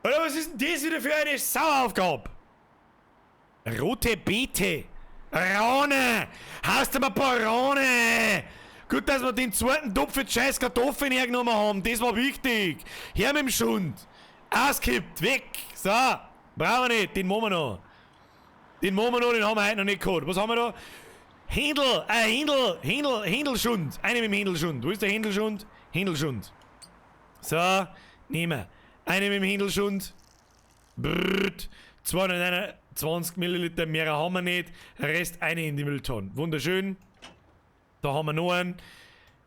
Alter, was ist denn das wieder für eine Sauaufgabe? Rote Beete. Rane. Hast du mal ein paar Rane? Gut, dass wir den zweiten Topf für die scheiß Kartoffeln hergenommen haben. Das war wichtig. Her mit dem Schund. Auskippt. Weg. So. Brauchen wir nicht. Den machen wir noch. Den machen wir noch, den haben wir heute noch nicht gehabt. Was haben wir da? Händel. Händel. Händel. Händelschund. Eine mit dem Händelschund. Wo ist der Händelschund? Händelschund. So. Nehmen wir. Eine mit dem Händelschund. Brrrt. 221 Milliliter, mehr haben wir nicht. Rest eine in die Mülltonne. Wunderschön. Da haben wir noch einen.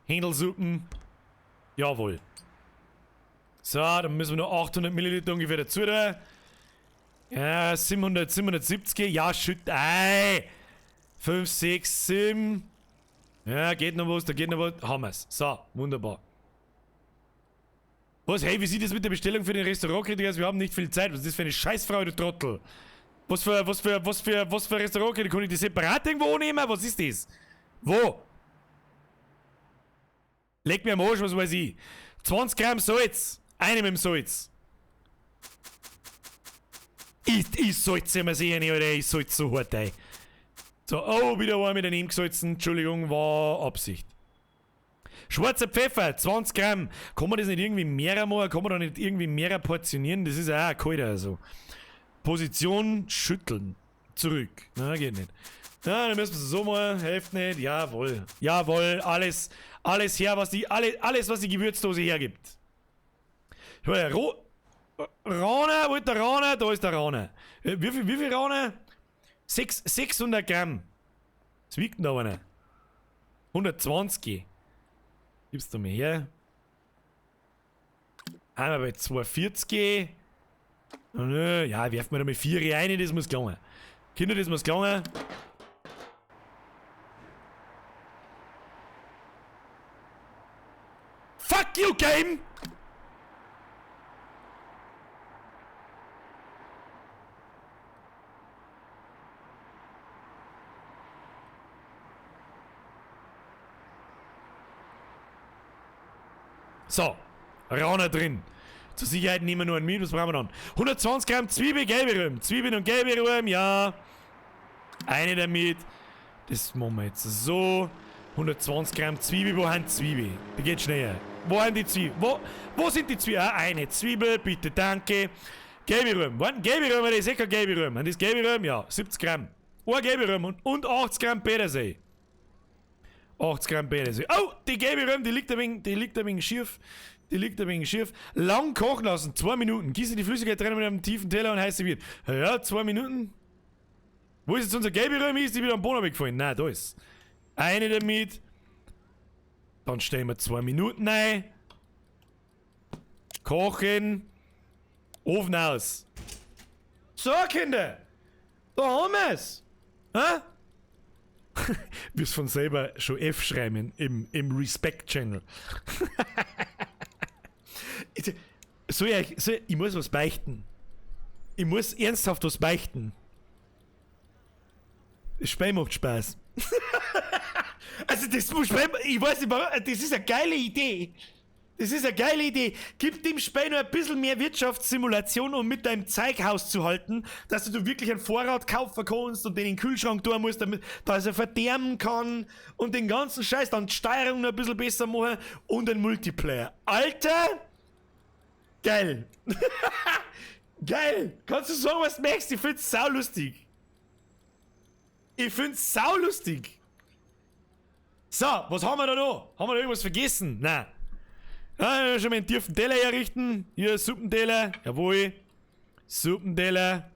Händelsuppen. Jawohl. So, dann müssen wir noch 800 Milliliter ungefähr dazu da. Ja, 700, 770. Ja, schütt. Ei. 5, 6, 7. Ja, geht noch was, da geht noch was. Haben wir's. So, wunderbar. Was? Hey, wie sieht das mit der Bestellung für den Restaurantkritiker aus? Wir haben nicht viel Zeit. Was ist das für eine Scheißfrau, du Trottel? Was für Restaurantkritiker? Kann ich die separat irgendwo nehmen? Was ist das? Wo? Leg mir am Arsch, was weiß ich. 20 Gramm Salz. Eine mit dem Salz. Ich salze immer sicher nicht, Alter. Ich salze so hart, ey. So, oh, wieder war mit daneben gesalzen. Entschuldigung, war Absicht. Schwarzer Pfeffer, 20 Gramm. Kann man das nicht irgendwie mehrer machen? Kann man da nicht irgendwie mehrer portionieren? Das ist ja auch kalt, also. Position schütteln. Zurück. Na, geht nicht. Na, dann müssen wir es so machen. Hilft nicht. Jawohl. Jawohl. Alles, alles her, was die, alles, was die Gewürzdose hergibt. Rana, wo ist der Rana? Da ist der Rana. Wie viel Rana? 600 Gramm. Was wiegt denn da einer? 120. Gibst du mir her? Einmal bei 240. Ja, werfen wir da mal 4 rein, das muss gelangen. Kinder, das muss gelangen. Fuck you, Game! So, Rana drin. Zur Sicherheit nehmen wir nur einen mit, was brauchen wir dann? 120 Gramm Zwiebel, gelbe Rüben. Zwiebeln und gelbe Rüben, ja. Eine damit. Das machen wir jetzt so. 120 Gramm Zwiebel, wo haben Zwiebel? Die geht schneller. Wo haben die Zwiebel? Wo sind die Zwiebel? Ah, eine Zwiebel, bitte, danke. Gelbe Rüben. Warten, gelbe Rüben, das ist eh kein gelbe Rüben. Das ist gelbe Rüben, ja. 70 Gramm. Eine gelbe Rüben und 80 Gramm Petersilie. 80 Gramm Petersilie. Oh, die gelbe Rüben, die liegt ein wenig schief. Die liegt ein wenig schief. Lang kochen lassen, 2 Minuten. Gieße die Flüssigkeit drin mit einem tiefen Teller und heiß serviert. Ja, 2 Minuten. Wo ist jetzt unser gelbe Rüben? Ist die wieder am Boden weggefallen? Nein, da ist. Eine damit. Dann stellen wir 2 Minuten ein. Kochen. Ofen aus. So, Kinder. Da haben wir's. Hä? Wirst von selber schon F schreiben im Respect-Channel. Ich muss was beichten. Ich muss ernsthaft was beichten. Das Spiel macht Spaß. Also das muss Spiel, ich weiß nicht warum, das ist eine geile Idee. Das ist eine geile Idee. Gib dem Spiel noch ein bisschen mehr Wirtschaftssimulation, um mit deinem Zeughaus zu halten, dass du wirklich einen Vorrat kaufen kannst und den in den Kühlschrank tun musst, damit, dass er verderben kann und den ganzen Scheiß, dann die Steuerung noch ein bisschen besser machen und einen Multiplayer. Alter! Geil! Geil! Kannst du sagen, was du möchtest? Ich find's saulustig. Ich find's saulustig. So, was haben wir da noch? Haben wir da irgendwas vergessen? Nein. Ja, schon mal einen tiefen Teller herrichten. Hier, Suppenteller. Jawohl. Suppenteller.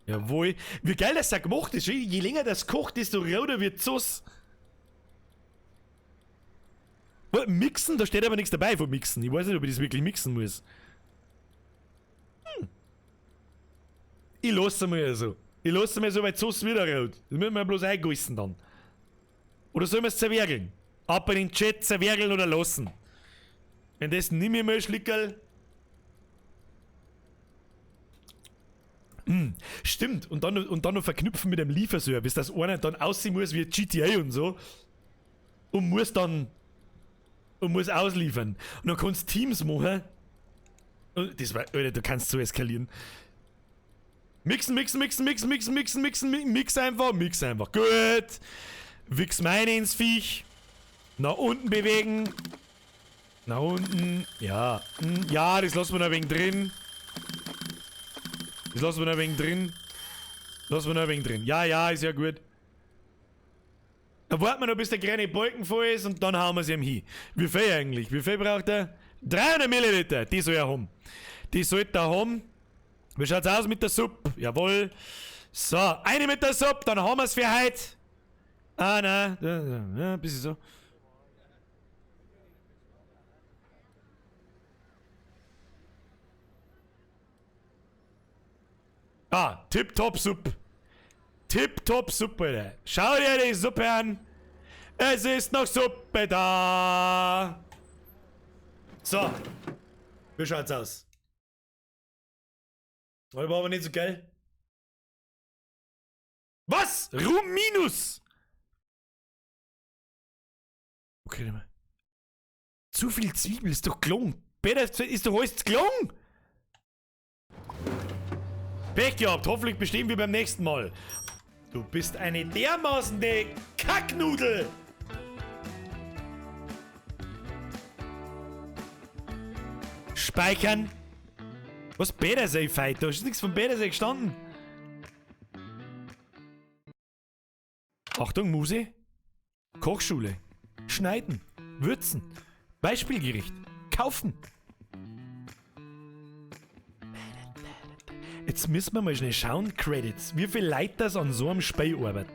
Jawohl. Wie geil das da gemacht ist. Je länger das kocht, desto roter wird die Sauce. Mixen? Da steht aber nichts dabei von Mixen. Ich weiß nicht, ob ich das wirklich mixen muss. Ich lasse mal so. Ich lasse mal so, weil die Sauce wieder rot. Das müssen wir bloß eingießen dann. Oder sollen wir es zerwerkeln? Ab in den Chat zerwerkeln oder lassen. Wenn das nicht mehr mal Schlickerl. Stimmt, und dann noch verknüpfen mit dem Lieferservice, dass einer dann aussehen muss wie GTA und so. Und muss dann. Und muss ausliefern. Und dann kannst du Teams machen. Und das war, Alter, du kannst so eskalieren. Mixen, mixen, mixen, mixen, mixen, mixen, mixen, mix einfach, mix einfach. Gut. Wichs meine ins Viech. Nach unten bewegen. Nach unten. Ja. Ja, das lassen wir noch ein wenig drin. Das lassen wir noch ein wenig drin. Lassen wir noch ein wenig drin. Ja, ja, ist ja gut. Dann warten wir noch, bis der kleine Balken voll ist und dann hauen wir sie ihm hin. Wie viel eigentlich? Wie viel braucht er? 300 Milliliter. Die soll er haben. Die sollte er haben. Wie schaut's aus mit der Suppe? Jawohl. So, eine mit der Suppe, dann haben wir's für heute. Ah, nein. Ja, ein bisschen so. Ah, tipptopp Suppe. Tipptopp Suppe, Alter. Schau dir die Suppe an. Es ist noch Suppe da. So. Wie schaut's aus? War aber nicht so geil. Was? Ruhm minus! Okay, warte mal. Zu viel Zwiebel ist doch gelungen. Peter, ist doch alles gelungen! Pech gehabt, hoffentlich bestehen wir beim nächsten Mal. Du bist eine dermaßene Kacknudel! Speichern! Was? Bädersee Fight? Da ist nichts von Bädersee gestanden. Achtung, Muse. Kochschule. Schneiden. Würzen. Beispielgericht. Kaufen. Jetzt müssen wir mal schnell schauen, Credits. Wie viele Leute das an so einem Spiel arbeiten.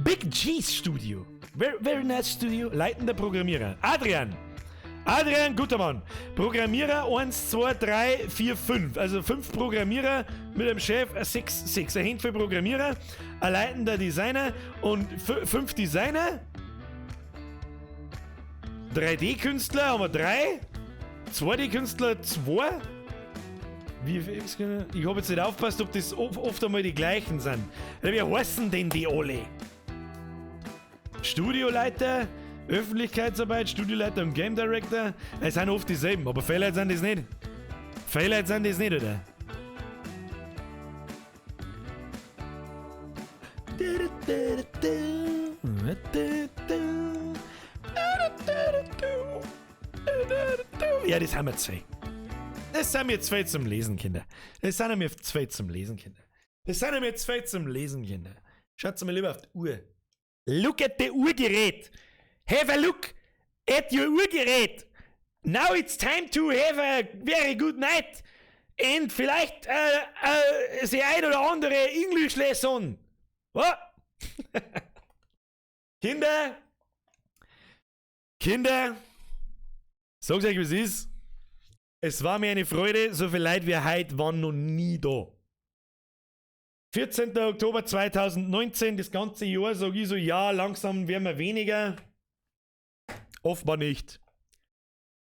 Big G's Studio. Very, very nice Studio. Leitender Programmierer. Adrian. Adrian Gutermann. Programmierer 1, 2, 3, 4, 5. Also 5 Programmierer mit einem Chef, 6, 6. Ein Handvoll Programmierer, ein leitender Designer und 5 Designer. 3D-Künstler haben wir 3. 2D-Künstler 2. Wie, ich hab jetzt nicht aufgepasst, ob das oft einmal die gleichen sind. Wie heißen denn die alle? Studioleiter, Öffentlichkeitsarbeit, Studioleiter und Game Director. Es sind oft dieselben, aber viele sind das nicht. Viele sind das nicht, oder? Ja, das haben wir zwei. Das sind mir zwei zum Lesen, Kinder. Das sind mir zwei zum Lesen, Kinder. Das sind mir zwei zum Lesen, Kinder. Schaut mal lieber auf die Uhr. Look at the Uhrgerät. Have a look at your Uhrgerät. Now it's time to have a very good night. And vielleicht die ein oder andere English Lesson. What? Kinder. Kinder. Sag's euch, wie es ist. Es war mir eine Freude, so viel Leute wie heute waren noch nie da. 14. Oktober 2019, das ganze Jahr, sag ich so, ja, langsam werden wir weniger. Offenbar nicht.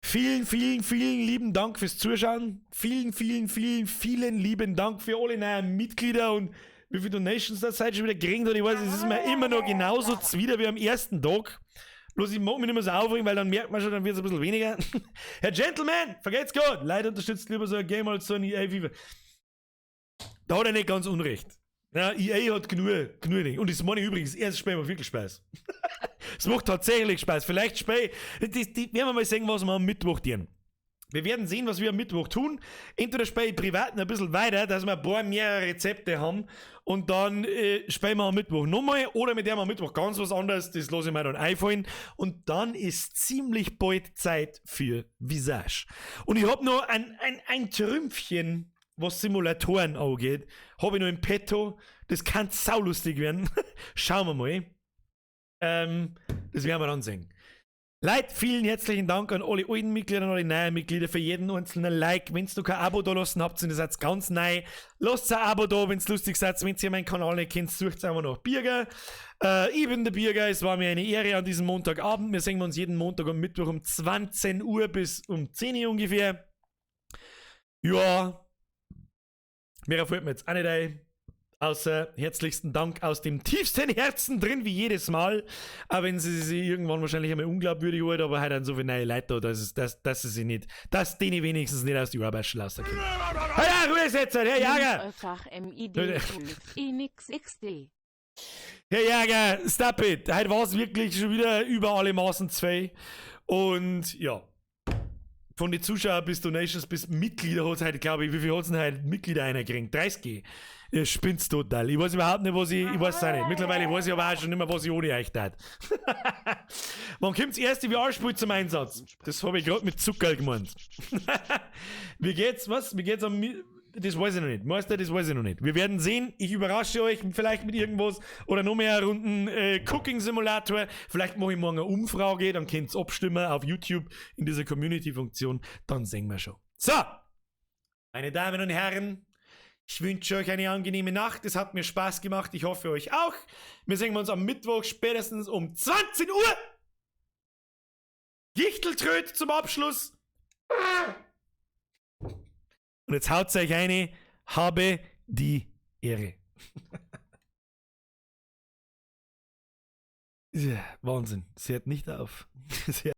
Vielen, vielen, vielen lieben Dank fürs Zuschauen. Vielen, vielen, vielen, vielen lieben Dank für alle neuen Mitglieder und wie viele Donations das seit schon wieder gekriegt hat. Ich weiß, es ist mir immer noch genauso zuwider wie am ersten Tag. Bloß ich mag mich nicht mehr so aufregen, weil dann merkt man schon, dann wird's ein bisschen weniger. Herr Gentleman, vergeht's gut. Leute, unterstützt lieber so ein Game als so ein EA FIFA. Da hat er nicht ganz unrecht. Ja, EA hat genug Ding. Und das meine ich übrigens, erstes Spiel macht wirklich Spaß. Es macht tatsächlich Spaß. Vielleicht Spiel, die werden wir mal sehen, was wir am Mittwoch tun. Wir werden sehen, was wir am Mittwoch tun. Entweder spiele ich privat noch ein bisschen weiter, dass wir ein paar mehrere Rezepte haben und dann spielen wir am Mittwoch nochmal oder mit dem am Mittwoch ganz was anderes, das lasse ich mir dann einfallen. Und dann ist ziemlich bald Zeit für Visage. Und ich habe noch ein Trümpfchen, was Simulatoren angeht, habe ich noch im Petto. Das kann saulustig werden. Schauen wir mal. Das werden wir dann sehen. Leute, vielen herzlichen Dank an alle alten Mitglieder und alle neuen Mitglieder für jeden einzelnen Like. Wenn ihr noch kein Abo da lassen habt und ihr seid ganz neu, lasst ein Abo da, wenn es lustig seid. Wenn ihr meinen Kanal nicht kennt, sucht einfach nach Birger. Ich bin der Birger, es war mir eine Ehre an diesem Montagabend. Wir sehen uns jeden Montag und Mittwoch um 20 Uhr bis um 10 Uhr ungefähr. Ja, mehr fällt mir jetzt auch nicht ein. Außer herzlichsten Dank aus dem tiefsten Herzen drin, wie jedes Mal. Auch wenn sie sich irgendwann wahrscheinlich einmal unglaubwürdig holt, aber halt dann so viele neue Leute da, dass, es, dass, dass sie sich nicht, dass denen wenigstens nicht aus die Arbeit lassen können. Hey, Ruhe jetzt, Herr Jager! Einfach MID NXXD. Herr Jager, stop it! Heute war es wirklich schon wieder über alle Maßen zwei. Und ja, von den Zuschauern bis Donations bis Mitglieder hat es heute, glaube ich, wie viel hat es denn heute Mitglieder reingekriegt? 30. Ihr spinnt's total. Ich weiß überhaupt nicht, was ich, ich weiß es auch nicht. Mittlerweile weiß ich aber auch schon nicht mehr, was ich ohne euch tat. Wann kommt das erste VR-Spiel zum Einsatz? Das habe ich gerade mit Zuckerl gemeint. Wie geht's? Was? Wie geht's am. Das weiß ich noch nicht. Meister, das weiß ich noch nicht. Wir werden sehen. Ich überrasche euch vielleicht mit irgendwas oder noch mehr Runden Cooking Simulator. Vielleicht mache ich morgen eine Umfrage, dann könnt ihr abstimmen auf YouTube in dieser Community-Funktion. Dann sehen wir schon. So, meine Damen und Herren, ich wünsche euch eine angenehme Nacht. Es hat mir Spaß gemacht. Ich hoffe, euch auch. Wir sehen uns am Mittwoch spätestens um 20 Uhr. Gichteltröt zum Abschluss. Und jetzt haut euch eine. Habe die Ehre. Ja, Wahnsinn. Sie hört nicht auf. Sie